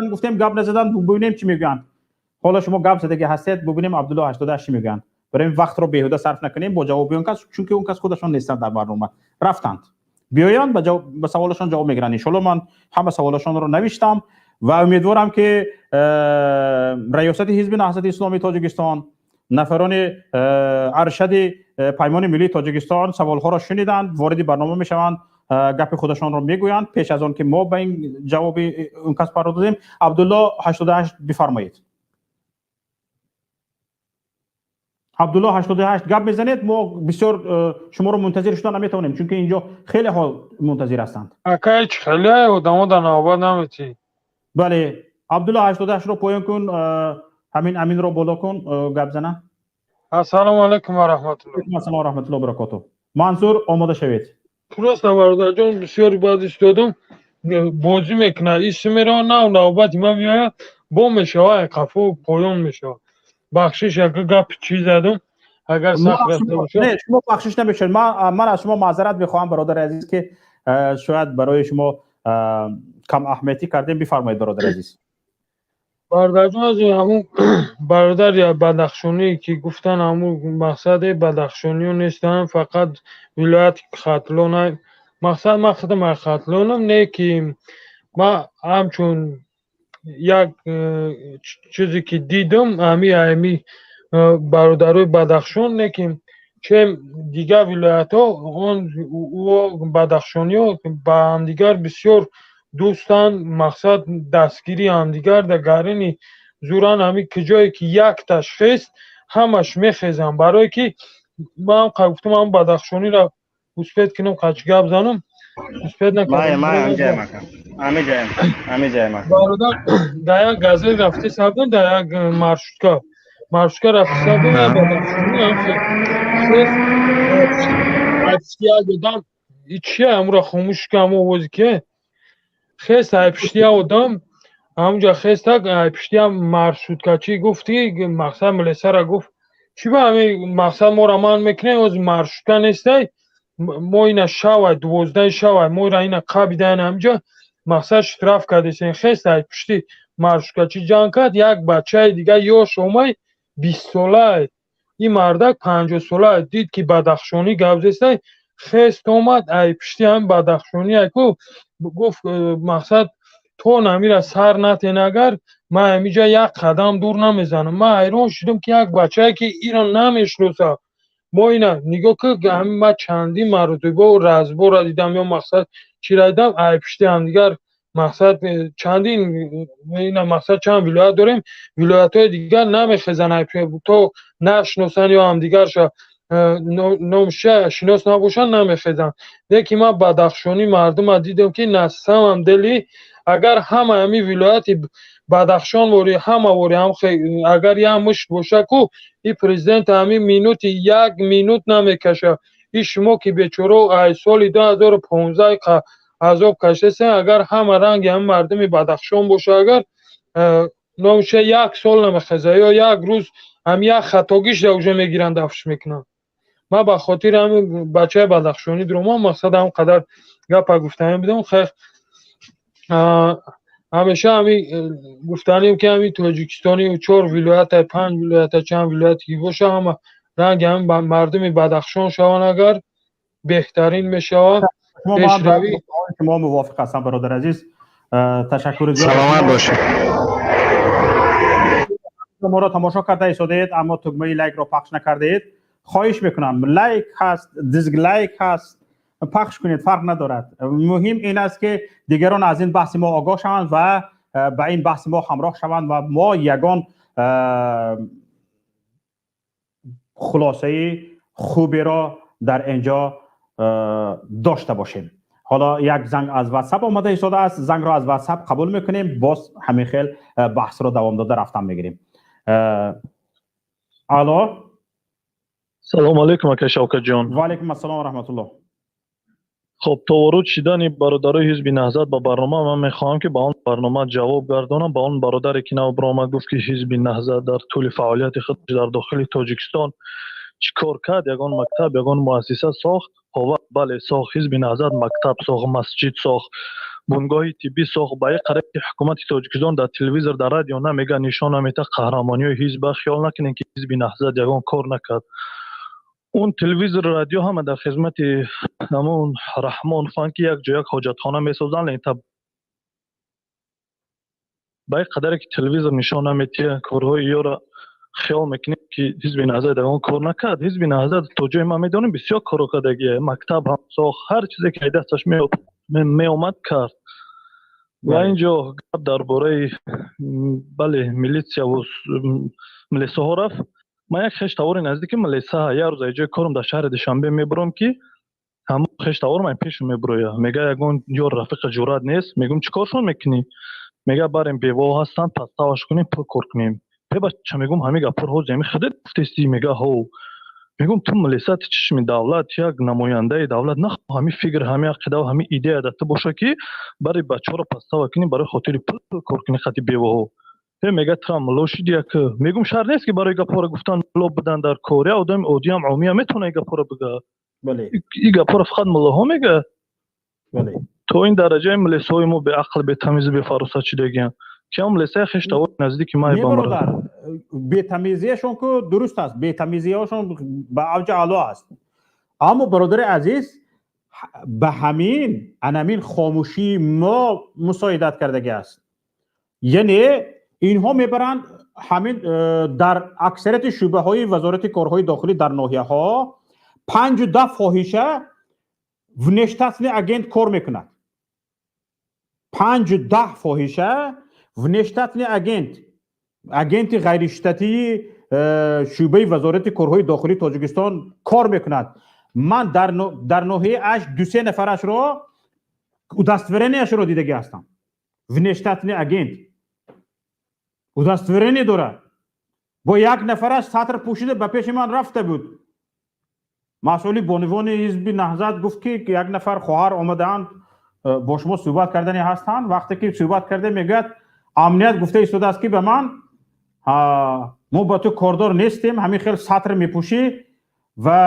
Гуфтем, гап назадан, бубинем, чӣ мегӯянд. Ҳоло шумо гап задагӣ ҳастед, бубинем, Абдулло 88 чӣ мегӯянд. Барои вақтро беҳуда сарф накунем бо ҷавоби он кас, чунки он кас худашон нестанд дар барнома, рафтанд. Биёянд, ба саволашон ҷавоб мегиранд, иншолло. Ман ҳама саволашонро навиштам ва умедворам, ки раёсати Ҳизби Наҳзати Исломии Тоҷикистон, нафарони аршади Паймони Миллии Тоҷикистон саволҳоро шуниданд, вориди барнома мешаванд, гапи худашонро мегӯянд, пеш аз он ки мо ба ин ҷавоби он кас пардозем. Абдулло 88, бифармоед. Абдулло 88, гап мезанед. Мо бисёр шуморо мунтазир шуда наметавонем, чунки инҷо хеле ҳо мунтазир ҳастанд.
Акай, хеле одамо дар навбат наметӣ.
Бале, Абдулло 88-ро поён кун, ҳамин Аминро боло кун, гап зана.
Ассалому алайкум ва раҳматуллоҳ.
Ассалому раҳматуллоҳ баракоту. Мансур, омода шавед.
Просто, бародарҷон, бисёри баъд истодум, бозӣ мекунад, исмеро нав навбати ман меояд, бо мешава, қафо поён мешавад. Бахшиш, яка гапи чӣ задум, агар сахт рафта бошад.
Не, шумо бахшиш намешавед. Ман аз шумо маъзарат мехоҳам, бародари азиз, ки шояд барои шумо кам аҳамиятӣ кардем. Бифармоед, бародари азиз.
Бародарҷон, аз ҳамун бародари бадахшонӣ ки гуфтан, ҳамун мақсаде бадахшониё нестанд, фақат вилояти Хатлон. Мақсад, ман худам аз Хатлонам, не ки ман ҳамчун як чизе ки дидам, ами бародарои Бадахшон, не ки чем дигар вилоятҳо, он бадахшониҳо ба ҳамдигар бисёр дӯстанд. Мақсад, дастгирии ҳамдигар дар гарини зуран. Ҳами куҷое ки якташ хест, ҳамаш мехезанд. Барое ки ман гуфтам, ҳам бадахшониро успеть кунам, қач гап занам, успеть накардам. Бародар, дар як газель рафта сабдам, дар як маршрутка рафта сабдам, бадахшони як одам чия, ҳамура хомӯш ка, ҳамо овози ки хест, ай пишти як одам ҳамунҷа хестак, ай пишти як маршруткачӣ гуфти, мақсад, милисара гуфт: «Чӣ ба ҳами, мақсад, моро манъ мекунем? Ҳозир маршрутка нестай, мо ина шавай, 12-и шавай, мо ира ина қабидаен, ҳаминҷа, мақсад, штраф кардесен». Хест, ай пишти маршруткачӣ ҷанг кард. Як бачаи дига ёш омай, 20-солае, ин мардак 50-сола. Дид ки бадахшонӣ гап зестай, хест омад, ай пишти ҳами бадахшонӣ ку гуфт: «Мақсад, то намира сар натен, агар ман ҳамиҷа як қадам дур намезанам». Ман ҳайрон шудам, ки як бачае ки иро намешиносам, мо ина нигоҳ ки ҳами ман чандин маротиба разбора дидам ё, мақсад, чира дидам, ай пишти ҳамдигар, мақсад, чандин ина, мақсад, чанд вилоят дорем, вилоятҳои дигар намехезанд, то нашиносанд ё ҳамдигарша номша шинос набошанд, намехезанд. Лекин ман бадахшонӣ мардума дидам, ки на самом деле, агар ҳама ҳами вилояти Бадахшон вори, ҳама вори, агар як мушт боша ку, и президент ҳами минути як минут намекаша. И шумо ки бечоро ай соли 2015 азоб кашидасен, агар ҳама ранги ҳами мардуми Бадахшон боша, агар номша як сол намехеза ё як рӯз ҳами як хатогишда уже мегиранд, дафш мекунанд. Ман ба хотири ҳамин бачаи бадахшонӣ дуромам, мақсад, ҳам қадар гапа гуфтанӣ будам. Хех, ҳамеша ҳами гуфтанем, ки ҳами Тоҷикистони чор вилоята, панҷ вилоята, чанд вилояте ки боша, ҳама ранги ҳами мардуми Бадахшон шаванд, агар беҳтарин мешавад пешравӣ.
Шумо мувофиқ ҳастам, бародари азиз, ташаккури зиёд.
Саломат бошед.
Моро тамошо карда истодед, аммо тугмаи лайкро пахш накардаед. Хоҳиш мекунам, лайк ҳаст, дизлайк ҳаст, пахш кунед, фарқ надорад. Муҳим ин аст, ки дигарон аз ин баҳси мо огоҳ шаванд ва ба ин баҳси мо ҳамроҳ шаванд ва мо ягон хулосаи хуберо дар инҷо дошта бошем. Ҳоло як занг аз Ватсап омада истодааст. Зангро аз Ватсап қабул мекунем, боз ҳамин хел баҳсро давом дода рафтан мегирем. Алло.
Салому алейкум, ака Шавкатҷон.
Ва алейкум ассалом ва раҳматуллоҳ.
Хоб, то ворид шидани бародарои ҳизби Наҳзат ба барнома, ман мехоҳам, ки ба он барнома ҷавоб гардонам, ба он бародаре ки нав баромад, гуфт, ки ҳизби Наҳзат дар тӯли фаъолияти худ дар дохили Тоҷикистон чӣ кор кард, ягон мактаб, ягон муассиса сохт. Ҳова, бале, сохт. Ҳизби Наҳзат мактаб сохт, масҷид сохт, бунгоҳи тиббӣ сохт. Ба ин қариб ки ҳукумати Тоҷикистон дар телевизор, дар радио намега, нишон намета қаҳрамониҳои ҳизба. Хиёл накунем, ки ҳизби Наҳзат ягон кор накард. Он телевизор, радио ҳама дар хизмати ҳамон Раҳмон фан, ки як ҷо як ҳоҷатхона месозанд. Ба ин қадаре ки телевизор нишон наметиҳад корҳои ёро, хиёл мекунем, ки ҳизби Наҳзат ягон кор накард. Ҳизби Наҳзат, то ҷое ман медонам, бисёр корро кардагия: мактаб ҳам сохт, ҳар чизе ки дасташ меомад, кард. Ва инҷо гап дар бораи, бале, милитсияву милисаҳо рафт. Ман як хештавори наздики милиса, як рӯз аз ҷои корам дар шаҳри Душанбе мебурам, ки ҳамон хештаворам ай пешум мебуроя, мега, ягон ёр рафиқа ҷуръат нест. Мегӯм, чӣ коршон мекунӣ? Мега, барем, бевоҳ ҳастанд, подставаш кунем, пул кор кунем. Е бача, мегӯм, ҳамин гапҳоро ҳозир ҳами худат гуфтестӣ? Мега, ҳо. Мегӯм, ту милиса, ту чишми давлат, як намояндаи давлат, нахоҳ ҳамин фикр, ҳамин ақида, ҳамин идея дар ту боша, ки барои бачаҳоро подстава кунӣ, барои хотири пул кор кунӣ хати бевоҳо. Е, мега, туам мулло шуди як. Мегӯм, шарт нест, ки барои гапҳоро гуфтан мулло будан дар кор. Я одами оддиам, омиам метавона ин гапҳоро бига. Ин гапҳоро фақат муллоҳо мега. То ин дараҷаи милисаҳои мо беақл, бетамизу бефаросат шудагиянд, ки ҳам милисаи хештавори наздики май
Не,
ба мара.
Бародар, бетамизиашон ку дуруст аст, бетамизиҳошон ба авҷи аъло аст, аммо, бародари азиз, ба ҳамин анамин хомӯшии мо мусоидат кардагӣ аст. Яъне инҳо мебаранд ҳамин дар аксарияти шӯъбаҳои Вазорати корҳои дохилӣ дар ноҳияҳо 5-10 фоҳиша внештатный агент кор мекунад. 5-10 фоҳиша внештатный агент, агенти ғайриштатии шӯъбаи Вазорати корҳои дохилии Тоҷикистон кор мекунад. Ман дар ноҳияи Ашт дусе нафарашро, удостоверенияшро дидагӣ ҳастам. Внештатный агент удостоверение дорад. Бо як нафараш сатр пӯшида ба пеши ман рафта буд. Масъули бонувони ҳизби Наҳзат гуфт, ки як нафар хоҳар омадаанд, бо шумо суҳбат кардани ҳастанд. Вақте ки суҳбат карда, мегӯяд, амният гуфта истодааст, ки ба ман, мо ба ту кордор нестем, ҳамин хел сатр мепӯшӣ ва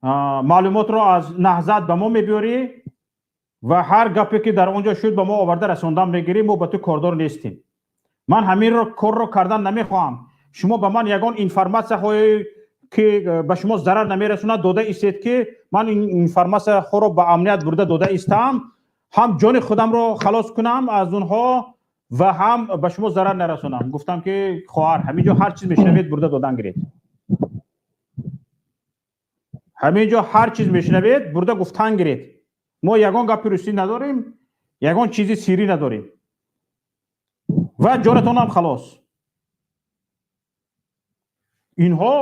маълумотро аз Наҳзат ба мо мебиёрӣ ва ҳар гапе ки дар он ҷо шуд, ба мо оварда расондан мегирӣ, мо ба ту кордор нестем. Ман ҳаминро корро кардан намехоҳам. Шумо ба ман ягон информатсияҳое ки ба шумо зарар намерасонад дода истед, ки ман ин информатсияҳоро ба амният бурда дода истам, ҳам ҷони худамро халос кунам аз онҳо ва ҳам ба шумо зарар нарасонам. Гуфтам, ки хоҳар, ҳамин ҷо ҳар чиз мешунавед, бурда додан гиред. Ҳамин ҷо ҳар чиз мешунавед, бурда гуфтан гиред. Мо ягон гапи русӣ надорем, ягон чизи сирӣ надорем ва ҷонатонам халос. Инҳо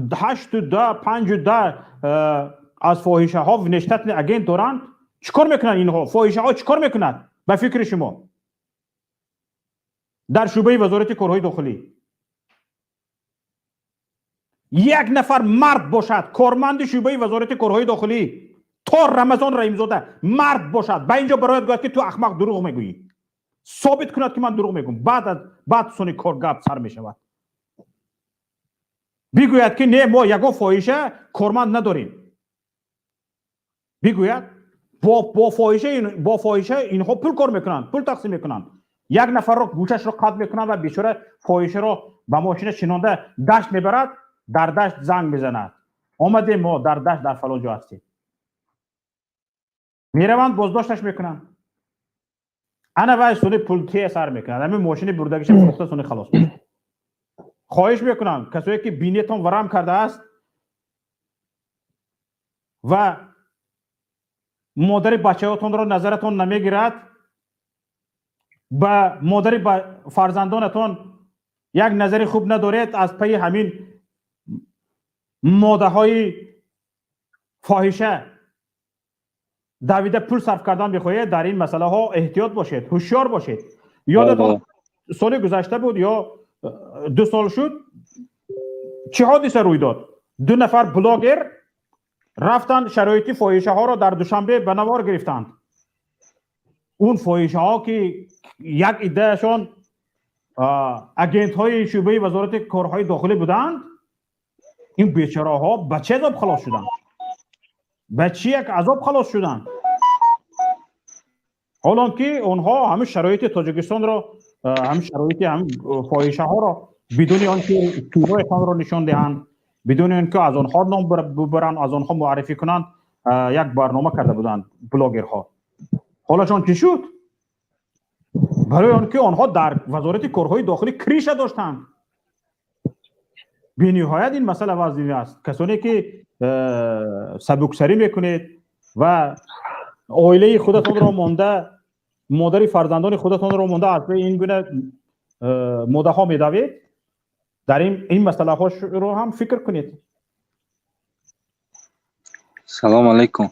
8-10, 5-10 аз фоҳишаҳо внештатный агент доранд. Чӣ кор мекунанд инҳо? Фоҳишаҳо чӣ кор мекунанд, ба фикри шумо, дар шӯъбаи Вазорати корҳои дохилӣ? Як нафар мард бошад, корманди шӯъбаи Вазорати корҳои дохилӣ, то Рамазон Раҳимзода мард бошад, ба инҷо барояд, гӯяд, ки ту ахмақ, дурӯғ мегӯӣ, собит кунад, ки ман дурӯғ мегӯм. Баъд баъд сони кор гап сар мешавад. Бигӯяд, ки не, мо ягон фоҳиша корманд надорем, бигӯяд. Бо фоҳиша инҳо пул кор мекунанд, пул тақсим мекунанд. Як нафарро гӯшашро қатъ мекунанд ва бечора фоҳишаро ба мошина шинонда дашт мебарад. Дар дашт занг мезанад: омадем, мо дар дашт, дар фалон ҷо ҳастем. Мераванд, боздошташ мекунанд. Ана вай сони пултия сар мекунад, ҳамин мошини бурдагиша фурӯхта, сони халос. Хоҳиш мекунам, касое ки бинетон варам кардааст ва модари бачаҳотонро назаратон намегирад, ба модари фарзандонатон як назари хуб надоред, аз пайи ҳамин модаҳои фоҳиша давида пул сарф кардан мехоҳед, дар ин масъалаҳо эҳтиёт бошед, ҳушёр бошед. Ёдатон, соли гузашта буд ё 2 сол шуд, чӣ ҳодиса рӯй дод? Ду нафар блогер рафтанд, шароити фоҳишаҳоро дар Душанбе ба навор гирифтанд. Он фоҳишаҳо, ки як иддаашон агентҳои шӯъбаи Вазорати корҳои дохилӣ буданд, ин бечораҳо ба чӣ азоб халос шуданд, ба чӣ як азоб халос шуданд? Ҳолон ки онҳо ҳамин шароити Тоҷикистонро, ҳамин шароити ҳамин фоҳишаҳоро бидуни он ки симояшонро нишон диҳанд, бидуни он ки аз онҳо ном бибаранд, аз онҳо муаррифӣ кунанд, як барнома карда буданд блогерҳо. Ҳолашон чӣ шуд? Барои он ки онҳо дар Вазорати корҳои дохилӣ крыша доштанд. Бениҳоят ин масъала вазнин аст. Касоне ки сабуксарӣ мекунед ва оилаи худатонро монда, модари фарзандони худатонро монда, аз паи ин гуна модаҳо медавед. Дар ин масъалаҳо ро ҳам фикр кунед.
Салом алейкум.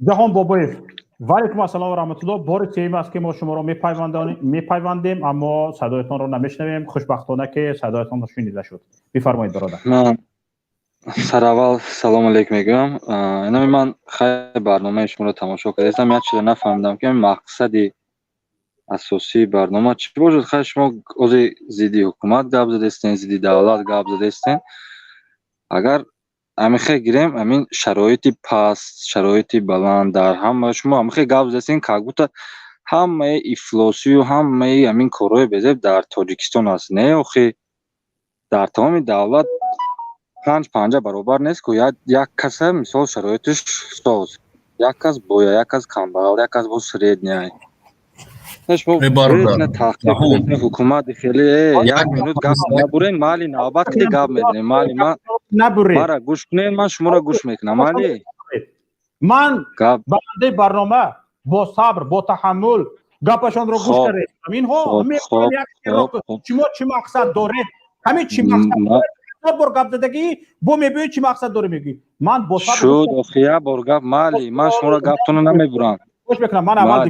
Ҷаҳон Бобоев, ва алейкум ассалом ва раҳматуллоҳ. Бори сеюм аст, ки мо шуморо мепайвандем, аммо садоятонро намешнавем. Хушбахтона, ки садоятонро шунида шуд. Бифармоед, бародар.
Ман сараввал салом алейкум мегӯям. Инами ман хайр, барномаи шуморо тамошо кардастам, як чизро нафаҳмидам, ки мақсади асосии барнома чӣ бошад. Хайр, шумо ози зидди ҳукумат гап задестен, зидди давлат гап задестен. Агар амихе гирем, амин шароити паст, шароити баланд дар ҳама шумо амихе гап задестен, как будто ҳамаи ифлосию ҳамаи амин корҳои безеб дар Тоҷикистон аст. Не, охи, дар тамоми давлат панҷ панҷа баробар нест ку. Як каса, мисол, шароитиш соз, як кас боя, як кас камбағал, як кас боз средний. Ҳукумат хеле як минут гап набурен, майли, навбат ки гап мезанем, майли, мара гӯш кунед, ман шуморо гӯш мекунам, майли.
Ман барандаи барнома бо сабр, бо таҳаммул гапашонро гӯш кардем. Инҳо шумо чӣ мақсад доред? Ҳамин чӣ мақсад доред? Бор гап задагӣ, бо мебиёи, чӣ мақсад дорӣ мегӯӣ. Ман бо сабр
шуд. Охи, як бор гап, майли, ман шуморо гаптонро намебурам.
Гӯш мекунам ман аввал.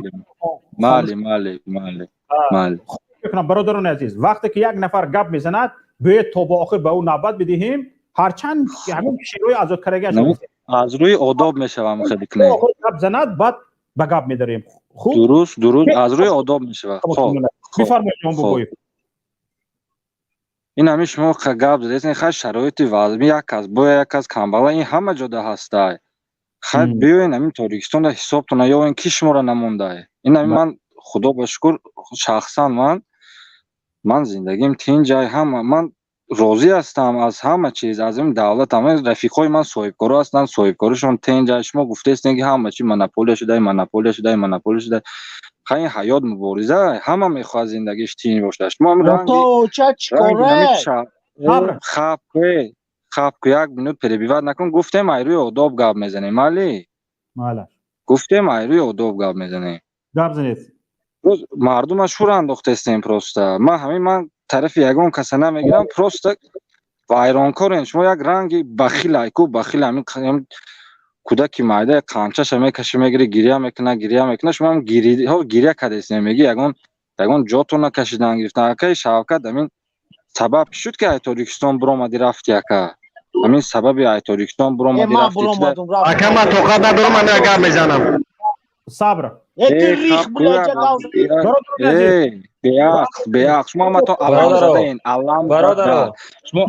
Майли, майли, майли, майли.
Мекунам. Бародарони азиз, вақте ки як нафар гап мезанад, биёед то ба охир ба ӯ навбат бидиҳем, ҳарчанд ҳамин шеърҳои азодкардагиаш.
Аз рӯи одоб мешавам, хеле кунем.
Гап занад, баъд ба гап медарем.
Хуб, дуруст, дуруст, аз рӯи одоб мешавад.
Хоб, бифармоед, ҷон Бобоев.
Ин ҳамин шумо гап задед, хай, шароити вазъи як кас боя, як кас камбағал, ин ҳама ҷода ҳастай. Хай, биёен ҳамин Тоҷикистонда ҳисобтона ёвен, ки шуморо намондай. Ин ҳамин ман, худо ба шукр, шахсан ман зиндагим тинҷай, ҳама ман розӣ ҳастам аз ҳама чиз, аз ин давлат. Ҳама рафиқҳои ман соҳибкоро ҳастанд, соҳибкоришон тинҷай. Шумо гуфтаистем, ки ҳама чи монополия шудай, монополия шудай, монополия шудай. Хай, ин ҳаёт мубориза, ҳама мехоҳад зиндагиш тинҷ бошад. Шумо хаб хаб, як минут перебивать накун. Гуфтем, ай рӯи одоб гап мезанем, майли, гуфтем, ай рӯи одоб гап мезанем.
Гап занед.
Мардума шур андохтестем. Просто ман ҳамин, ман тарафи ягон каса намегирам, просто вайронкорен шумо. Як ранги бахил айку, бахил, ҳамин кӯдаки майда қамчаша мекаша, мегири, гиря мекуна, гиря мекуна. Шумо ҳам гиря кардестем, меги ягон ҷотон накашидан гирифтан. Акаи Шавкат, ҳамин сабаб чӣ шуд, ки ай Тоҷикистон биромадӣ, рафти, ака? Ҳамин сабаби ай Тоҷикистон биромадӣ, рафти?
Ака, ман тоқат надорам, ман гап мезанам.
Сабр.
Беақл, беақл, шумо ҳама то алам задаен, алам. Шумо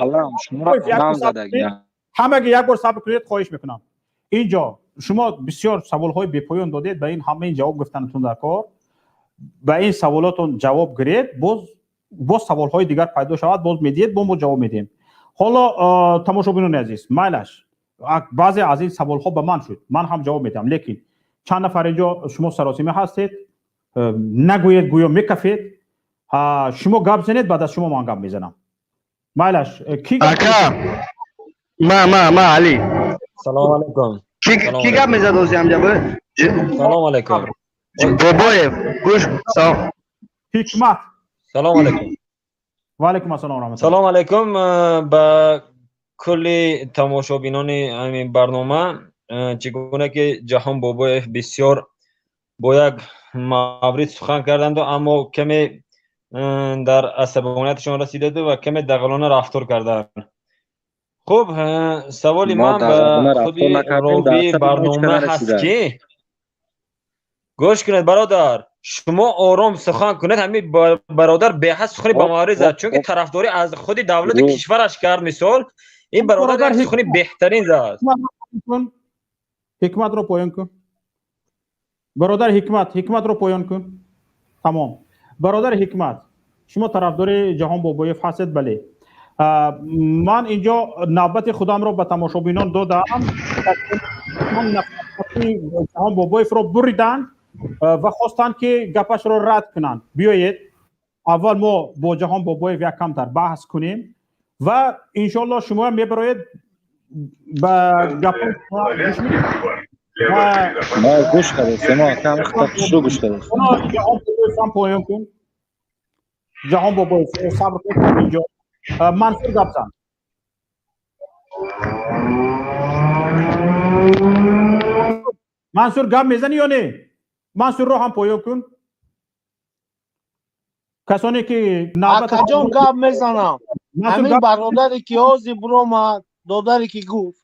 алам, шуморо алам задаги.
Ҳамаги як бор сабр кунед, хоҳиш мекунам. Инҷо шумо бисёр саволҳои бепоён додед, ба ин ҳама ин ҷавоб гуфтанатон дар кор. Ба ин саволотон ҷавоб гиред, боз саволҳои дигар пайдо шавад, боз медиҳед, бо мо ҷавоб медиҳем. Ҳоло, тамошобинони азиз, майлаш, баъзе аз ин саволҳо ба ман шуд, ман ҳам ҷавоб медиҳам, лекин чанд нафар инҷо шумо саросима ҳастед, нагӯед, гӯё мекафед. Шумо гап занед, баъд аз шумо ман гап мезанам. Майлаш,
ки? Ака, ма Али.
Салому алайкум.
Ки гап мезад ози ҳамҷа?
Салому алайкум.
Бобоев, гӯш.
Ҳикмат.
Салому алайкум.
Ва алайкум ассалом, раҳматуллоҳ.
Салому алайкум ба кулли тамошобинони ҳамин барнома. Чӣ гуна ки Ҷаҳон Бобоев бисёр бо як маврид сухан карданду, аммо каме дар асабонияташон расидаду ва каме дағалона рафтор карданд. Хуб, саволи ман ба худи ровии барнома ҳаст, ки гӯш кунед, бародар, шумо ором сухан кунед. Ҳамин бародар беҳад сухани бамаврид зад, чунки тарафдорӣ аз худи давлати кишвараш кард. Мисол, ин бародар сухани беҳтарин зад.
Ҳикматро поён кун, бародар Ҳикмат, Ҳикматро поён кун. Тамом. Бародар Ҳикмат, шумо тарафдори Ҷаҳон Бобоев ҳастед, бале? Ман инҷо навбати худамро ба тамошобинон додам. Ҷаҳон Бобоевро буриданд ва хостанд, ки гапашро рад кунанд. Биёед, аввал мо бо Ҷаҳон Бобоев як камтар баҳс кунем ва иншоалло шумоам мебароед, ба гапҳои.
Гӯш кардем, гӯш кардем.
Ҷаҳон Бобоев ҳам поён кун. Ҷаҳон Бобоев, сабр кун инҷо. Мансур, гап зан. Мансур, гап мезанӣ ё не? Мансурро ҳам поён кун. Касоне ки
Акаҷон, гап мезанам. Ҳамин бародаре ки ҳозир биромад, додаре ки гуфт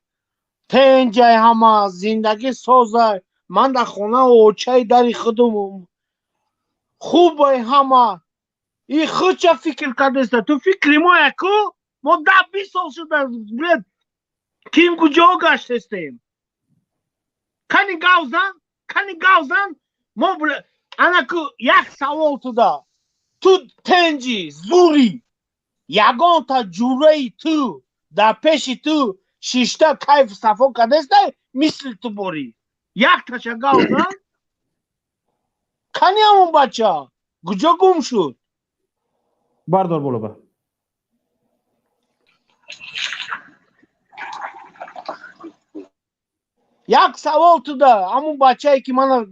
тенҷай, ҳама зиндагӣ созай, ман дар хона очаи дари худумум хубай, ҳама и худча фикр кардеста. Ту фикри мо яку мо 10-20 сол шуда, блед, ким куҷо гаштестем? Кани гавзан, кани гавзан. Мо анаку як савол туда: ту тенҷи зури, ягонта ҷуръаи ту дар пеши ту шишта кайфу сафо кардестай, мисли ту борӣ якташа гавзан. Кани ҳамон бача куҷо гум шуд?
Бардор болоба.
Як савол туда, ҳамон бачае ки мана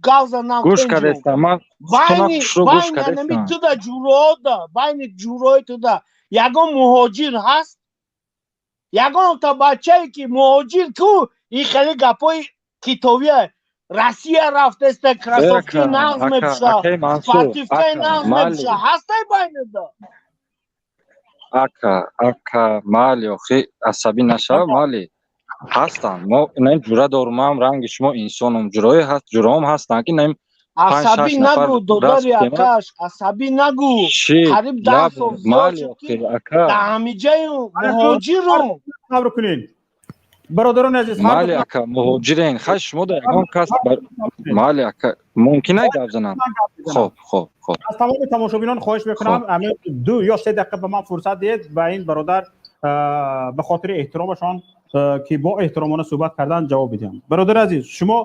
гавза.
Гӯш кардестам ман.
Байни байни туда ҷуръода, байни ҷуръои туда ягон муҳоҷир ҳаст? Ягонта бачае ки муҳоҷир ку ин хеле гапҳои китобия, Россия рафтеста, кроссовки нағз мепӯша, спортивкаи нағз мепӯша, ҳастай байнида?
Ака, ака, майли, охи асабӣ нашав, майли, ҳастанд. Мо ин ҷура дорум, ман ранги шумо инсонум, ҷурои ҳаст, ҷуроам ҳастанд ки наим.
Асабӣ нагӯ, додари акаш, асабӣ нагӯ. Қариб 10 сол зиёд шуд ки дар ҳамиҷаю муҳоҷирум.
Сабр кунед, бародарони азиз.
Майли, ака, муҳоҷирен, хай, шумо да ягон кас. Майли, ака, мумкин ай гап занам? Хоб, хоб, хоб.
Аз тамоми тамошобинон хоҳиш мекунам, ҳамин 2 ё 3 дақиқа ба ман фурсат диҳед, ба ин бародар ба хотири эҳтиромашон ки бо эҳтиромона суҳбат кардан ҷавоб бидиҳам. Бародари азиз, шумо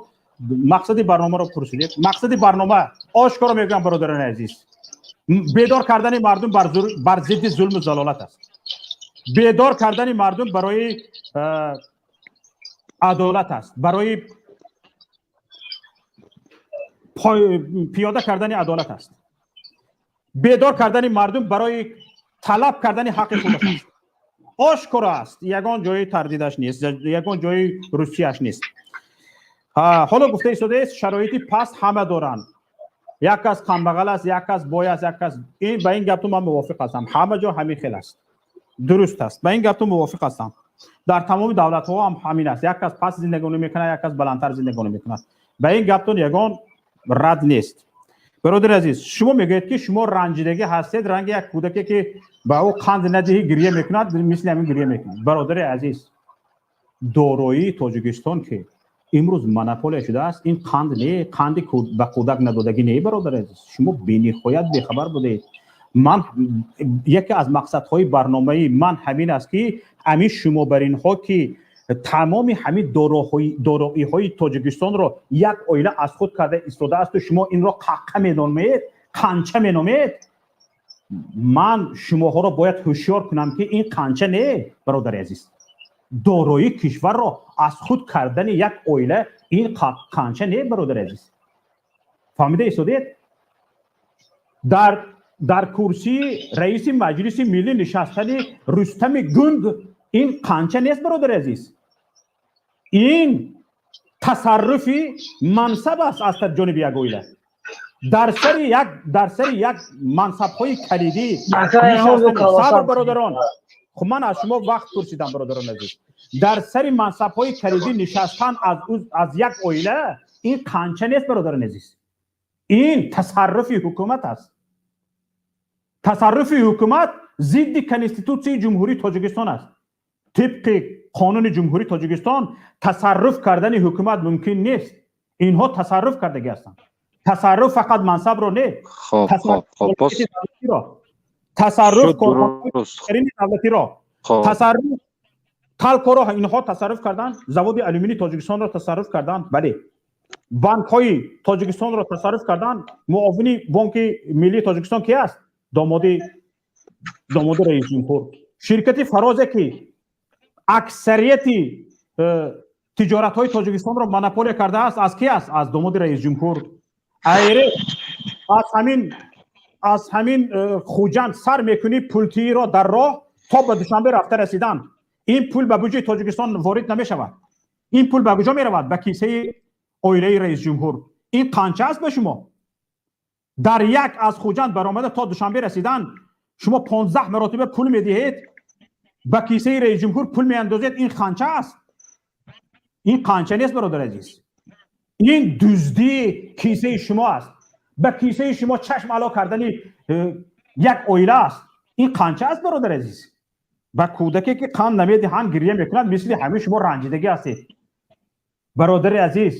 мақсади барномаро пурсидед. Мақсади барнома, ошкоро мегӯям, бародарони азиз, бедор кардани мардум бар зидди зулму залолат аст, бедор кардани мардум барои адолат аст, барои пиёда кардани адолат аст, бедор кардани мардум барои талаб кардани ҳаққи худаш аст. Ошкоро аст, ягон ҷои тардидаш нест, ягон ҷои русияш нест. Ҳоло гуфта истодааст, шароити паст ҳама доранд, як кас камбағал аст, як кас бой аст, як кас ин. Ба ин гапту ман мувофиқ ҳастам. Ҳама ҷо ҳамин хел аст, дуруст аст, ба ин гапту мувофиқ ҳастам. Дар тамоми давлатҳо ҳам ҳамин аст: як кас паст зиндагонӣ мекунад, як кас баландтар зиндагонӣ мекунад. Ба ин гаптон ягон рад нест. Бародари азиз, шумо мегӯед ки шумо ранҷидагӣ ҳастед, ранги як кӯдаке ки ба ӯ қанд надиҳӣ гирья мекунад, мисли ҳамин гирья мекунад. Бародари азиз, дороии Тоҷикистон ки имрӯз монополия шудааст, ин қанд не, қанди ба кӯдак надодагӣ не. Бародари азиз, шумо бениҳоят бехабар будаед. Ман яке аз мақсадҳои барномаи ман ҳамин аст ки ҳамин шумо бар инҳо ки тамоми ҳамин дороиҳои Тоҷикистонро як оила аз худ карда истодаасту шумо инро қаққа меномед, қанча меномед, ман шумоҳоро бояд ҳушёр кунам ки ин қанча не, бародари азиз. Дороии кишварро аз худ кардани як оила ин қанча не, бародари азиз. Фаҳмида истодед? Дар курсии раиси Маҷлиси Миллӣ нишастани Рустами Гунг ин қанча нест, бародари азиз. Ин тасарруфи мансаб аст аз ҷониби як оила. Дар сари як мансабҳои калидӣ. Сабр, бародарон, хуб, ман аз шумо вақт пурсидам. Бародарон азиз, дар сари мансабҳои калидӣ нишастан аз як оила ин қанча нест, бародарон азиз. Ин тасарруфи ҳукумат аст. Тасарруфи ҳукумат зидди Конститутсияи Ҷумҳурии Тоҷикистон аст. Тибқи қонуни Ҷумҳурии Тоҷикистон тасарруф кардани ҳукумат мумкин нест. Инҳо тасарруф кардагӣ ҳастанд. Тасарруф фақат мансабро не, тасарруф корхонаи давлатиро, тасарруф Талкоро инҳо тасарруф карданд, заводи алюмини Тоҷикистонро тасарруф карданд, бале, банкҳои Тоҷикистонро тасарруф карданд. Муовини Бонки Миллии Тоҷикистон ки аст? Домоди раисҷумҳур. Ширкати Фарозе ки аксарияти тиҷоратҳои Тоҷикистонро монополия кардааст, аз ки аст? Аз домоди раисҷумҳур. Айре аз ҳамин Хуҷанд сар мекунӣ, пултииро дар роҳ. То ба Душанбе рафта расидан ин пул ба буҷаи Тоҷикистон ворид намешавад. Ин пул ба куҷо меравад? Ба кисаи оилаи раисҷумҳур. Ин қанча аст ба шумо? Дар як аз Хуҷанд баромада то Душанбе расидан шумо 15 маротиба пул медиҳед, ба кисаи раисҷумҳур пул меандозед. Ин қанча аст? Ин қанча нест, бародар азиз, ин дуздии кисаи шумо аст, ба кисаи шумо чашм ало кардани як оила аст. Ин қанча аст, бародар азиз? Ба кӯдаке ки қанд намедиҳанд, гирья мекунад, мисли ҳамин шумо ранҷидагӣ ҳастед, бародари азиз.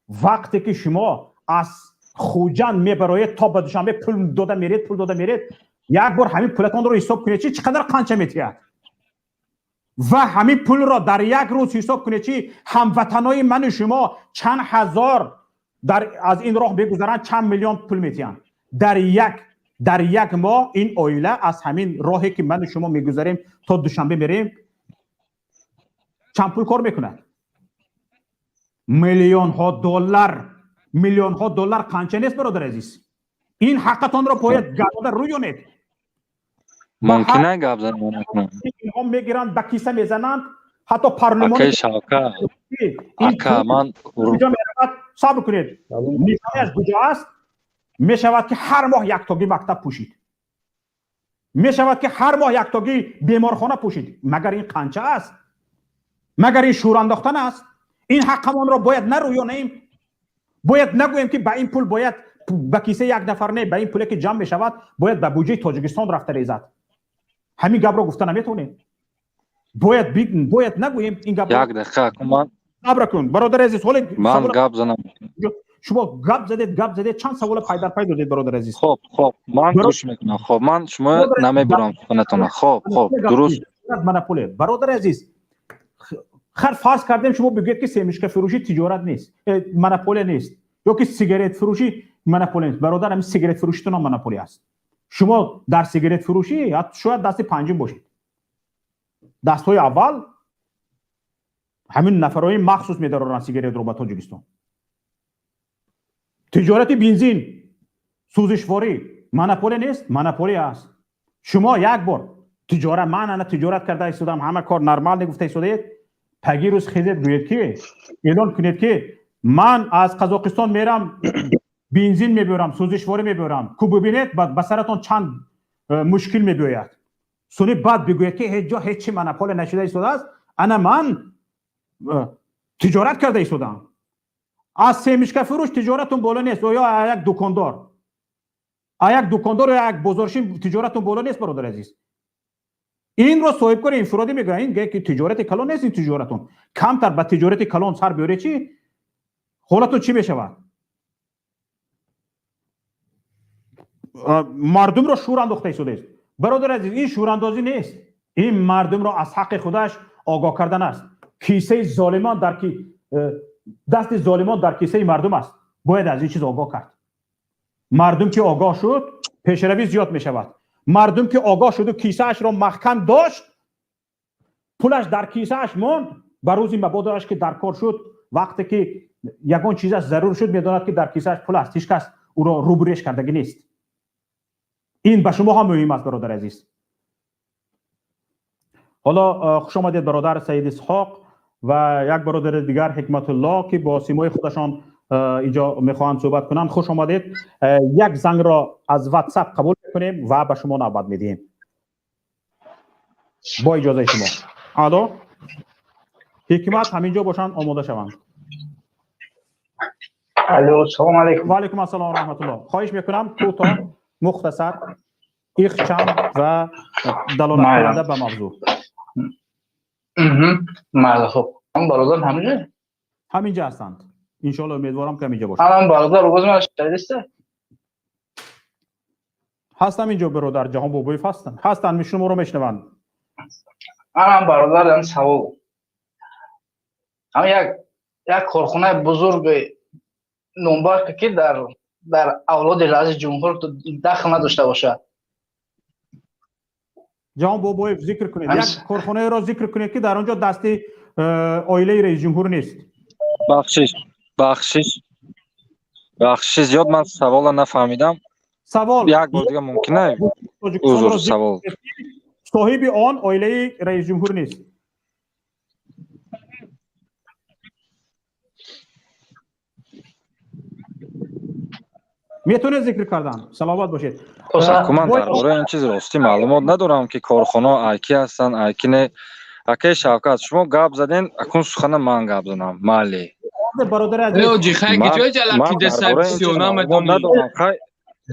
Вақте ки шумо аз Хуҷанд мебароед, то ба Душанбе пул дода меред, пул дода меред, як бор ҳамин пулатонро ҳисоб кунед, чи чӣ қадар қанча метиҳад, ва ҳамин пулро дар як рӯз ҳисоб кунед, чи ҳамватанои ману шумо чанд ҳазор дар аз ин роҳ мегузаранд, чанд миллион пул метиҳанд дар як моҳ. Ин оила аз ҳамин роҳе ки ману шумо мегузарем, то Душанбе мерем, чанд пул кор мекунад? Миллионҳо доллар, миллионҳо доллар. Қанча нест, бародар азиз. Ин ҳаққатонро бояд гардода рӯёнед.
Мумкина гап занам?
Инҳо мегиранд, ба киса мезананд, ҳатто парлумон.
Акаи Шавкат, ака, ман
куҷо меравад? Сабр кунед, нишонааш куҷо аст? Мешавад ки ҳар моҳ яктогӣ мактаб пӯшид, мешавад ки ҳар моҳ яктогӣ беморхона пӯшид. Магар ин қанча аст? Магар ин шӯр андохтан аст? Ин ҳаққамонро бояд нарӯёнем, бояд нагӯем ки ба ин пул бояд ба кисаи як нафар не, ба ин пуле ки ҷамъ мешавад, бояд ба буҷаи Тоҷикистон рафта резад. Ҳамин гапро гуфта наметавонем, бояд нагӯем ин гап.
Як дақиқа, ман
Сабр кун, бародари азиз, ҳоле
ман гап занам.
Шумо гап задед, гап задед, чанд савола пайдарпай додед, бародари азиз.
Хоб, ман гӯш мекунам. Хоб, ман шумо намебурам суханатона. Хоб, дуруст.
Монополия, бародари азиз, хар фарз кардем, шумо бигӯед ки семечка фурӯшӣ тиҷорат нест, монополия нест, ё ки сигарет фурӯшӣ монополия нест. Бародар, ҳамин сигарет фурӯшитон монополия аст. Шумо дар сигарет фурӯшӣ шояд дасти панҷум бошед. Дастҳои аввал ҳамин нафарҳои махсус медароранд сигаретро ба Тоҷикистон. Тиҷорати бензин, сӯзишворӣ монополия нест? Монополия аст. Шумо як бор тиҷорат, ман ана тиҷорат карда истодам, ҳама кор нормал гуфта истодаед, паги рӯз хезед, гӯед ки, эълон кунед ки ман аз Қазоқистон мерам, бензин мебиёрам, сӯзишворӣ мебиёрам, ку бибинед, ба саратон чанд мушкил мебиёяд. Суни баъд бигӯяд ки ҳеҷ ҷо ҳеҷ чи монополия нашуда истодааст, ана ман тиҷорат карда истодам. Аз семечка фурӯш тиҷоратон боло нест? Оё як дукондор ё як бозоршин тиҷоратон боло нест, бародар азиз? Инро соҳибкори инфиродӣ мегӯяд. Ин ки тиҷорати калон нест ин тиҷоратон. Камтар ба тиҷорати калон сар биёре, чӣ ҳолатон чӣ мешавад? Мардумро шӯр андохта истодааст, бародар азиз. Ин шӯрандозӣ нест, ин мардумро аз ҳаққи худаш огоҳ кардан аст. Кисаи золимон дар ки дасти золимон дар кисаи мардум аст, бояд аз ин чиз огоҳ кард. Мардум ки огоҳ шуд, пешравӣ зиёд мешавад. Мардум ки огоҳ шуду кисаашро маҳкам дошт, пулаш дар кисааш монд, ба рӯзи мабодоаш ки дар кор шуд, вақте ки ягон чизаш зарур шуд, медонад ки дар кисааш пул аст, ҳеҷ кас ӯро рӯбуреш кардагӣ нест. Ин ба шумо ҳам муҳим аст, бародари азиз. Ҳоло хуш омадед, бародар Саид Исҳоқ ва як бародари дигар, Ҳикматулло, ки бо симои худашон инҷо мехоҳанд суҳбат кунанд. Хуш омадед. Як зангро аз WhatsApp қабул мекунем ва ба шумо навбат медиҳем бо иҷозаи шумо. Алло, Ҳикмат ҳаминҷо бошанд, омода шаванд.
Алло, салом алейкум.
Ва алейкум ассалом раҳматулло. Хоҳиш мекунам, кӯтоҳ, мухтасар, ихчам ва далолаткунанда ба мавзӯъ.
Майли, хуб, бародар ҳаминҷо?
Ҳаминҷа ҳастанд, иншоалло, умедворам ки ҳаминҷо бошанд.
Ҳам бародар, овози ман шунидиста?
Ҳастам инҷо, бародар Ҷаҳон Бобоев ҳастанд, ҳастанд, шуморо мешунаванд.
Ҳам бародар, ам савол, ҳам як корхонаи бузурги номбар ки дар авлоди раиси ҷумҳур дахл надошта бошад.
Ҷаҳон Бобоев, зикр кунед, як корхонаеро зикр кунед, ки дар он ҷо дасти оилаи раисҷумҳур нест.
Бахшиш, бахшиш, бахшиши зиёд, ман савола нафаҳмидам.
Савол
як бор дига мумкина? Узр, савол.
Соҳиби он оилаи раисҷумҳур нест. Метавонед зикр кардан, саломат бошед.
Ман дар бораи ин чиз ростӣ маълумот надорам, ки корхонаҳо айки ҳастанд, айки не. Акаи Шавкат, шумо гап заден, акун сухана ман гап занам. Майли.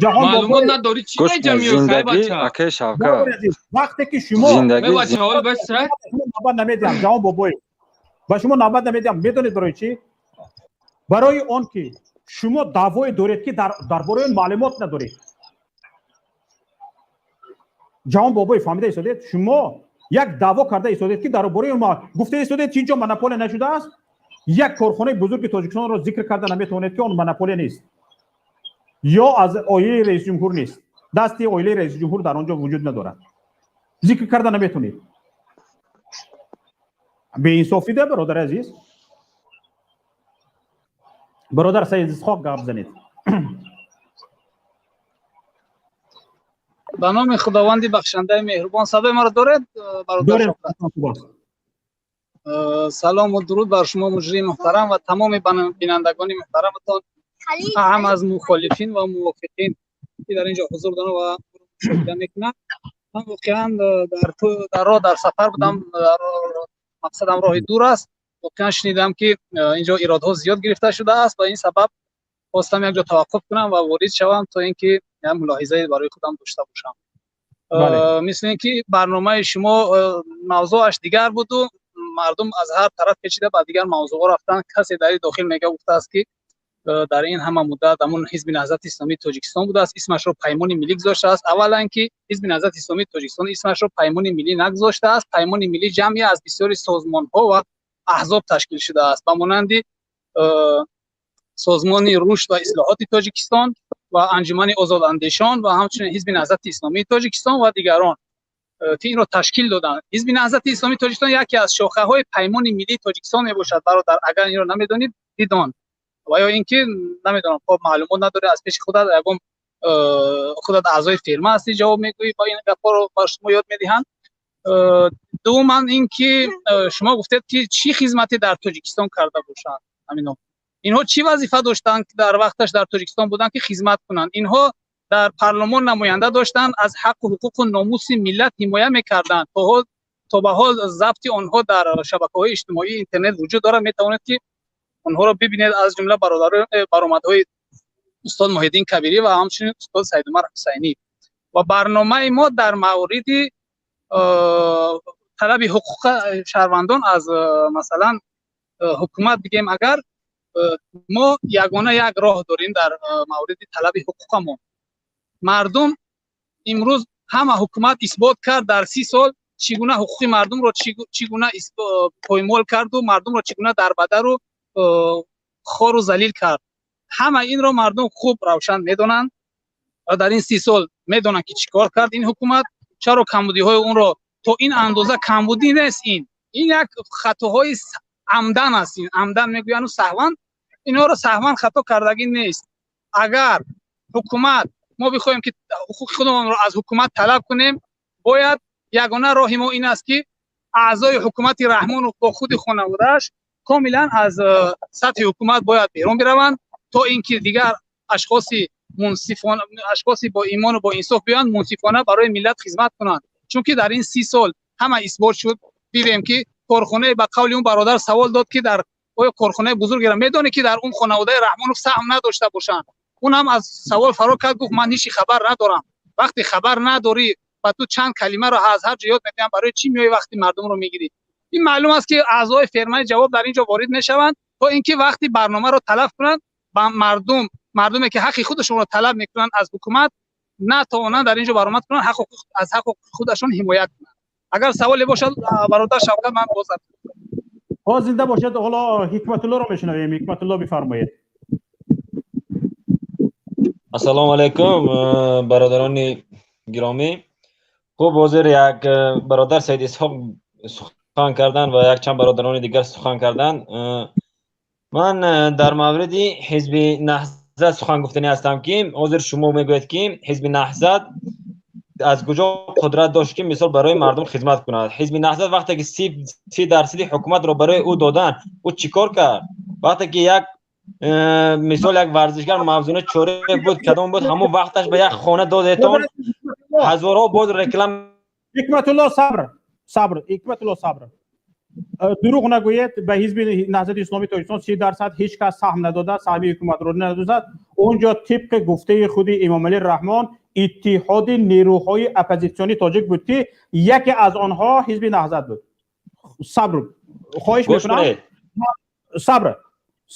Маълумот надорӣ, чӣ меҷамиё, хай бача?
Акаи Шавкат,
вақте ки шумо навбат намедиҳам, Ҷаҳон Бобоев, ба шумо навбат намедиҳам, медонед барои чӣ? Барои он ки шумо даъвое доред, ки дар бораи он маълумот надоред. Ҷаҳон Бобоев, фаҳмида истодед? Шумо як даъво карда истодед, ки дар бораи он гуфта истодед, ки инҷо монополия нашудааст. Як корхонаи бузурги Тоҷикистонро зикр карда наметавонед, ки он монополия нест ё аз оилаи раисҷумҳур нест, дасти оилаи раисҷумҳур дар он ҷо вуҷуд надорад. Зикр карда наметавонед. Беинсофӣ да, бародари азиз. Бародар Саид Исҳоқ, гап занед.
Ба номи Худованди бахшандаи меҳрубон. Садои маро доред, бародар Шавкат? Салому дуруд бар шумо, муҷрии муҳтарам, ва тамоми бинандагони муҳтараматон, ҳам аз мухолифин ва мувофиқин, ки дар инҷо ҳузур доранд ва мушоҳида мекунанд. Ман воқеан дар роҳ, дар сафар будам, мақсадам роҳи дур аст. Воқеан шунидам, ки инҷо иродҳо зиёд гирифта шудааст, ба ин сабаб хостам якҷо таваққуф кунам ва ворид шавам, то ин ки як мулоҳизае барои худам дошта бошам. Мисли ин ки барномаи шумо мавзӯаш дигар буду мардум аз ҳар тараф печида ба дигар мавзӯъҳо рафтанд. Касе дар ин дохил мега гуфтааст, ки дар ин ҳама муддат ҳамон Ҳизби Наҳзати Исломии Тоҷикистон будааст, исмашро Паймони Миллӣ гузоштааст. Аввалан ки Ҳизби Наҳзати Исломии Тоҷикистон исмашро Паймони Миллӣ нагузоштааст. Паймони Миллӣ ҷамъе аз бисёри созмонҳо ва аҳзоб ташкил шудааст, ба монанди созмони рушд ва ислоҳоти Тоҷикистон ва Анҷумани озодандешон ва ҳамчунин Ҳизби Наҳзати Исломии Тоҷикистон ва дигарон, ки инро ташкил доданд. Ҳизби Наҳзати Исломии Тоҷикистон яке аз шохаҳои Паймони Миллии Тоҷикистон мебошад. Бародар, агар инро намедонед, бидон, ва ё ин ки намедонам, хоб маълумот надорӣ, аз пеши худат ягон худат аъзои фирма ҳастӣ, ҷавоб мегӯӣ ва ин гапҳоро бар шумо ёд медиҳанд. Дуввуман ин ки шумо гуфтед, ки чӣ хизмате дар Тоҷикистон карда бошанд ҳамино. Инҳо чӣ вазифа доштанд, ки дар вақташ дар Тоҷикистон буданд, ки хизмат кунанд? Инҳо дар парлумон намоянда доштанд, аз ҳаққу ҳуқуқу номуси миллат ҳимоя мекарданд. То ба ҳол забти онҳо дар шабакаҳои иҷтимоии интернет вуҷуд дорад, метавонед ки онҳоро бибинед, аз ҷумла баромадҳои устод Муҳиддин Кабирӣ ва ҳамчунин устод Саидумар Ҳусайнӣ. Ва барномаи мо дар мавриди талаби ҳуқуқи шаҳрвандон аз масалан ҳукумат бигем, агар мо ягона як роҳ дорем дар мавриди талаби ҳуқуқамон. Мардум имрӯз ҳама ҳукумат исбот кард дар 30 сол чӣ гуна ҳуқуқи мардумро чӣ гуна поймол карду мардумро чӣ гуна дарбадару хору залил кард. Ҳама инро мардум хуб равшан медонанд ва дар ин 30 сол медонанд, ки чӣ кор кард ин ҳукумат, чаро камбудиҳои онро то ин андоза. Камбудӣ нест, ин як хатоҳои амдан аст. Ин амдан мегӯяну саҳван, инҳоро саҳван хато кардагӣ нест. Агар ҳукумат мо бихоҳем, ки ҳуқуқи худамонро аз ҳукумат талаб кунем, бояд ягона роҳи мо ин аст, ки аъзои ҳукумати Раҳмонов бо худи хонаводааш комилан аз сатҳи ҳукумат бояд берун бираванд, то ин ки дигар ашхоси мунсифона, ашхоси бо имону бо инсоф биёянд, мунсифона барои миллат хизмат кунанд. Чунки дар ин 30 сол ҳама исбот шуд. Дидем, ки корхонае, ба қавли он бародар савол дод, ки дар оё корхонаи бузургеро медонӣ, ки дар он хонаводаи Раҳмонов саҳм надошта бошанд? Он ҳам аз савол фаро кард, гуфт: ман ҳечи хабар надорам. Вақте хабар надорӣ ба ту чанд калимаро аз ҳар ҷо ёд медиҳам, барои чӣ меоӣ вақти мардумро мегирӣ? Ин маълум аст, ки аъзои фирмаи ҷавоб дар ин ҷо ворид мешаванд, то ин ки вақти барномаро талаф кунанд ба мардум, мардуме ки ҳаққи худашонро талаб мекунанд аз ҳукумат, натавонанд дар ин ҷо баромад кунанд, аз ҳаққу худашон ҳимоят кунанд. Агар саволе бошад, бародар Шавкат, ман боз
ҳо зинда бошед. Ҳоло Ҳикматуллоро мешунавем. Ҳикматулло, бифармоед.
Ассалому алайкум, бародарони гиромӣ. Хуб, ҳозир як бародар Саид Исҳоқ сухан кардан ва якчанд бародарони дигар сухан кардан. Ман дар мавриди Ҳизби Наҳзат сухан гуфтанӣ ҳастам, ки ҳозир шумо мегӯед, ки Ҳизби Наҳзат Аз куҷо қудрат дошт, ки мисол барои мардум хизмат кунад? Ҳизби Наҳзат вақте ки 30% ҳукуматро барои ӯ доданд, ӯ чӣ кор кард? Вақте ки як мисол як варзишгар Мавзуна Чореев буд, кадом буд, ҳамон вақташ ба як хона додетон, ҳазорҳо боз реклам.
Ҳикматулло, сабр, сабр, Ҳикматулло, сабр. Дурӯғ нагӯед. Ба Ҳизби Наҳзати Исломии Тоҷикистон 30% ҳеҷ кас саҳм надода, саҳми ҳукуматро надодад. Он ҷо тибқи гуфтаи худи Эмомалӣ Раҳмон иттиҳоди нерӯҳои оппозитсионии тоҷик буд, ки яке аз онҳо Ҳизби Наҳзат буд. Сабр, хоҳиш мекунам, сабр,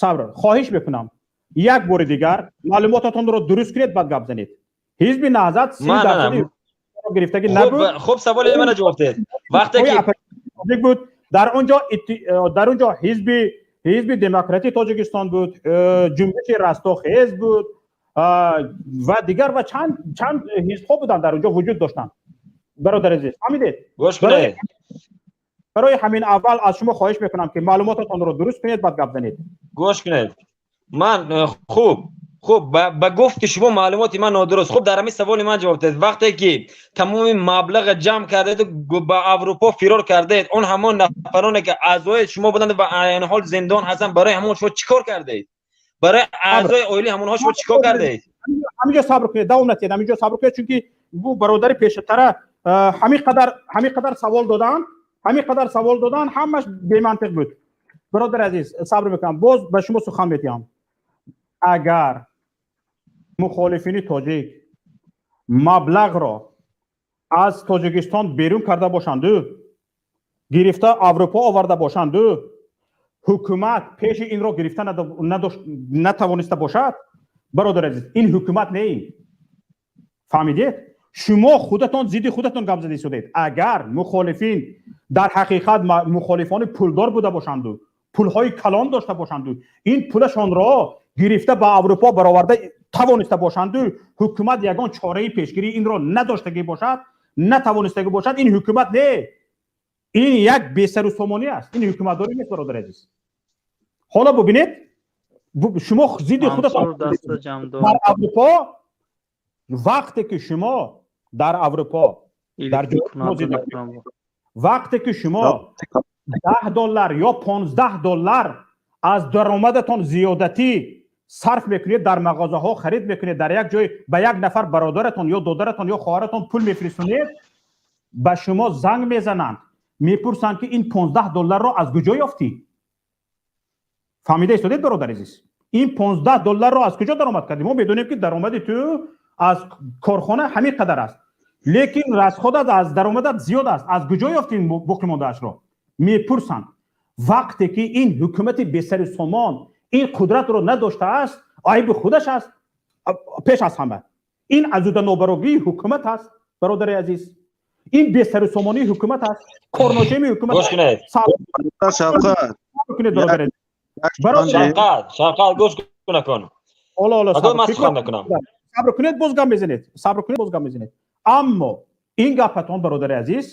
сабр, хоҳиш мекунам, як бори дигар маълумотатонро дуруст кунед, баъд гап занед. Ҳизби Наҳзат 30% гирифтагӣ набуд.
Хуб, саволи мана ҷавоб диҳед. Вақте
ки буд дар он ҷо Ҳизби Демократии Тоҷикистон буд, Ҷунбиши Растохез буд ва дигар ва чанд чанд ҳизбҳо буданд, дар он ҷо вуҷуд доштанд. Бародари азиз, фаҳмидед?
Гӯш кунед.
Барои ҳамин аввал аз шумо хоҳиш мекунам, ки маълумотатонро дуруст кунед, баъд гап занед.
Гӯш кунед, ман хуб, хуб, ба гуфти шумо маълумоти ман нодуруст. Хуб, дар ҳамин саволи ман ҷавоб диҳед. Вақте ки тамоми маблаға ҷамъ кардед, ба Аврупо фирор кардед, он ҳамон нафароне ки аъзои шумо буданд ва айни ҳол зиндон ҳастанд, барои ҳамон шумо чӣ кор кардед? Барои аъзои оилаи ҳамонҳо шумо чӣ кор кардед?
Ҳаминҷо сабр кунед, давом натиҳед, ҳаминҷо сабр кунед, чунки бу бародари пешатара ҳамин қадар савол доданд, ҳамин қадар савол доданд, ҳамаш бемантиқ буд. Бародари азиз, сабр мекунам, боз ба шумо сухан медиҳам. Агар мухолифини тоҷик маблағро аз Тоҷикистон берун карда бошанду, гирифта Аврупо оварда бошанду, ҳукумат пеши инро гирифта натавониста бошад, бародари азиз, ин ҳукумат не. Фаҳмидед? Шумо худатон зидди худатон гап зада истодед. Агар мухолифин дар ҳақиқат мухолифони пулдор буда бошанду, пулҳои калон дошта бошанду, ин пулашонро гирифта ба Аврупо бароварда тавониста бошанду, ҳукумат ягон чораи пешгирии инро надоштагӣ бошад, натавонистагӣ бошад, ин ҳукумат не, ин як бесару сомонӣ аст, ин ҳукуматдорӣ нест. Бародари азиз, ҳоло бубинед, шумо зидди худатон. Дар Аврупо, вақте ки шумо дар Аврупо, дар вақте ки шумо 10 доллар ё 15 доллар аз даромадатон зиёдатӣ сарф мекунед, дар мағозаҳо харид мекунед, дар як ҷой ба як нафар бародаратон ё додаратон ё хоҳаратон пул мефиристонед, ба шумо занг мезананд, мепурсанд, ки ин 15 долларро аз куҷо ёфтӣ? Фаҳмида истодед, бародари азиз? Ин 15 долларро аз куҷо даромад кардӣ? Мо медонем, ки даромади ту аз корхона ҳамин қадар аст, лекин расход ат аз даромадат зиёд аст. Аз куҷо ёфтӣ ин боқимондаашро? Мепурсанд. Вақте ки ин ҳукумати бесари сомон ин қудратро надоштааст, айби худаш аст. Пеш аз ҳама ин азуда нобарогии ҳукумат аст. Бародари азиз, ин бесару сомонии ҳукумат аст, корношоимии ҳукумат.
Гӯш кунед.
Кунед, бародари.
Шавқат, Шавқат, гӯш кунакон.
Ҳоло, ҳоло.
Агар ман сухан мекунам.
Сабр кунед, боз гап мезанед. Сабр кунед, боз гап мезанед. Аммо ин гапатон, бародари азиз,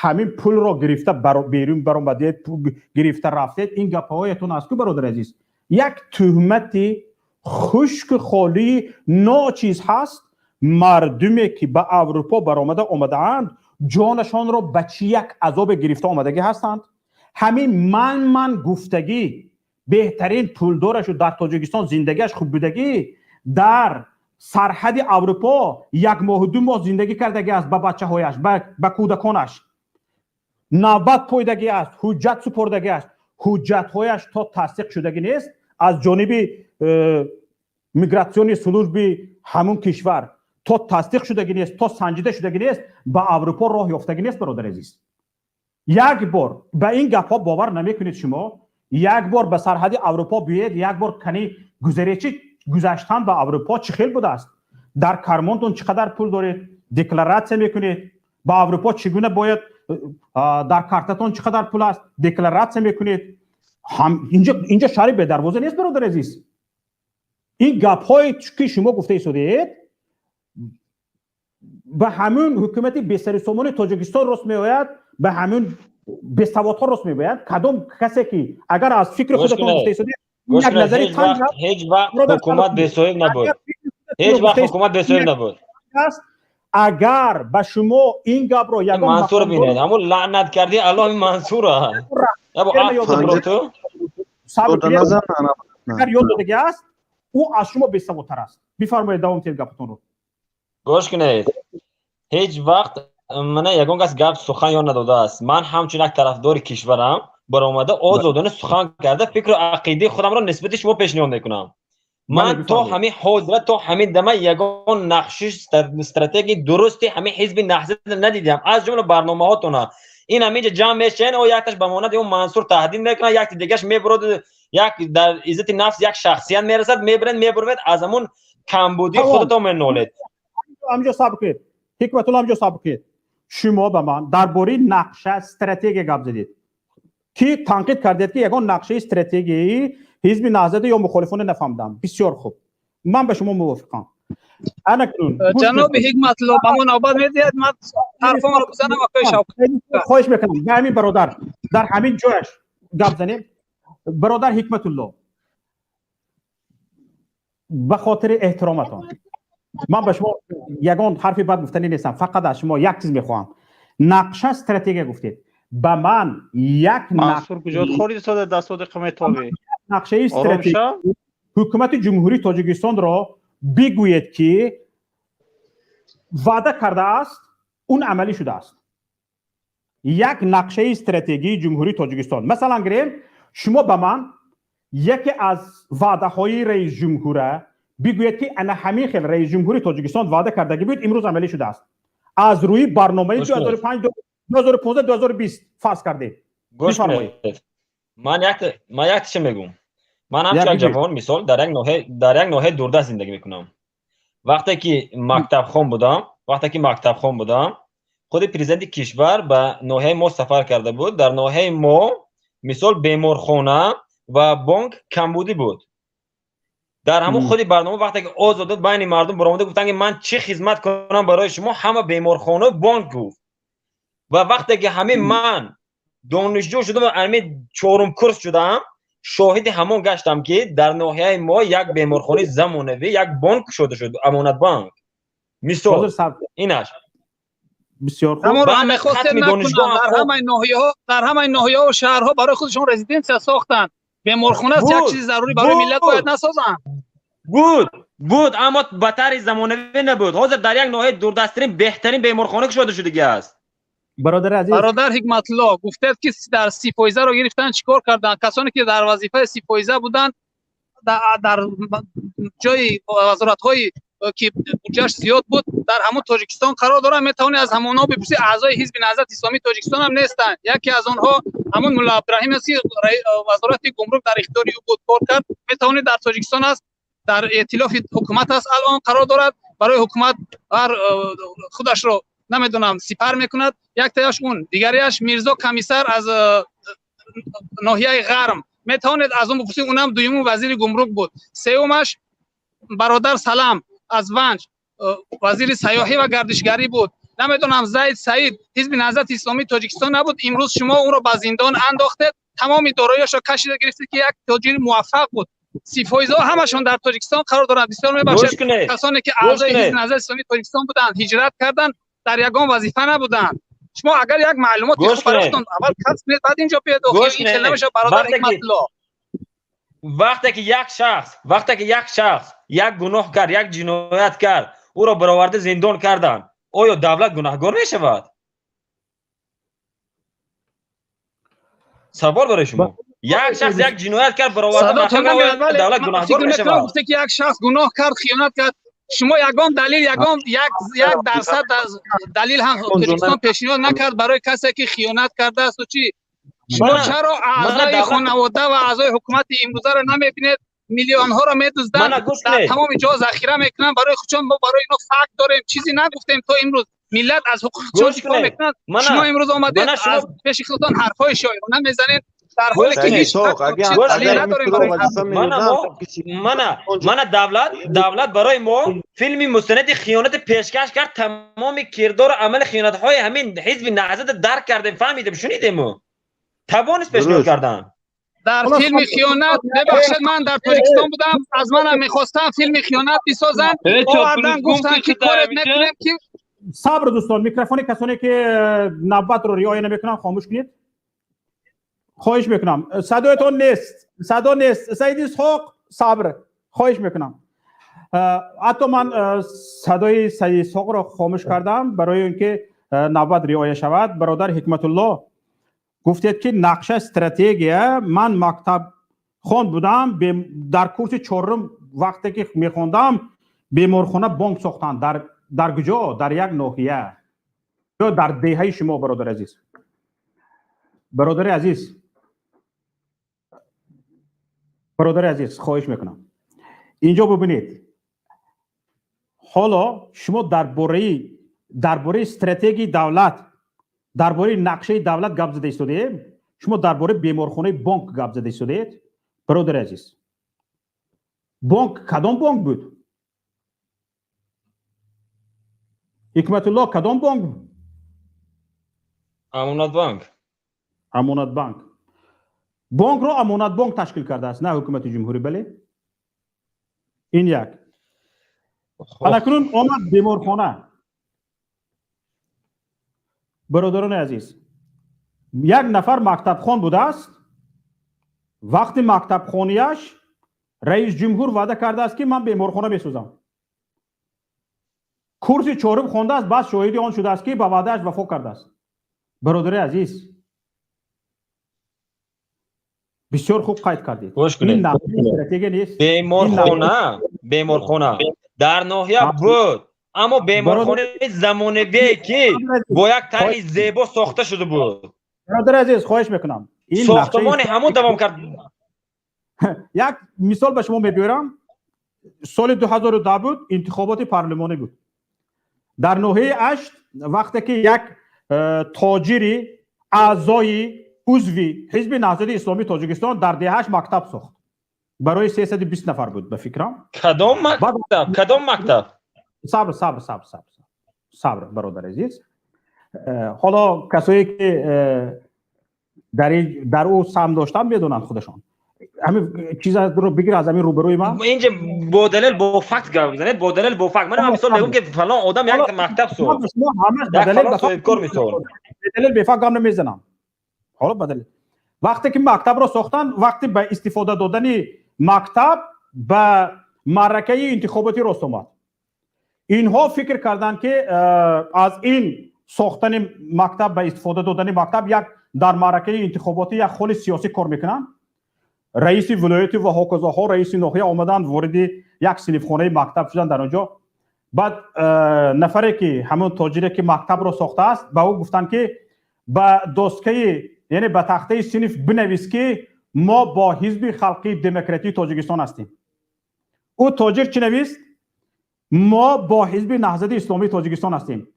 ҳамин пулро гирифта берун баромадед, гирифта рафтед, ин гапҳоятон аст ку, бародари азиз, як туҳмати хушку холии ночиз ҳаст. Мардуме ки ба Аврупо баромада омадаанд, ҷонашонро ба чӣ як азобе гирифта омадагӣ ҳастанд. Ҳамин ман гуфтагӣ беҳтарин пулдорашу дар Тоҷикистон зиндагиаш хуб будагӣ, дар сарҳади Аврупо як моҳу 2 моҳ зиндагӣ кардагӣ аст, ба бачаҳояш, ба кӯдаконаш навбат пойдагӣ аст, ҳуҷҷат супордагӣ аст, ҳуҷҷатҳояш то тасдиқ шудагӣ нест аз ҷониби миграционный служба и ҳамун кишвар, то тасдиқ шудагӣ нест, то санҷида шудагӣ нест, ба Аврупо роҳ ёфтагӣ нест. Бародари азиз, як бор ба ин гапҳо бовар намекунед, шумо як бор ба сарҳади Аврупо биёед, як бор кани гузаречи гузаштан ба Аврупо чӣ хел будааст, дар кармонтон чӣ қадар пул доред, декларатсия мекунед, ба Аврупо чӣ гуна бояд, дар картатон чӣ қадар пул аст, декларатсия мекунед. Инҷо шаҳри бедарвоза нест, бародари азиз. Ин гапҳое ки шумо гуфта истодед, ба ҳамун ҳукумати бесарисомони Тоҷикистон рост меояд, ба ҳамун бесаводҳо рост меояд. Кадом касе ки агар аз фикри худатон гуфта истодед,
як назари ҳеҷ вақт ҳукумат бесоҳиб набуд, ҳеҷ вақт ҳукумат бесоҳиб набуд.
Аст. Агар ба шумо ин гапро ягон
Мансур бинед, ҳамун лаънат карди Аллоҳ Мансура.
Агар ёд додагӣ аст, ӯ аз шумо бесаводтар аст. Бифармоед, давом диҳед гапатонро.
Гӯш кунед, ҳеҷ вақт мана ягон кас гап сухан ёд надодааст. Ман ҳамчун як тарафдори кишварам баромада озодона сухан карда фикру ақидаи худамро нисбати шумо пешниҳод мекунам. Ман то ҳамин ҳозира, то ҳамин дама ягон нақши стратегияи дурусти ҳамин ҳизби Наҳзат надидам, аз ҷумла барномаҳотона. Ин ҳаминҷа ҷамъ мешавен, о якташ ба монанди он Мансур таҳдид мекунад, якти дигаш мебурад, як дар иззати нафс як шахсият мерасад, мебаред, мебурвед, аз ҳамун камбудии худатон менолед.
Ҳаминҷо сабр кунед, Ҳикматулло, ҳаминҷо сабр кунед. Шумо ба ман дар бораи нақша стратегия гап задед, ки танқид кардед, ки ягон нақшаи стратегияи ҳизби Наҳзат ё мухолифона нафаҳмидам. Бисёр хуб, ман ба шумо мувофиқам.
Ҷаноби Ҳикматулло, ба мо навбат медиҳад, ман ҳарфомро бизанам. Акои Шавкат,
хоҳиш мекунам, ба ҳамин бародар дар ҳамин ҷояш гап занем. Бародар Ҳикматулло, ба хотири эҳтироматон ман ба шумо ягон ҳарфи бад гуфтанӣ нестам, фақат аз шумо як чиз мехоҳам. Нақша стратегия гуфтед, ба ман як нақшаи стратегия ҳукумати Ҷумҳурии Тоҷикистонро бигӯед, ки ваъда кардааст, он амалӣ шудааст. Як нақшаи стратегии Ҷумҳурии Тоҷикистон, масалан гирем, шумо ба ман яке аз ваъдаҳои раисҷумҳура бигӯед, ки ана ҳамин хел раисҷумҳури Тоҷикистон ваъда кардагӣ буд, имрӯз амалӣ шудааст, аз рӯи барномаи 2005, 2015, 2020 фарз кардем.
Гӯш кунед, ман як чиз мегӯм. Ман ҳамчун як ҷавон, мисол, дар як ноҳияи дурдаст зиндагӣ мекунам. Вақте ки мактабхон будам, худи президенти кишвар ба ноҳияи мо сафар карда буд. Дар ноҳияи мо, мисол, беморхона ва бонк камбудӣ буд. Дар ҳамон худи барнома, вақте ки озодот байни мардум баромада гуфтанд, ки ман чӣ хизмат кунам барои шумо, ҳама беморхона, бонк гуфт. Ва вақте ки ҳамин ман донишҷӯ шудам, ҳамин чорум курс шудам, шоҳиди ҳамон гаштам, ки дар ноҳияи мо як беморхонаи замонавӣ, як бонк шуда шуд, Амонатбанк, мисол, инаш.
Бисёр
хуб. Мехостем накунанд. Дар ҳамаи ноҳияҳо, дар ҳамаи ноҳияҳо, шаҳрҳо барои худашон резиденсия сохтанд. Беморхона аст, як чизи зарурӣ барои миллат бояд насозанд?
Буд, буд, аммо ба тарзи замонавӣ набуд. Ҳозир дар як ноҳияи дурдасттарин беҳтарин беморхона кушода шудагӣ аст.
Бародари азиз,
бародар Ҳикматулло, гуфтед, ки дар 30 фоизаро гирифтан, чӣ кор карданд? Касоне ки дар вазифаи 30 фоиза буданд, дар ҷои вазоратҳои ки буҷаш зиёд буд, дар ҳамон Тоҷикистон қарор доранд. Метавонед аз ҳамонҳо бипурсед. Аъзои Ҳизби Наҳзати Исломии Тоҷикистон ҳам нестанд. Яке аз онҳо ҳамон Мулла Абдураҳим аст, ки вазорати гумрук дар ихтиёри ӯ буд, кор кард. Метавонед, дар Тоҷикистон аст, дар эътилофи ҳукумат аст, алон қарор дорад, барои ҳукумат ҳар худашро намедонам сипар мекунад. Яктаяш он, дигариаш Мирзо Комиссар аз ноҳияи Ғарм, метавонед аз он бипурсед, унам дуюму вазири гумрук буд. Сеюмаш бародар Салам аз Ванҷ, вазири сайёҳӣ ва гардишгарӣ буд. Намедонам, Зайд Саид Ҳизби Наҳзати Исломии Тоҷикистон набуд? Имрӯз шумо ӯро ба зиндон андохтед, тамоми дороиашро кашида гирифтед, ки як тоҷири муваффақ буд. 30 фоизҳо ҳамашон дар Тоҷикистон қарор доранд. Бисёр мебахшед, касоне ки аъзои Ҳизби Наҳзати Исломии Тоҷикистон буданд, ҳиҷрат карданд, дар ягон вазифа набуданд. Шумо агар як маълумоти хуб барои худтон аввал касб кунед, баъд инҷо биёед. Ин хел намешавад, бародар Ҳикматулло.
Вақте ки як шахс як гуноҳ кард, як ҷиноят кард, ӯро бароварда зиндон карданд, оё давлат гунаҳгор мешавад? Савол барои шумо: як шахс як ҷиноят кард, бароварда, давлат гунаҳгор мешавад?
Гуфте ки як шахс гуноҳ кард, хиёнат кард, шумо ягон далил, ягон 1% аз далил ҳам Тоҷикистон пешниҳод накард барои касе ки хиёнат кардаасту чӣ. Шумо чаро аъзои хонавода ва аъзои ҳукумати имрӯзаро намебинед? Миллионҳоро медузданд, дар тамоми ҷо захира мекунанд барои худшон. Мо барои ино факт дорем, чизе нагуфтем. То имрӯз миллат аз ҳуқуқи худшон дифоъ мекунанд. Шумо имрӯз омадед, аз пеши худтон ҳарфҳои шоирона мезанед, дар ҳоле ки ҳеҷ далил надорем.
Мана, давлат барои мо филми мустанади хиёнати пешкаш кард. Тамоми кирдору амали хиёнатҳои ҳамин Ҳизби Наҳзата дарк кардем, фаҳмидем, шунидему тавонист пешниҳод кардан.
Дар филми хиёнат, мебахшед, ман дар Тоҷикистон будам, аз манам мехостам филми хиёнат бисозанд, овардан, гуфтанд, ки корет мекунем, ки
Сабр, дӯстон, микрофони касоне ки навбатро риоя намекунанд, хомӯш кунед, хоҳиш мекунам. Садоятон нест, садо нест. Саид Исҳоқ, сабр, хоҳиш мекунам. Ҳатто ман садои Саид Исҳоқро хомӯш кардам барои он ки навбат риоя шавад. Бародар Ҳикматулло, гуфтед ки нақша, стратегия. Ман мактабхон будам, дар курси чорум вақте ки мехондам, беморхона, бонк сохтанд. Дар куҷо? Дар як ноҳия ё дар деҳаи шумо, бародари азиз? Бародари азиз, бародари азиз, хоҳиш мекунам, инҷо бубинед. Ҳоло шумо дар бораи стратегияи давлат, дар бораи нақшаи давлат гап зада истодаем, шумо дар бораи беморхонаи бонк гап зада истодаед. Бародари азиз, бонк кадом бонк буд? Ҳикматулло, кадом бонк?
Амонатбанк.
Амонатбанк. Бонкро Амонатбонк ташкил кардааст, на ҳукумати ҷумҳурӣ. Бале, ин як. Анакунун омад беморхона. Бародарони азиз, як нафар мактабхон будааст. Вақти мактабхонияш раис ҷумҳур ваъда кардааст, ки ман беморхона месозам. Курси чорум хондааст, баъд шоҳиди он шудааст, ки ба ваъдааш вафо кардааст. Бародари азиз, бисёр хуб қайд кардед.
Гӯш кунед.
Ин нақшаи стратегия нест.
Беморхона дар ноҳия буд, аммо беморхонаи замонавие, ки бо як тарҳи зебо сохта шуда буд.
Бародари азиз, хоҳиш мекунам.
Сохтмони ҳамон давом кард.
Як мисол ба шумо мебиёрам. Соли 2010 буд, интихоботи парлумонӣ буд дар ноҳияи Ашт. Вақте ки як тоҷири аъзои узви Ҳизби Наҳзати Исломии Тоҷикистон дар деҳааш мактаб сохт барои 320 нафар буд, ба фикрам.
Кадом мактаб? Кадом мактаб?
Сабр, сабр, сабр, сабр, сабр, бародари азиз. Ҳоло касое ки дар ӯ саҳм доштанд, медонанд худашон. Ҳамин чизро бигир аз ҳамин рӯбарӯи ман.
Инҷа бо далел, бо факт гап бизанед, бо далел, бо факт. Ман мисол мегӯям, ки фалон одам як мактаб сохт, як фалон соҳибкор, мисол.
Далел, бефакт гап намезанам. Ҳоло ба далел. Вақте ки мактабро сохтанд, вақти ба истифода додани мактаб ба маъракаи интихоботӣ рост омад. Инҳо фикр карданд, ки аз ин сохтани мактаб, ба истифода додани мактаб як дар маъракаи интихоботӣ як холи сиёсӣ кор мекунанд. Раиси вилояти ва ҳоказоҳо, раиси ноҳия омаданд, вориди як синфхонаи мактаб шуданд. Дар он ҷо баъд нафаре ки ҳамон тоҷире ки мактабро сохтааст, ба ӯ гуфтанд, ки ба доскаи, яъне ба тахтаи синф бинавис, ки мо бо Ҳизби Халқии Демократии Тоҷикистон ҳастем. Ӯ тоҷир чӣ навист? Мо бо Ҳизби Наҳзати Исломии Тоҷикистон ҳастем.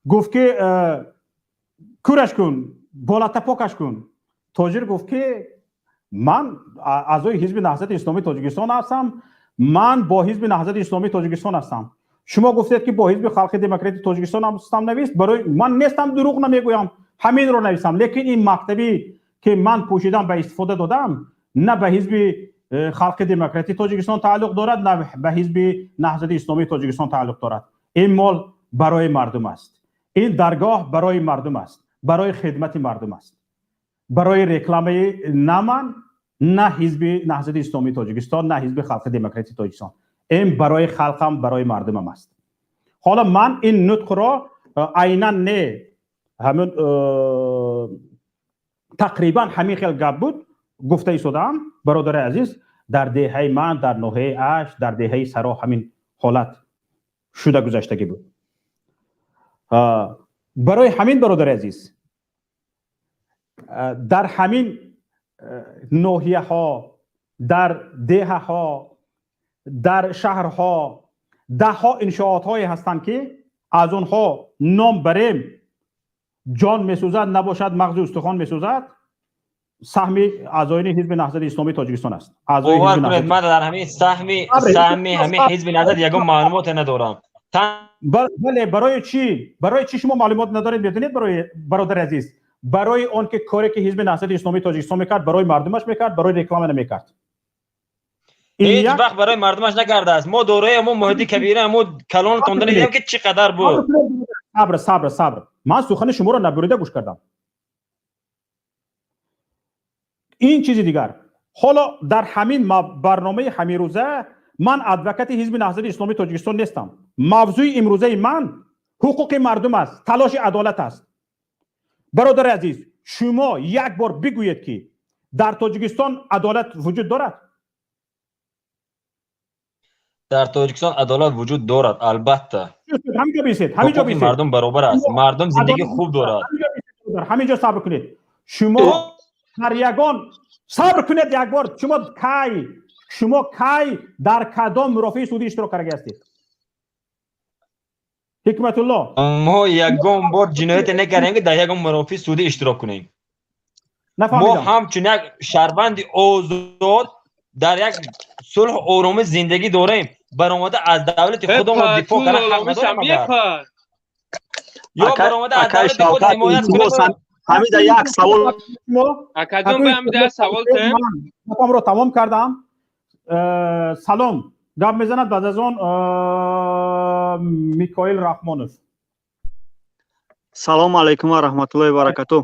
Гуфт, ки кӯраш кун, болатапокаш кун. Тоҷир гуфт, ки ман аъзои Ҳизби Наҳзати Исломии Тоҷикистон ҳастам, ман бо Ҳизби Наҳзати Исломии Тоҷикистон ҳастам. Шумо гуфтед, ки бо Ҳизби Халқи Демократии Тоҷикистон ҳастам навист, барои ман нестам, дурӯғ намегӯям, ҳаминро нависам. Лекин ин мактабӣ ки ман пӯшидам, ба истифода додам, на ба Ҳизби Халқи Демократии Тоҷикистон тааллуқ дорад, на ба Ҳизби Наҳзати Исломии Тоҷикистон тааллуқ дорад. Ин мол барои мардум аст, ин даргоҳ барои мардум аст, барои хидмати мардум аст, барои рекламаи на ман, на Ҳизби Наҳзати Исломии Тоҷикистон, на Ҳизби Халқи Демократии Тоҷикистон. Ин барои халқам, барои мардумам аст. Ҳоло ман ин нутқро айнан не, ҳамин тақрибан ҳамин хел гап буд, гуфта истодаам. Бародари азиз, дар деҳаи ман, дар ноҳияи Ашт, дар деҳаи Саро ҳамин ҳолат шуда гузаштагӣ буд. Барои ҳамин, бародари азиз, дар ҳамин ноҳияҳо, дар деҳаҳо, дар шаҳрҳо даҳҳо иншоотҳое ҳастанд, ки аз онҳо ном барем, ҷон месӯзад, набошад, мағзи устухон месӯзад. Саҳми аъзоини Ҳизби Наҳзати Исломии Тоҷикистон аст.
Бовар кунед, ман дар ҳамин саҳми ҳамин Ҳизби Наҳзат ягон маълумоте надорам.
Бале, барои чӣ? Барои чӣ шумо маълумот надоред, медонед, барои бародари азиз? Барои он ки коре ки Ҳизби Наҳзати Исломии Тоҷикистон мекард, барои мардумаш мекард, барои реклама намекард.
Ҳеҷ вақт барои мардумаш накардааст. Мо дораи мо муҳити кабира, мо калон тонда дидем, ки чӣ қадар буд.
Сабр, сабр, сабр. Ман сухани шуморо набурида гӯш кардам. Ин чизи дигар. Ҳоло дар ҳамин барномаи ҳамирӯза ман адвокати Ҳизби Наҳзати Исломии Тоҷикистон нестам. Мавзӯи имрӯзаи ман ҳуқуқи мардум аст, талоши адолат аст. Бародари азиз, шумо як бор бигӯед, ки дар Тоҷикистон адолат вуҷуд дорад?
Дар Тоҷикистон адолат вуҷуд дорад, албатта.
Ҳаминҷо бисед, ҳаминҷо
Ҳуқуқи
бисед.
мардум баробар аст, мардум зиндагии хуб дорад.
Ҳаминҷо сабр кунед. Шумо дар ягон, сабр кунед як бор. Шумо кай дар кадом мурофиаи судӣ иштирок карда ҳастед, Ҳикматулло?
Мо ягон бор ҷинояте накардем, ки дар ягон мурофиаи судӣ иштирок кунем. Мо
Нафаҳмидам.
ҳамчун як шаҳрванди озод дар як сулҳу оромӣ зиндагӣ дорем. Баромада аз давлати худамон дифоъ кардан ҳақ надорем магар? Ё баромада аз давлати худ ҳимоят кунем?
Ҳамида, як савол.
Акаҷон, ба ҳамида як савол тем.
Гапамро тамом кардам. Салом гап мезанад, баъд аз он Микоил Раҳмонов.
Салому алайкум ва раҳматуллоҳи баракату.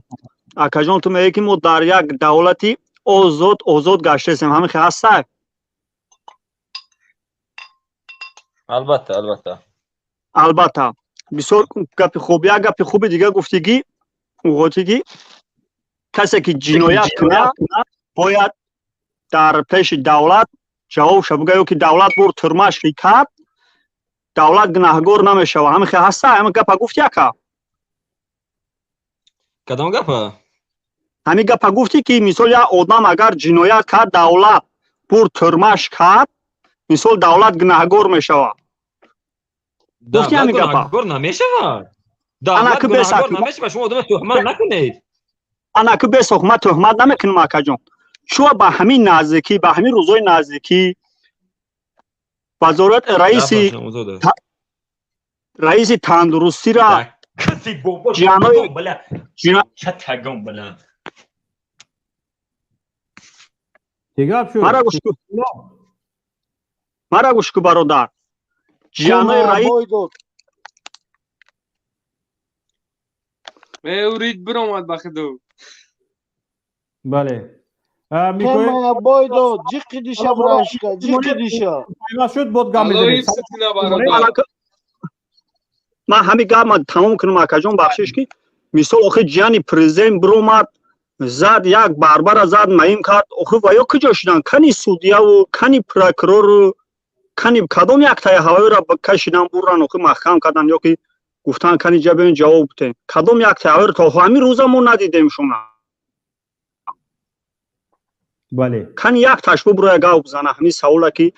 Акаҷон, ту мегӯӣ, ки мо дар як давлати озод гаштаистем, ҳамин хел ҳастак?
Албатта, албатта.
Албатта, бисёр гапи хуб. Як гапи хуби дига гуфтигӣ, уғотӣ, ки касе ки ҷиноят кунад, бояд дар пеши давлат ҷавобша буга, ё ки давлат бур тюрьмаш ки кард, давлат гунаҳгор намешавад, ҳамин хел ҳаста? Ҳамин гапа гуфти, ака?
Кадом гапа?
Ҳамин гапа гуфтӣ, ки мисол як одам агар ҷиноят кард, давлат бур тюрьмаш кард, мисол давлат гунаҳгор мешавад, гуфти
Давлат
ҳамин гапа?
гунаҳгор намешавад.
Ана
Давлат
ку бесак.
гунаҳгор намешавад, шумо одама туҳмат накунед.
Ана ку бесох, ман туҳмат намекунам, акаҷон. Чӯ ба ҳамин наздикӣ, ба ҳамин рӯзои наздикӣ вазорат раиси раиси тандурустира
Каси бобо
ҷианои
бала
ҷина
чатагон бала.
Дигар шуд.
Мара гӯш ку, мара гӯш ку, бародар. Ҷианои раис
Меурид биромад ба худо.
Бале.
Тема бой дод, ҷиқи диша брашка, ҷиқи диша.
Пайваст шуд, бод гап
Алло
мезанед.
ҳифз куна, бародар.
Ман ҳамин гап ман тамом кунам, акаҷон, бахшиш, ки мисол охи ҷияни президент биромад, зад, як барбара зад, маим кард. Охи ва ё куҷо шудан? Кани судьяву кани прокурору, кани кадом яктаи ҳавоиро кашидан, бурдан, охи маҳкам кардан, ё ки гуфтан, кани ҷа биён ҷавоб бутем? Кадом яктаи ҳавоиро то ҳамин рӯза мо надидем шуна.
Бале.
Кани якташ бубуроя гап бизана? Ҳамин савола, ки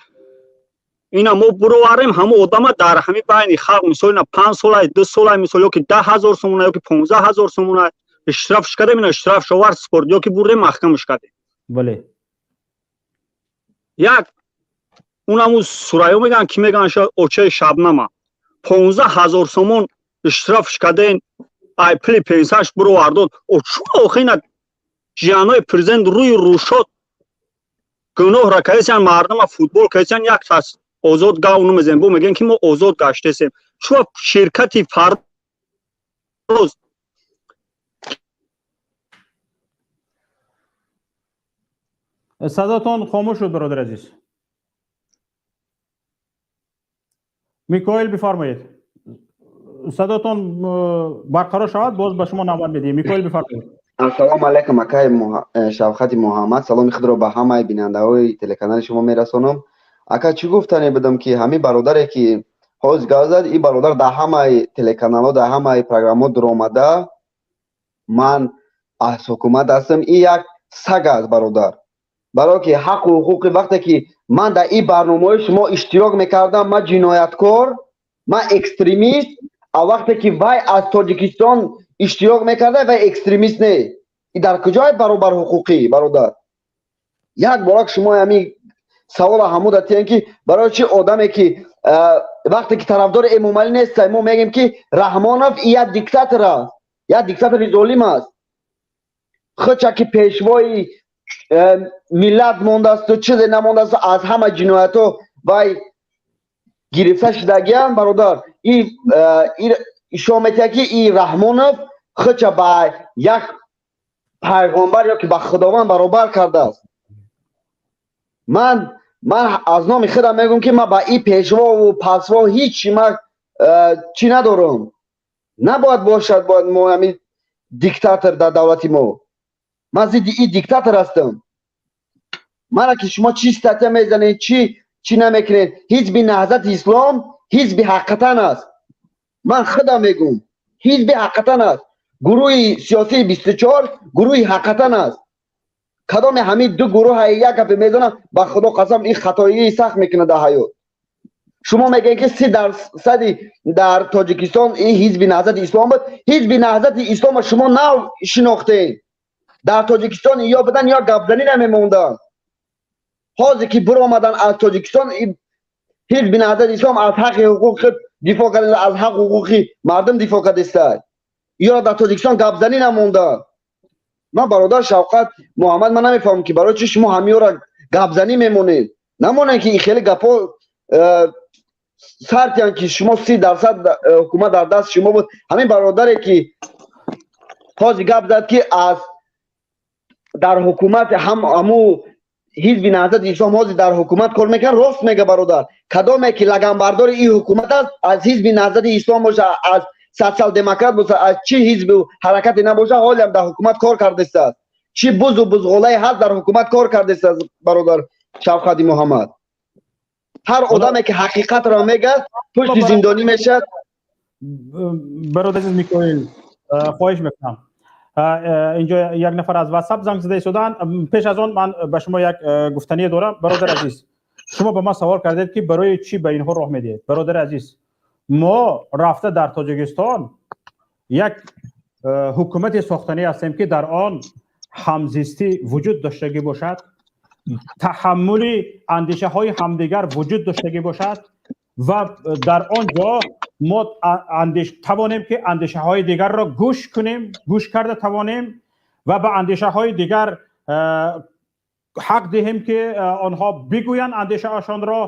ина мо буроварем ҳамон одама дар ҳамин байни халқ, мисол ина 5 сола, 2 сола, мисол, ё ки 10 000 сомона, ё ки 15 000 сомона штрафш кардем, ина штраф шовар супорд, ё ки бурдем маҳкамаш кардем.
Бале.
Як унаму сурайё мегӯянд, ки мегӯянд, очаи Шабнама 15 000 сомон штрафш кардем, ай пули пенсияш буровардод. О чӯ охи ина ҷианои президент рӯи рӯшод гуноҳра кардесиян, мардума футбол кардесиян, як кас озод гав намезанем, бо мегӯем, ки мо озод гаштесем. Чӯ ширкати Фарроз
Садотон хомӯш шуд, бародари азиз. Микоил, бифармоед. Садотон барқарор шавад, боз ба шумо навбат медиҳем. Микоил, бифармоед.
Ассалому алайкум, акаи Шавқати Муҳаммад. Саломи худро ба ҳамаи бинандаҳои телеканали шумо мерасонам. Ака, чӣ гуфтане будам, ки ҳамин бародаре ки ҳоз гап зад, ин бародар дар ҳамаи телеканалҳо, дар ҳамаи программаҳо дуромада, ман аз ҳукумат ҳастам. Ин як саг аст, бародар, барое ки ҳаққу ҳуқуқи вақте ки ман дар ин барномаҳои шумо иштирок мекардам, ман ҷинояткор, ман экстремист, а вақте ки вай аз Тоҷикистон иштирок мекарда, вай экстремист не. И дар куҷое баробарҳуқуқӣ, бародар? Як бора шумо ҳамин савола ҳамуда тиҳем, ки барои чӣ одаме ки вақте ки тарафдори Эмомалӣ нест, мо мегӯем, ки Раҳмонов як диктатор аст, як диктатори золим аст, худча ки пешвои миллат мондаасту чизе намондааст, аз ҳама ҷиноятҳо вай гирифта шудагиам, бародар. ишон метиҳад, ки и Раҳмонов худша ба як пайғомбар ё ки ба Худованд баробар кардааст. Ман аз номи худам мегӯям, ки ман ба и пешвову пасво ҳичи ман чӣ надорам. Набояд бошад, бояд мо ҳамин диктатор дар давлати мо. Ман зидди и диктатор ҳастам. Мана ки шумо чӣ статья мезанед, чӣ намекунед. Ҳизби Наҳзати Ислом ҳизби ҳақиқатан аст. Ман худам мегӯм, ҳизби ҳақиқатан аст. Гурӯҳи сиёсии 24 гурӯҳи ҳақиқатан аст. Кадоме ҳамин ду гурӯҳ як гапе мезанам, ба Худо қасам, ин хатоии сахт мекунад дар ҳаёт. Шумо мегӯед, ки 30 дарсади дар Тоҷикистон ин Ҳизби Наҳзати Ислом буд. Ҳизби Наҳзати Ислома шумо нав шинохтед. Дар Тоҷикистон ё будан, ё гапзанӣ намемонданд. Ҳозир ки биромадан аз Тоҷикистон, Ҳизби Наҳзати Ислом аз ҳаққи ҳуқуқи худ дифоъ карда, аз ҳақ ҳуқуқи мардум дифоъ кардистад. Ё дар Тоҷикистон гапзанӣ намонданд. Ман, бародар Шавқат Муҳаммад, ман намефаҳмам, ки барои чӣ шумо ҳамиёра гапзанӣ мемонед. Намонед, ки ин хеле гапҳо сартиян, ки шумо 30% ҳукумат дар даст шумо буд. Ҳамин бародаре ки ҳозир гап зад, ки аз дар ҳукумат ҳам ҳаму Ҳизби Наҳзати Ислом ҳозир дар ҳукумат кор мекунад, рост мега бародар. Кадоме ки лаганбардори ин ҳукумат аст, аз Ҳизби Наҳзати Ислом боша, аз социал-демократ боша, аз чӣ ҳизбу ҳаракате набоша, ҳолиам дар ҳукумат кор кардистааст. Чӣ бузу бузғолае ҳаст, дар ҳукумат кор кардистааст. Бародар Шавқати Муҳаммад, ҳар одаме ки ҳақиқатро мегӯяд, пушти зиндонӣ мешавад.
Бародар азиз Микоил, хоҳиш мекунам, инҷо як нафар аз Ватсап занг зада истоданд. Пеш аз он ман ба шумо як гуфтание дорам. Бародар азиз, шумо ба ман савол кардед, ки барои чӣ ба инҳо роҳ медиҳед. Бародари азиз, мо рафта дар Тоҷикистон як ҳукумате сохтанӣ ҳастем, ки дар он ҳамзистӣ вуҷуд доштагӣ бошад, таҳаммули андешаҳои ҳамдигар вуҷуд доштагӣ бошад ва дар он ҷо мо тавонем, ки андешаҳои дигарро гӯш кунем, гӯш карда тавонем ва ба андешаҳои дигар ҳақ диҳем, ки онҳо бигӯянд андешаашонро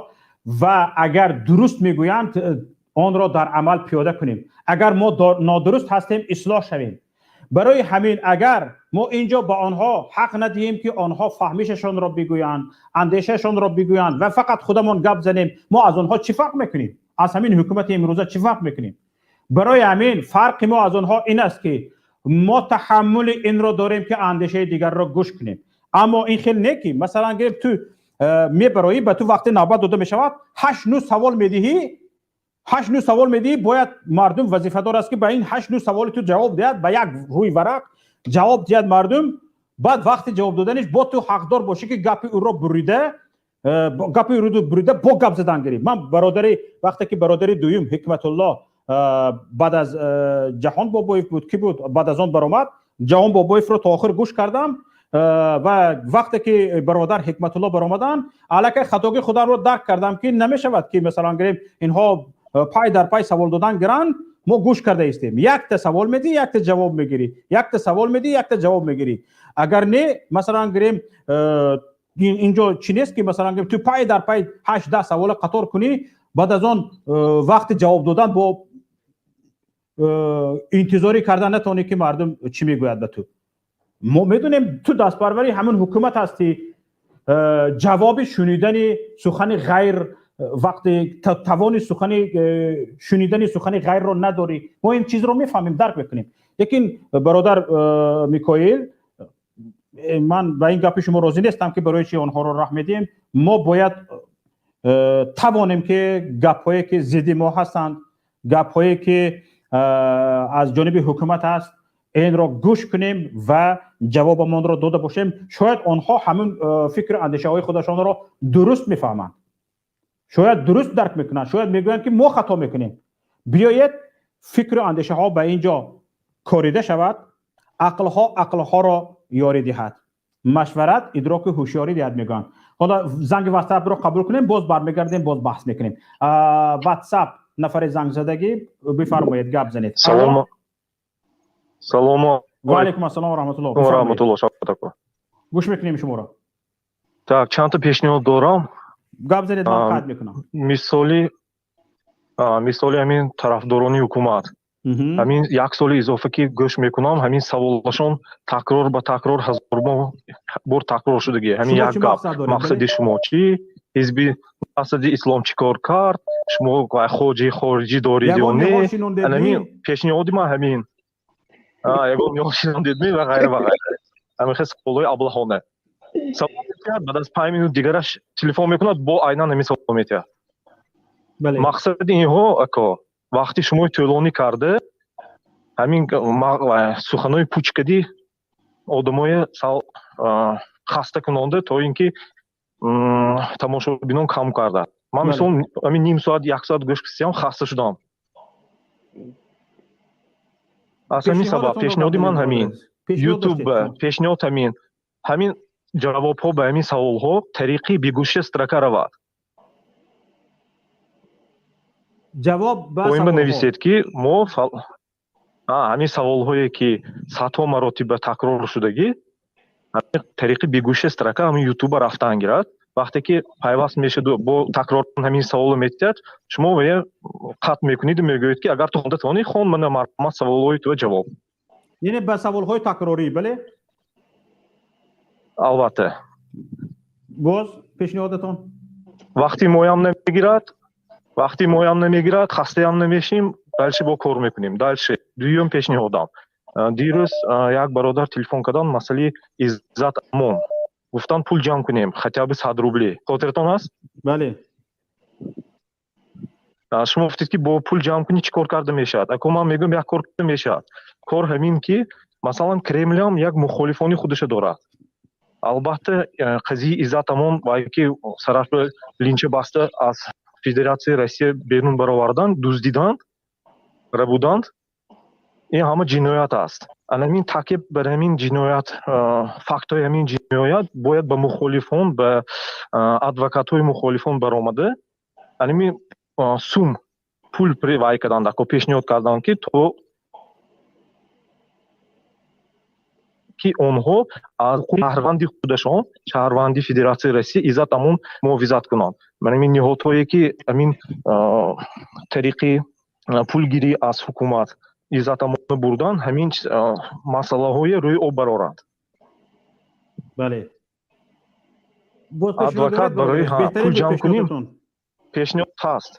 ва агар дуруст мегӯянд, онро дар амал пиёда кунем, агар мо нодуруст ҳастем, ислоҳ шавем. Барои ҳамин, агар мо инҷо ба онҳо ҳақ надиҳем, ки онҳо фаҳмишашонро бигӯянд, андешаашонро бигӯянд ва фақат худамон гап занем, мо аз онҳо чӣ фарқ мекунем? Аз ҳамин ҳукумати имрӯза чӣ фарқ мекунем? Барои ҳамин фарқи мо аз онҳо ин аст, ки мо таҳаммули инро дорем, ки андешаи дигарро гӯш кунем. Аммо ин хел не, ки масалан гирем, ту мебароӣ, ба ту вақте навбат дода мешавад, ҳашт ну савол медиҳӣ, ҳашт ну савол медиҳӣ. Бояд мардум вазифадор аст, ки ба ин ҳашт ну саволи ту ҷавоб диҳад, ба як рӯи варақ ҷавоб диҳад мардум. Баъд вақти ҷавоб доданиш бо ту ҳақдор бошӣ, ки гапи ӯро бурида, гапи ӯро бурида бо гап задан гирӣ. Ман бародари вақте ки бародари дуюм Ҳикматулло баъд аз Ҷаҳон Бобоев буд, ки буд, баъд аз он баромад, Ҷаҳон Бобоевро то охир гӯш кардам ва вақте ки бародар Ҳикматулло баромаданд, аллакай хатогии худамро дарк кардам, ки намешавад, ки масалан гирем, инҳо пай дар пай савол додан гиранд, мо гӯш карда истем. Якта савол медиҳӣ, якта ҷавоб мегирӣ, якта савол медиҳӣ, якта ҷавоб мегирӣ. Агар не, масалан гирем, инҷо чӣ нест, ки масалан гирем, ту пай дар пай ҳашт 10 савола қатор кунӣ, баъд аз он вақти ҷавоб додан бо интизорӣ кардан натавонӣ, ки мардум чӣ мегӯяд ба ту. Мо медонем, ту дастпарвари ҳамин ҳукумат ҳастӣ. Ҷавоби шунидани сухани ғайр, вақте тавони сухани шунидани сухани ғайрро надорӣ. Мо ин чизро мефаҳмем, дарк мекунем. Лекин, бародар Микоил, ман ба ин гапи шумо розӣ нестам, ки барои чи онҳоро раҳ медиҳем. Мо бояд тавонем, ки гапҳое ки зидди мо ҳастанд, гапҳое ки аз ҷониби ҳукумат аст, инро гӯш кунем ва ҷавобамонро дода бошем. Шояд онҳо ҳамин фикру андешаҳои худашонро дуруст мефаҳманд, шояд дуруст дарк мекунанд, шояд мегӯянд, ки мо хато мекунем. Биёед, фикру андешаҳо ба ин ҷо корида шавад, ақлҳо ақлҳоро ёрӣ диҳад, машварат идроку ҳушёрӣ диҳад, мегӯянд. Ҳоло занги Ватсапро қабул кунем, боз бармегардем, боз баҳс мекунем. Ватсап нафаре занг задагӣ, бифармоед, гап занед.
Салому салому.
Ва алайкум ассалом ва раҳматуллоҳ.
Ва раҳматуллоҳ, Шавкат ака.
Гӯш мекунем шуморо.
Так, чандта пешниҳод дорам.
Гап занед, ман қайд мекунам.
Мисоли ҳамин тарафдорони ҳукумат.
Ҳамин як соли изофа ки гӯш мекунам, ҳамин саволашон такрор ба такрор ҳазор бор такрор шудагӣ. Ҳамин
Шумо
як
чӣ
гап.
мақсад доред?
Мақсади шумо чӣ? Ҳизби Наҳзати Ислом чӣ кор кард? Шумо хоҷи хориҷӣ доред ё
Ягон
не?
ниҳол шинондед
Ана ҳамин
ми?
пешниҳоди ман ҳамин. Ягон ниҳол шинондед ми ва ғайра ва ғайра. Ҳамин хел саволҳои аблаҳона. Савол метиҳад, баъд аз 5 минут дигараш телефон мекунад, бо айнан ҳамин савол метиҳад. Мақсади инҳо, ако, вақти шумои тӯлонӣ карда, ҳамин суханои пучкади одамои сал хаста кунонда, то ин ки тамошобинон кам кардад. Ман мисол ҳамин ним соат, як соат гӯш кисиям, хаста шудам. Аз ҳамин сабаб пешниҳоди ман ҳамин. YouTube пешниҳод ҳамин. Ҳамин ҷавобҳо ба ҳамин саволҳо тариқи бегӯша строка равад.
Ҷавоб ба
Поин
саволҳо.
Нависед ки мо ҳамин саволҳое ки садҳо маротиба такрор шудагӣ, ҳамин тариқи бегӯша строка ҳамин YouTube рафтан гирад. Вақте ки пайваст мешаду бо такрор ҳамин саволро метиҳад, шумо вая қатъ мекунеду мегӯед ки агар ту хонда тавонӣ, хон, мана марҳамат саволҳои туро ҷавоб.
Яъне ба саволҳои такрорӣ, бале?
Албатта.
Боз пешниҳодатон?
Вақти моям намегирад, вақти моям намегирад, хастаям намешим, дальше бо кор мекунем. Дальше дуюм пешниҳодам. Дирӯз як бародар телефон кардан, масъалаи Иззат Амон. Гуфтан пул ҷамъ кунем, хотя бы 100 рубли. Хотиртон аст?
Бале.
Шумо гуфтед ки бо пул ҷамъ кунӣ чӣ кор карда мешавад? Ако ман мегӯям як кор карда мешавад. Кор ҳамин ки масалан Кремлям як мухолифони худашо дорад. Албатта, қазияи Иззат Амон ва ки сараш ба линча баста аз Федератсияи Россия берун баровардан, дуздиданд, рабуданд, ин ҳама ҷиноят аст. Ана ҳамин таъқиб бар ҳамин ҷиноят, фактҳои ҳамин ҷиноят бояд ба мухолифон, ба адвокатҳои мухолифон баромада, ана ҳамин сум пул вай карданд, ако пешниҳод карданд ки то ки онҳо аз шаҳрванди худашон, шаҳрванди Федератсияи Россия Иззат Амон муҳофизат кунанд. Мана ҳамин ниҳодҳое ки ҳамин тариқи пулгирӣ аз ҳукумат Иззат Амонро бурдан, ҳамин масъалаҳое рӯи об бароранд.
Бале. Боз пешниҳод
Адвокат
доред,
барои
бародар? Беҳтарин
пул
буд
ҷамъ кунем.
пешниҳодатон.
Пешниҳод ҳаст.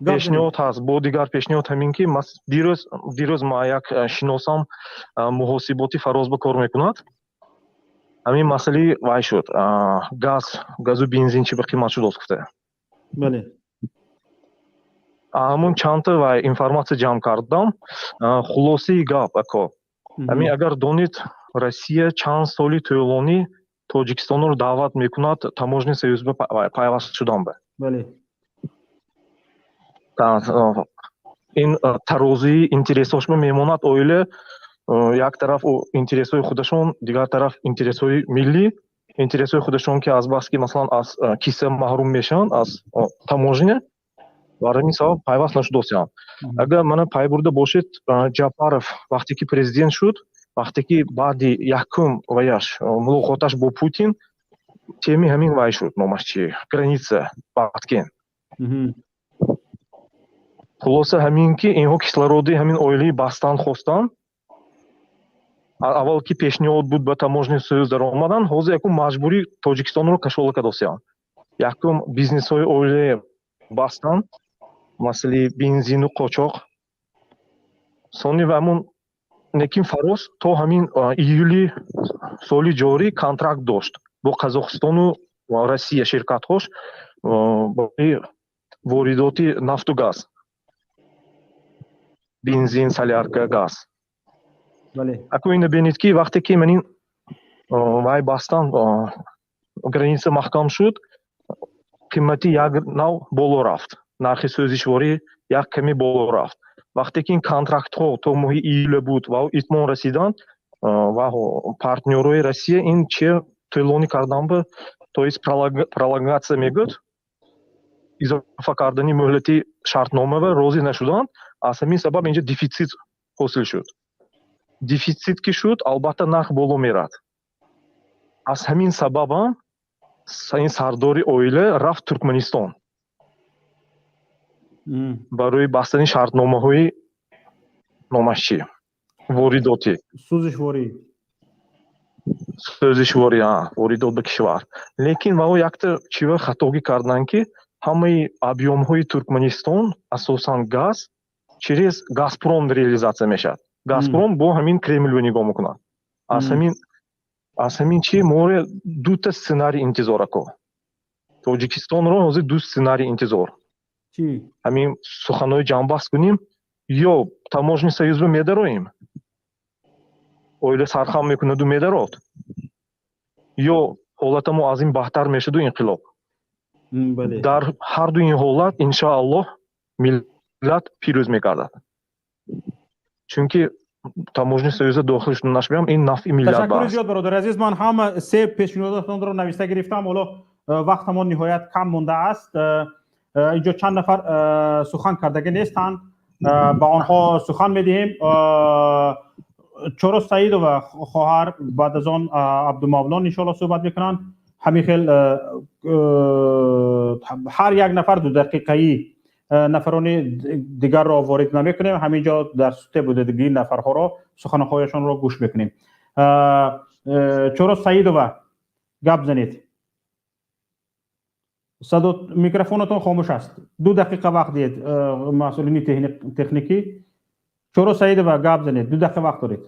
Гап занед.
Пешниҳод ҳаст. Бо дигар пешниҳод ҳамин ки дирӯз ман як шиносам, муҳосиботи Фароз ба кор мекунад. Ҳамин масъалаи вай шуд. Газу бензин чӣ ба қимат шуд, оз гуфта.
Бале.
Ҳамун чандта вай информатсия ҷамъ кардам. Хулосаи гап, ако. Ҳамин агар донед, Россия чанд соли тӯлонӣ Тоҷикистонро даъват мекунад таможни союз ба пайваст шудан ба.
Бале.
Ин тарозии интересҳош ба мемонад оила, як тараф интересҳои худашон, дигар тараф интересҳои миллӣ, интересҳои худашон ки аз бас ки масалан аз киса маҳрум мешаванд аз таможня, барои ҳамин сабаб пайваст нашудосианд. Агар мана пай бурда бошед, Ҷапаров вақте ки президент шуд, вақте ки баъди якум ваяш мулоқоташ бо Путин, теми ҳамин вай шуд, номаш чи? Граница, Баткен. Хулоса ҳамин ки инҳо кислороди ҳамин оилаи бастан хостанд. Аввал ки пешниҳод буд ба таможни союз даромадан, ҳозир якум маҷбурӣ Тоҷикистонро кашола кардосианд. Якум бизнесҳои оилаи бастан, масъалаи бензину қочоқ. Сони ва ҳамун лекин Фароз то ҳамин июли соли ҷорӣ контракт дошт бо Қазоқистону Россия ширкатҳош барои воридоти нафту газ, бензин, солярка, газ. Ако ина бинед ки вақте ки манин вай бастан, граница маҳкам шуд, қимати як нав боло рафт, нархи сӯзишворӣ як каме боло рафт. Вақте ки ин контрактҳо то моҳи июля буд ва итмом расиданд, ва партнёрои Россия ин че тӯлонӣ кардан ба, то есть пролонгатсия мегӯяд, изофа кардани муҳлати шартнома ва розӣ нашуданд. Аз ҳамин сабаб инҷа дефитсит ҳосил шуд. Дефитсит ки шуд, албатта нарх боло мерад. Аз ҳамин сабабам ин сардори оила рафт Туркманистон барои бастани шартномаҳои Номаш чӣ? Воридотӣ.
Сӯзишворӣ.
Сӯзишворӣ, воридот ба кишвар. Лекин вао якта чива хатогӣ карданд, ки ҳамаи объёмҳои Туркманистон, асосан газ, через Газпром реализация мешавад. Газпром бо ҳамин Кремлро нигоҳ мекунад. Аз ҳамин чи море дута сценарий интизор, ако. Тоҷикистонро ҳозир ду сценарий интизор. Ҳамин суханҳои ҷамъбаст кунем: ё таможенный союзро медароем, оила сархам мекунаду медарод, ё ҳолатамо аз ин баҳтар мешуду инқилоб. Дар ҳарду ин ҳолат, иншоаллоҳ, миллат пирӯз мегардад, чунки таможенный союза дохил шуданаш биям ин нафъи миллат.
Ташаккури зиёд, бародари азиз. Ман ҳама се пешниҳодотонро нависта гирифтам. Ҳоло вақтамон ниҳоят кам мондааст. Инҷо чанд нафар сухан кардагӣ нестанд, ба онҳо сухан медиҳем. Чоро Саидова хоҳар, баъд аз он Абдумавлон иншоалло суҳбат мекунанд. Ҳамин хел ҳар як нафар 2 дақиқаӣ. Нафарони дигарро ворид намекунем. Ҳамин ҷо дар суте будагии нафарҳоро суханҳояшонро гӯш мекунем. Чоро Саидова, гап занед. Садо, микрофонатон хомӯш аст. 2 дақиқа вақт диҳед, масъулини техникӣ. Чоро Саидова, гап занед, 2 дақиқа вақт доред.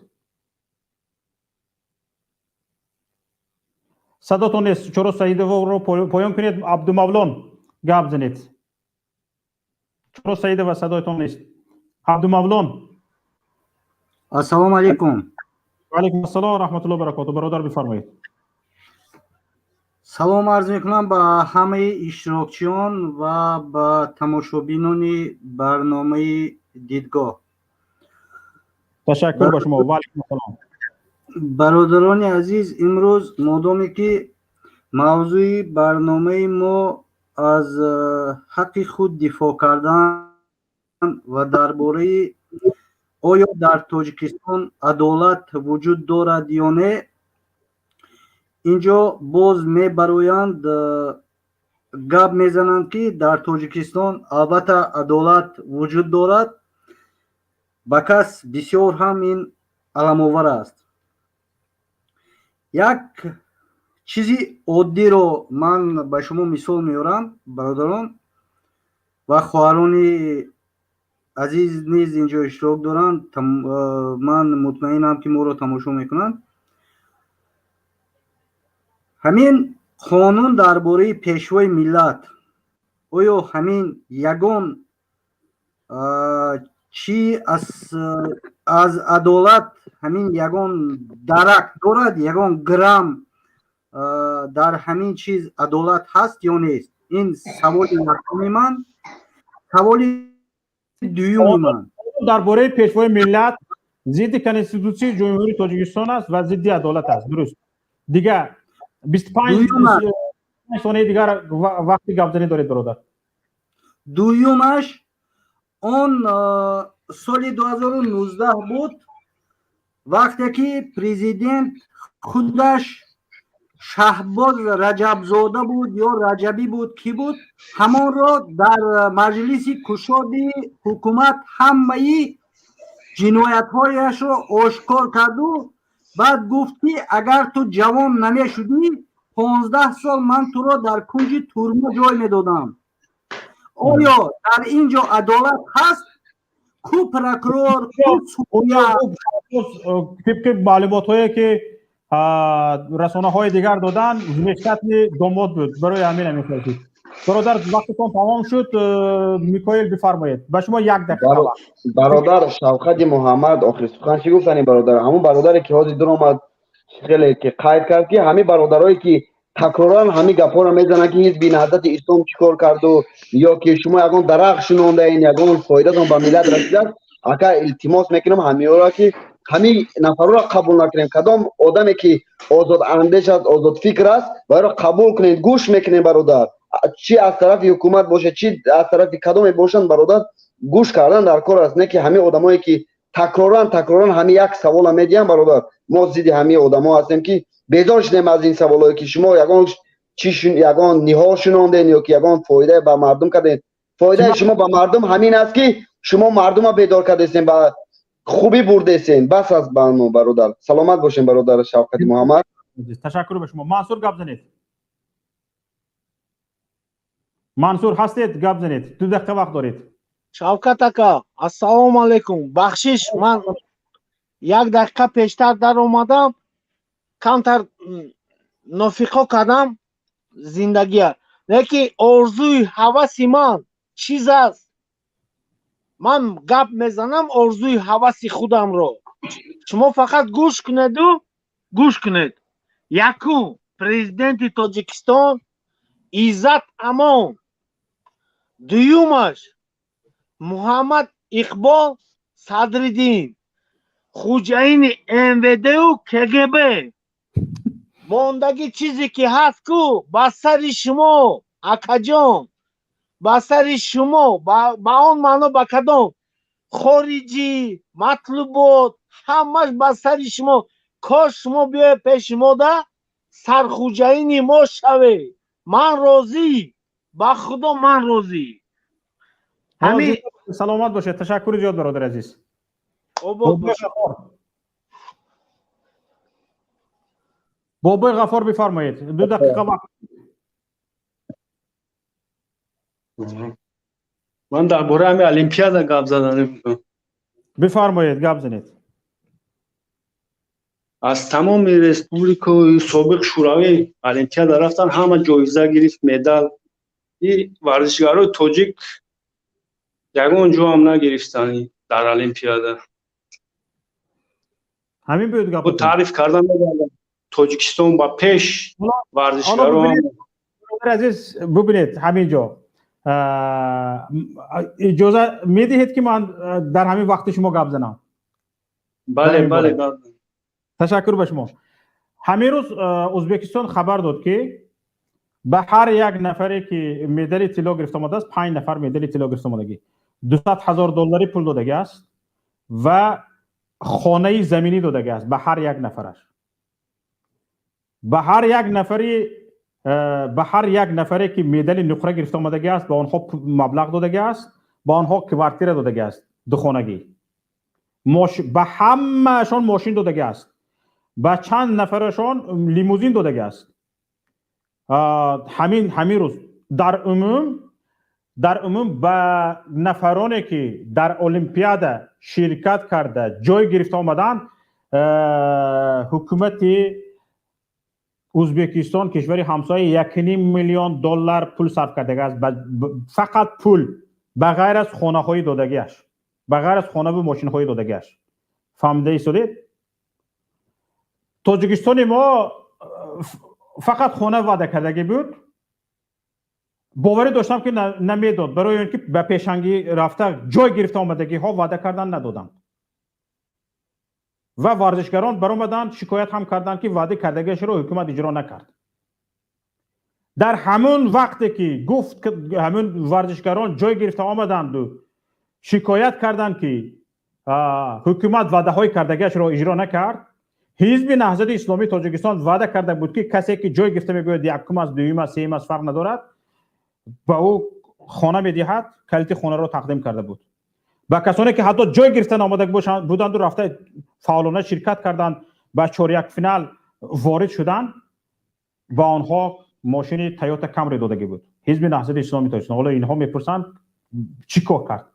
Садотон нест. Чоро Саидоваро поён кунед. Абдумавлон, гап занед. Чоро Саидова, садоятон нест. Абдумавлон.
Ассалому алайкум.
Алайкум ассалом раҳматулло баракоту, бародар, бифармоед.
Салом арз мекунам ба ҳамаи иштирокчиён ва ба тамошобинони барномаи Дидгоҳ.
Ташаккур ба шумо, ваалайкум ассалом.
Бародарони азиз, имрӯз модоме ки мавзӯи барномаи мо аз ҳаққи худ дифоъ кардан ва дар бораи оё дар Тоҷикистон адолат вуҷуд дорад ё не, инҷо боз мебароянд, гап мезананд, ки дар Тоҷикистон албатта адолат вуҷуд дорад, ба кас бисёр ҳам ин аламовар аст. Як чизи оддиро ман ба шумо мисол меорам, бародарон ва хоҳарони азиз низ инҷо иштирок доранд, ман мутмаинам, ки моро тамошо мекунанд. Ҳамин қонун дар бораи пешвои миллат, оё ҳамин ягон чӣ аз адолат, ҳамин ягон дарак дорад, ягон грамм дар ҳамин чиз адолат ҳаст ё нест? Ин саволи якуми ман. Саволи дуюми ман:
дар бораи пешвои миллат зидди конститутсияи Ҷумҳурии Тоҷикистон аст ва зидди адолат аст. Дуруст. Дигар 25 сонияи дигар вақти гапзанӣ доред, бародар.
Дуюмаш, он соли 2019 буд, вақте ки президент худаш Шаҳбоз Раҷабзода буд ё Раҷабӣ буд, кӣ буд, ҳамонро дар маҷлиси кушоди ҳукумат ҳамаи ҷиноятҳояшро ошкор карду баъд гуфт, ки агар ту ҷавон намешудӣ, 15 сол ман туро дар кунҷи турма ҷой медодам. Оё дар ин ҷо адолат ҳаст? Ку прокурор, ку судя?
Тибқи маълумотҳое, ки расонаҳои дигар доданд, внештатный домод буд, барои ҳамин ҳамин. Бародар, вақтатон тамом шуд. Микоил, бифармоед, ба шумо 1 дақиқа вақт.
Бародар Шавқати Муҳаммад, охири сухан чӣ гуфтани, бародар? Ҳамун бародаре, ки ҳозир дуромад, хеле ки қайд кард, ки ҳамин бародарое, ки такроран ҳамин гапҳоро мезананд, ки Ҳизби Наҳзати Ислом чӣ кор карду ё ки шумо ягон дарахт шинондаен, ягон фоидатон ба миллат расидааст, ака, илтимос мекунам ҳамиёро, ки ҳамин нафарро қабул накунем. Кадом одаме, ки озодандеш аст, озодфикр аст, вайро қабул кунем, гӯш мекунем, бародар. Чӣ аз тарафи ҳукумат бошад, чӣ аз тарафи кадоме бошанд, бародар, гӯш кардан дар кор аст. Не ки ҳамин одамое, ки такроран, такроран ҳамин як савола медиҳам, бародар, мо зидди ҳамин одамо ҳастем, ки безор шудем аз ин саволое, ки шумо ягон чи, ягон ниҳол шинонден ё ки ягон фоида ба мардум кардем. Фоидаи шумо ба мардум ҳамин аст, ки шумо мардума бедор кардестем ба Хубӣ бурдесен, бас аст ба мо, бародар. Саломат бошем, бародар Шавкати Муҳаммад.
Ташаккур ба шумо. Мансур, гап занед. Мансур, ҳастед? Гап занед, 2 дақиқа вақт доред.
Шавкат ака, ассалому алайкум. Бахшиш, ман як дақиқа пештар даромадам, камтар нофиқо кардам зиндагия. Лекин орзуи ҳаваси ман чиз аст, ман гап мезанам орзуи ҳаваси худамро, шумо фақат гӯш кунеду гӯш кунед. Якум, президенти Тоҷикистон Иззат Амон. Дуюмаш, Муҳаммад Иқбол Садриддин, хуҷаини МВДу КГБ. Мондагӣ чизе ки ҳаст ку, ба сари шумо, акаҷон, ба сари шумо, ба он маъно, ба кадом хориҷӣ матлубот, ҳамаш ба сари шумо. Кош шумо биёед пеши мо да сархуҷаини мо шавед. Ман розӣ, ба Худо, ман розӣ.
Ҳамин. Саломат бошед, ташаккури зиёд, бародари азиз.
Обод бошед.
Бобои Ғафор, бифармоед, 2 дақиқа вақт.
Ман дар бораи ҳамин олимпиада гап заданем.
Бифармоед, гап занед.
Аз тамоми республикаи собиқ Шӯравӣ олимпиада рафтан, ҳама ҷоиза гирифт, медал. И варзишгарои тоҷик ягон ҷоам нагирифтанд дар олимпиада.
Ҳамин буд гап.
Таъриф кардан Тоҷикистон ба пеш варзишгаро.
Азиз, бубинед, ҳамин ҷо иҷоза медиҳед, ки ман дар ҳамин вақти шумо гап занам?
Бале, бале.
Ташаккур ба шумо. Ҳамин рӯз Ӯзбекистон хабар дод, ки ба ҳар як нафаре, ки медали тилло гирифта омадааст, панҷ нафар медали тилло гирифта омадагӣ, 200 000 доллари пул додагӣ аст ва хонаи заминӣ додагӣ аст ба ҳар як нафараш. Ба ҳар як нафаре, ки медали нуқра гирифта омадагӣ аст, ба онҳо маблағ додагӣ аст, ба онҳо квартира додагӣ аст духонагӣ, ба ҳамаашон мошин додагӣ аст, ба чанд нафарашон лимузин додагӣ аст. Ҳамин рӯз дар умум ба нафароне, ки дар олимпиада ширкат карда, ҷой гирифта омаданд, ҳукумати Ӯзбекистон, кишвари ҳамсоя, 1,5 миллион доллар пул сарф кардагӣ аст. Фақат пул, ба ғайр аз хонаҳои додагиаш, ба ғайр аз хонаву мошинҳои додагиаш. Фаҳмида истодед? Тоҷикистони мо фақат хона ваъда кардагӣ буд. Боварӣ доштам, ки намедод, барои он ки ба пешангӣ рафта, ҷой гирифта омадагиҳо ваъда кардан, надоданд ва варзишгарон баромаданд, шикоят ҳам карданд, ки ваъда кардагиашро ҳукумат иҷро накард. Дар ҳамон вақте ки гуфт, ҳамон варзишгарон ҷой гирифта омаданду шикоят карданд, ки ҳукумат ваъдаҳои кардагиашро иҷро накард, Ҳизби Наҳзати Исломии Тоҷикистон ваъда карда буд, ки касе ки ҷой гирифта мебиёяд, якум аст, дуюм аст, сеюм аст, фарқ надорад, ба ӯ хона медиҳад, калити хонаро тақдим карда буд. Ба касоне ки ҳатто ҷой гирифта наомада буданду рафта фаъолона ширкат карданд, ба чоряк финал ворид шуданд, ба онҳо мошини Тойота Камри додагӣ буд Ҳизби Наҳзати Исломии Тоҷикистон. Ҳоло инҳо мепурсанд, чӣ кор кард?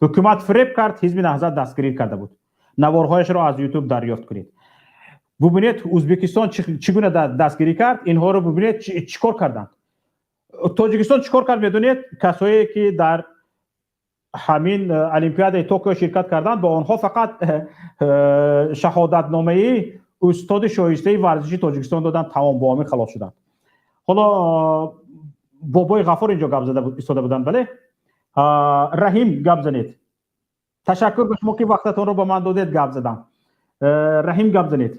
Ҳукумат фиреб кард, Ҳизби Наҳзат дастгирӣ карда буд. Наворҳояшро аз Ютуб дарёфт кунед, бубинед, Ӯзбекистон чӣ гуна дастгирӣ кард инҳоро, бубинед, чӣ кор карданд. Тоҷикистон чӣ кор кард, медонед? Касое ки дар ҳамин олимпиадаи Токио ширкат карданд, ба онҳо фақат шаҳодатномаи устоди шоистаи варзиши Тоҷикистон доданд, тамом, бо ҳамин халос шуданд. Ҳоло Бобои Ғафор инҷо гап зада истода буданд. Бале, Раҳим, гап занед. Ташаккур ба шумо, ки вақтатонро ба ман додед, гап задам. Раҳим, гап занед.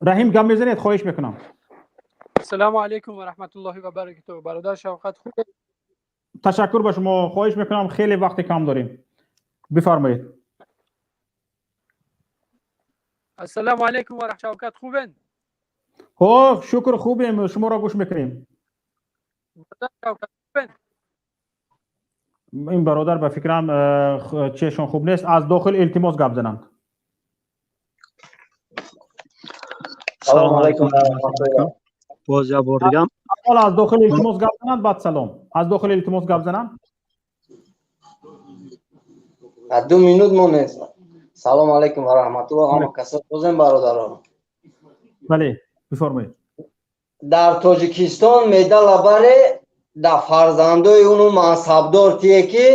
Раҳим, гап мезанед, хоҳиш мекунам.
Ассалому алайкум ва раҳматуллоҳи ва баракатуҳ. Бародар Шавқат, хуб?
Ташаккур ба шумо. Хоҳиш мекунам, хеле вақти кам дорем, бифармоед.
Ассалому алайкум ва Шавкат, хубен?
Хо, шукр, хубем, шуморо гӯш мекунем.
Бародар Шавкат, хубен?
Ин бародар ба фикрам чиашон хуб нест, аз дохил илтимос гап зананд.
Салом алайкум ва раҳматуллоҳ.
Боз як бор дигам.
Ҳоло аз дохил илтимос гап зананд, баъд салом. Аз дохил илтимос гап зананд.
2 минут монест. Салом алайкум ва раҳматуллоҳ. Ҳама касо бозем бародарон.
Бале, бифармоед.
Дар Тоҷикистон медала баре дар фарзандои уну мансабдор тие ки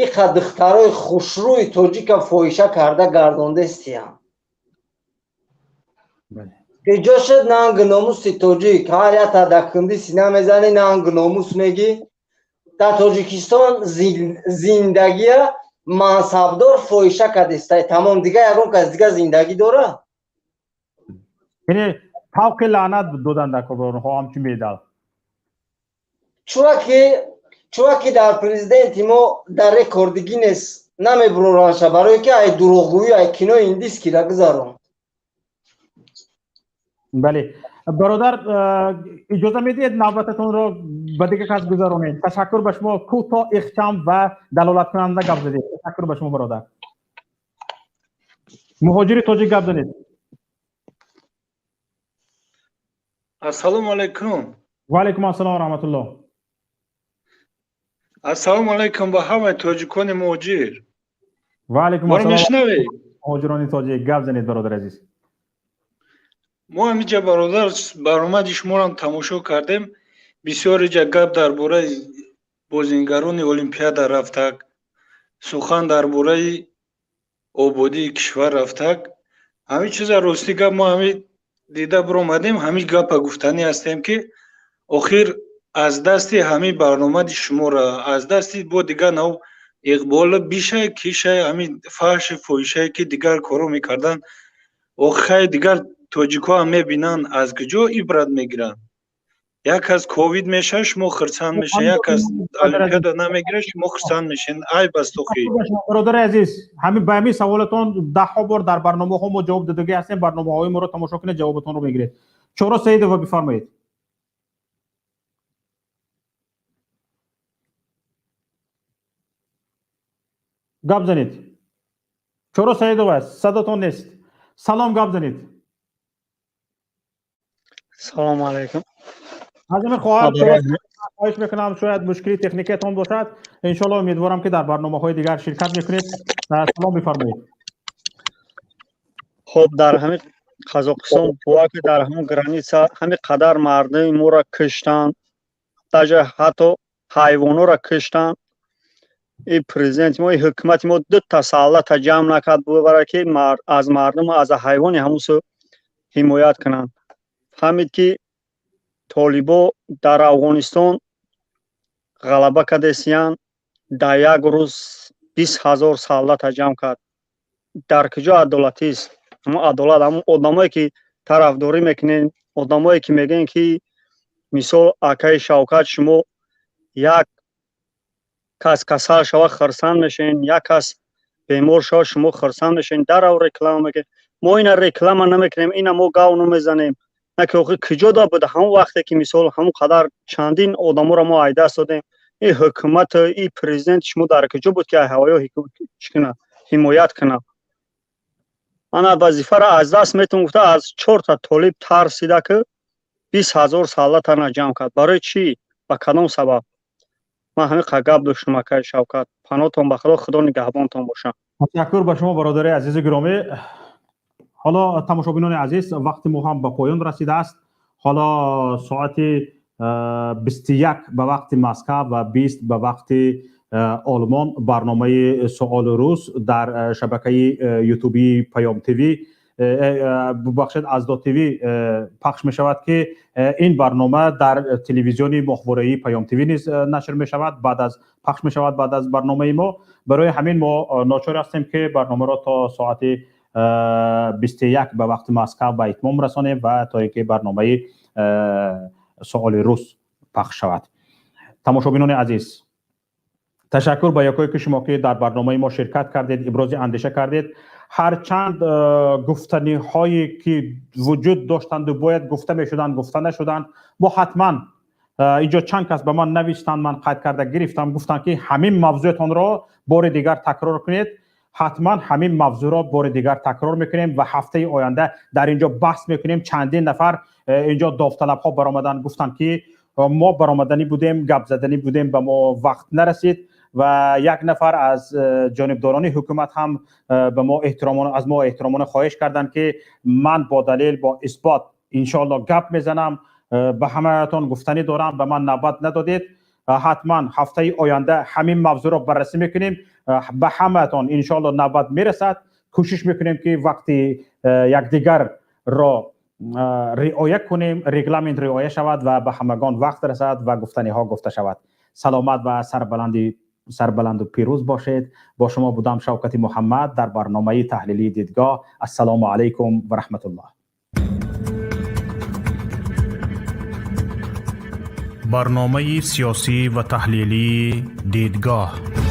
иқа духтарои хушрӯи тоҷика фоҳиша карда гардондестиям. Киҷо шуд нанг номуси тоҷик? Ҳар як дакунди сина мезанӣ, нанг номус мегӣ. Дар Тоҷикистон зиндагия мансабдор фоҳиша кардестай, тамом. Дига ягон кас дига зиндагӣ дора?
Яъне тавқи лаънат додан дар корбаронҳо ҳамчун медал.
Чуваки дар президенти мо дар рекорди Гиннес намебуроранша, барое ки ай дурӯғгӯӣ, ай кинои индискира гузаронд.
Бале, бародар, иҷоза медиҳед навбататонро ба дигар кас гузаронед. Ташаккур ба шумо, кӯтоҳ, ихчам ва далолаткунанда гап задед. Ташаккур ба шумо, бародар. Муҳоҷири тоҷик гап занед.
Ассалому алайкум.
Ва алайкум ассалом ва раҳматуллоҳ.
Ассалому алайкум ба ҳамаи тоҷикони муҳоҷир.
Ва алайкум
Моро
ассалом.
мешунавед?
Муҳоҷирони тоҷик гап занед, бародар азиз.
Мо ҳамиҷа бародар баромади шуморо тамошо кардем. Бисёр иҷа гап дар бораи бозингарони Олимпиада рафтак, сухан дар бораи ободии кишвар рафтак. Ҳамин чиза рости гап мо ҳамин дида биромадем, ҳамин гапа гуфтанӣ ҳастем ки охир аз дасти ҳамин барномади шуморо, аз дасти бо дигар нав иқбола бишай, кишай, ҳамин фаҳши фоҳишае ки дигар коро мекарданд, охай дигар тоҷикҳо ҳам мебинанд, аз куҷо ибрат мегиранд. Як кас ковид мешавад, шумо хурсанд мешавед, як кас олимпиада намегирад, шумо хурсанд мешавед. Айб аст охи.
Бародари азиз, ҳамин ба ҳамин саволатон даҳҳо бор дар барномаҳо мо ҷавоб додагӣ ҳастем. Барномаҳои моро тамошо кунед, ҷавобатонро мегиред. Чоро Саидова бифармоед. Гап занед. Чоро Саидова, садотон нест. Салом, гап занед.
Салому алайкум.
Аз ҳамин хоҳар хоҳиш мекунам, шояд мушкили техникиятон бошад. Иншоалло умедворам ки дар барномаҳои дигар ширкат мекунед. Салом бифармоед.
Хоб, дар ҳамин Қазоқистон бува ки дар ҳамон граница ҳамин қадар мардуми моро киштанд, даже ҳатто ҳайвонҳоро киштанд. И президенти мо, и ҳукумати мо дута саллата ҷамъ накард бубара ки аз мардум, аз ҳайвони ҳамусу ҳимоят кунанд. Фаҳмид ки толибо дар Афғонистон ғалаба кардесиянд, дар як рӯз 20 000 саллата ҷамъ кард. Дар куҷо адолатист? Ҳамон адолат, ҳамон одамое ки тарафдорӣ мекунед, одамое ки мегӯянд ки мисол акаи Шавкат, шумо як кас касал шава хурсанд мешавед, як кас бемор шава шумо хурсанд мешавед, дарав реклама мекунед. Мо ина реклама намекунем, ина мо гав намезанем. На ки охир куҷо да буда ҳамон вақте ки мисол ҳамон қадар чандин одаморо мо айдаст додем, ин ҳукумат, ин президент шумо дар куҷо буд ки ҳавоё чӣ кунад, ҳимоят кунад? Ана вазифаро аз даст метон гуфта аз чорта толиб тарсида ки 20 000 саллатана ҷамъ кард. Барои чӣ? Ба кадом сабаб? Ман ҳамин қадр гап доштам, акаи Шавкат. Паноҳтон ба Худо, Худо нигаҳбонтон бошад.
Ташаккур ба шумо бародари азизу гиромӣ. Ҳоло тамошобинони азиз, вақти мо ҳам ба поён расидааст. Ҳоло соати 21 ба вақти Москва ва 20 ба вақти Олмон барномаи суоли рӯз дар шабакаи ютубии Паём ТВ, бубахшед, Аздо ТВ пахш мешавад ки ин барнома дар телевизиони моҳвораии Паём ТВ низ нашр мешавад, баъд аз пахш мешавад баъд аз барномаи мо. Барои ҳамин мо ночор ҳастем ки барномаро то соати 21 ба вақти Москва ба итмом расонем ва то ин ки барномаи суоли рӯз пахш шавад. Тамошобинони азиз, ташаккур ба якое ки шумо ки дар барномаи мо ширкат кардед, ибрози андеша кардед. Ҳарчанд гуфтаниҳое ки вуҷуд доштанду бояд гуфта мешуданд, гуфта нашуданд, мо ҳатман Инҷо чанд кас ба ман навиштанд, ман қайд карда гирифтам, гуфтанд ки ҳамин мавзӯътонро бори дигар такрор кунед. Ҳатман ҳамин мавзӯъро бори дигар такрор мекунем ва ҳафтаи оянда дар инҷо баҳс мекунем. Чандин нафар инҷо довталабҳо баромаданд, гуфтанд ки мо баромаданӣ будем, гап заданӣ будем, ба мо вақт нарасид ва як нафар аз ҷонибдорони ҳукумат ҳам ба мо эҳтиромона, аз мо эҳтиромона хоҳиш карданд ки ман бо далел, бо исбот иншоалло гап мезанам, ба ҳамаатон гуфтанӣ дорам, ба ман навбат надодед. Ҳатман ҳафтаи оянда ҳамин мавзӯъро баррасӣ мекунем, ба ҳамаатон иншоалло навбат мерасад. Кӯшиш мекунем ки вақти якдигарро риоя кунем, регламент риоя шавад ва ба ҳамагон вақт расад ва гуфтаниҳо гуфта шавад. Саломат ва сарбаланду пирӯз бошед. Бо шумо будам Шавкати Муҳаммад дар барномаи таҳлилии дидгоҳ. Ассалому алайкум ва раҳматуллоҳ.
Барномаи сиёсӣ ва таҳлилии дидгоҳ.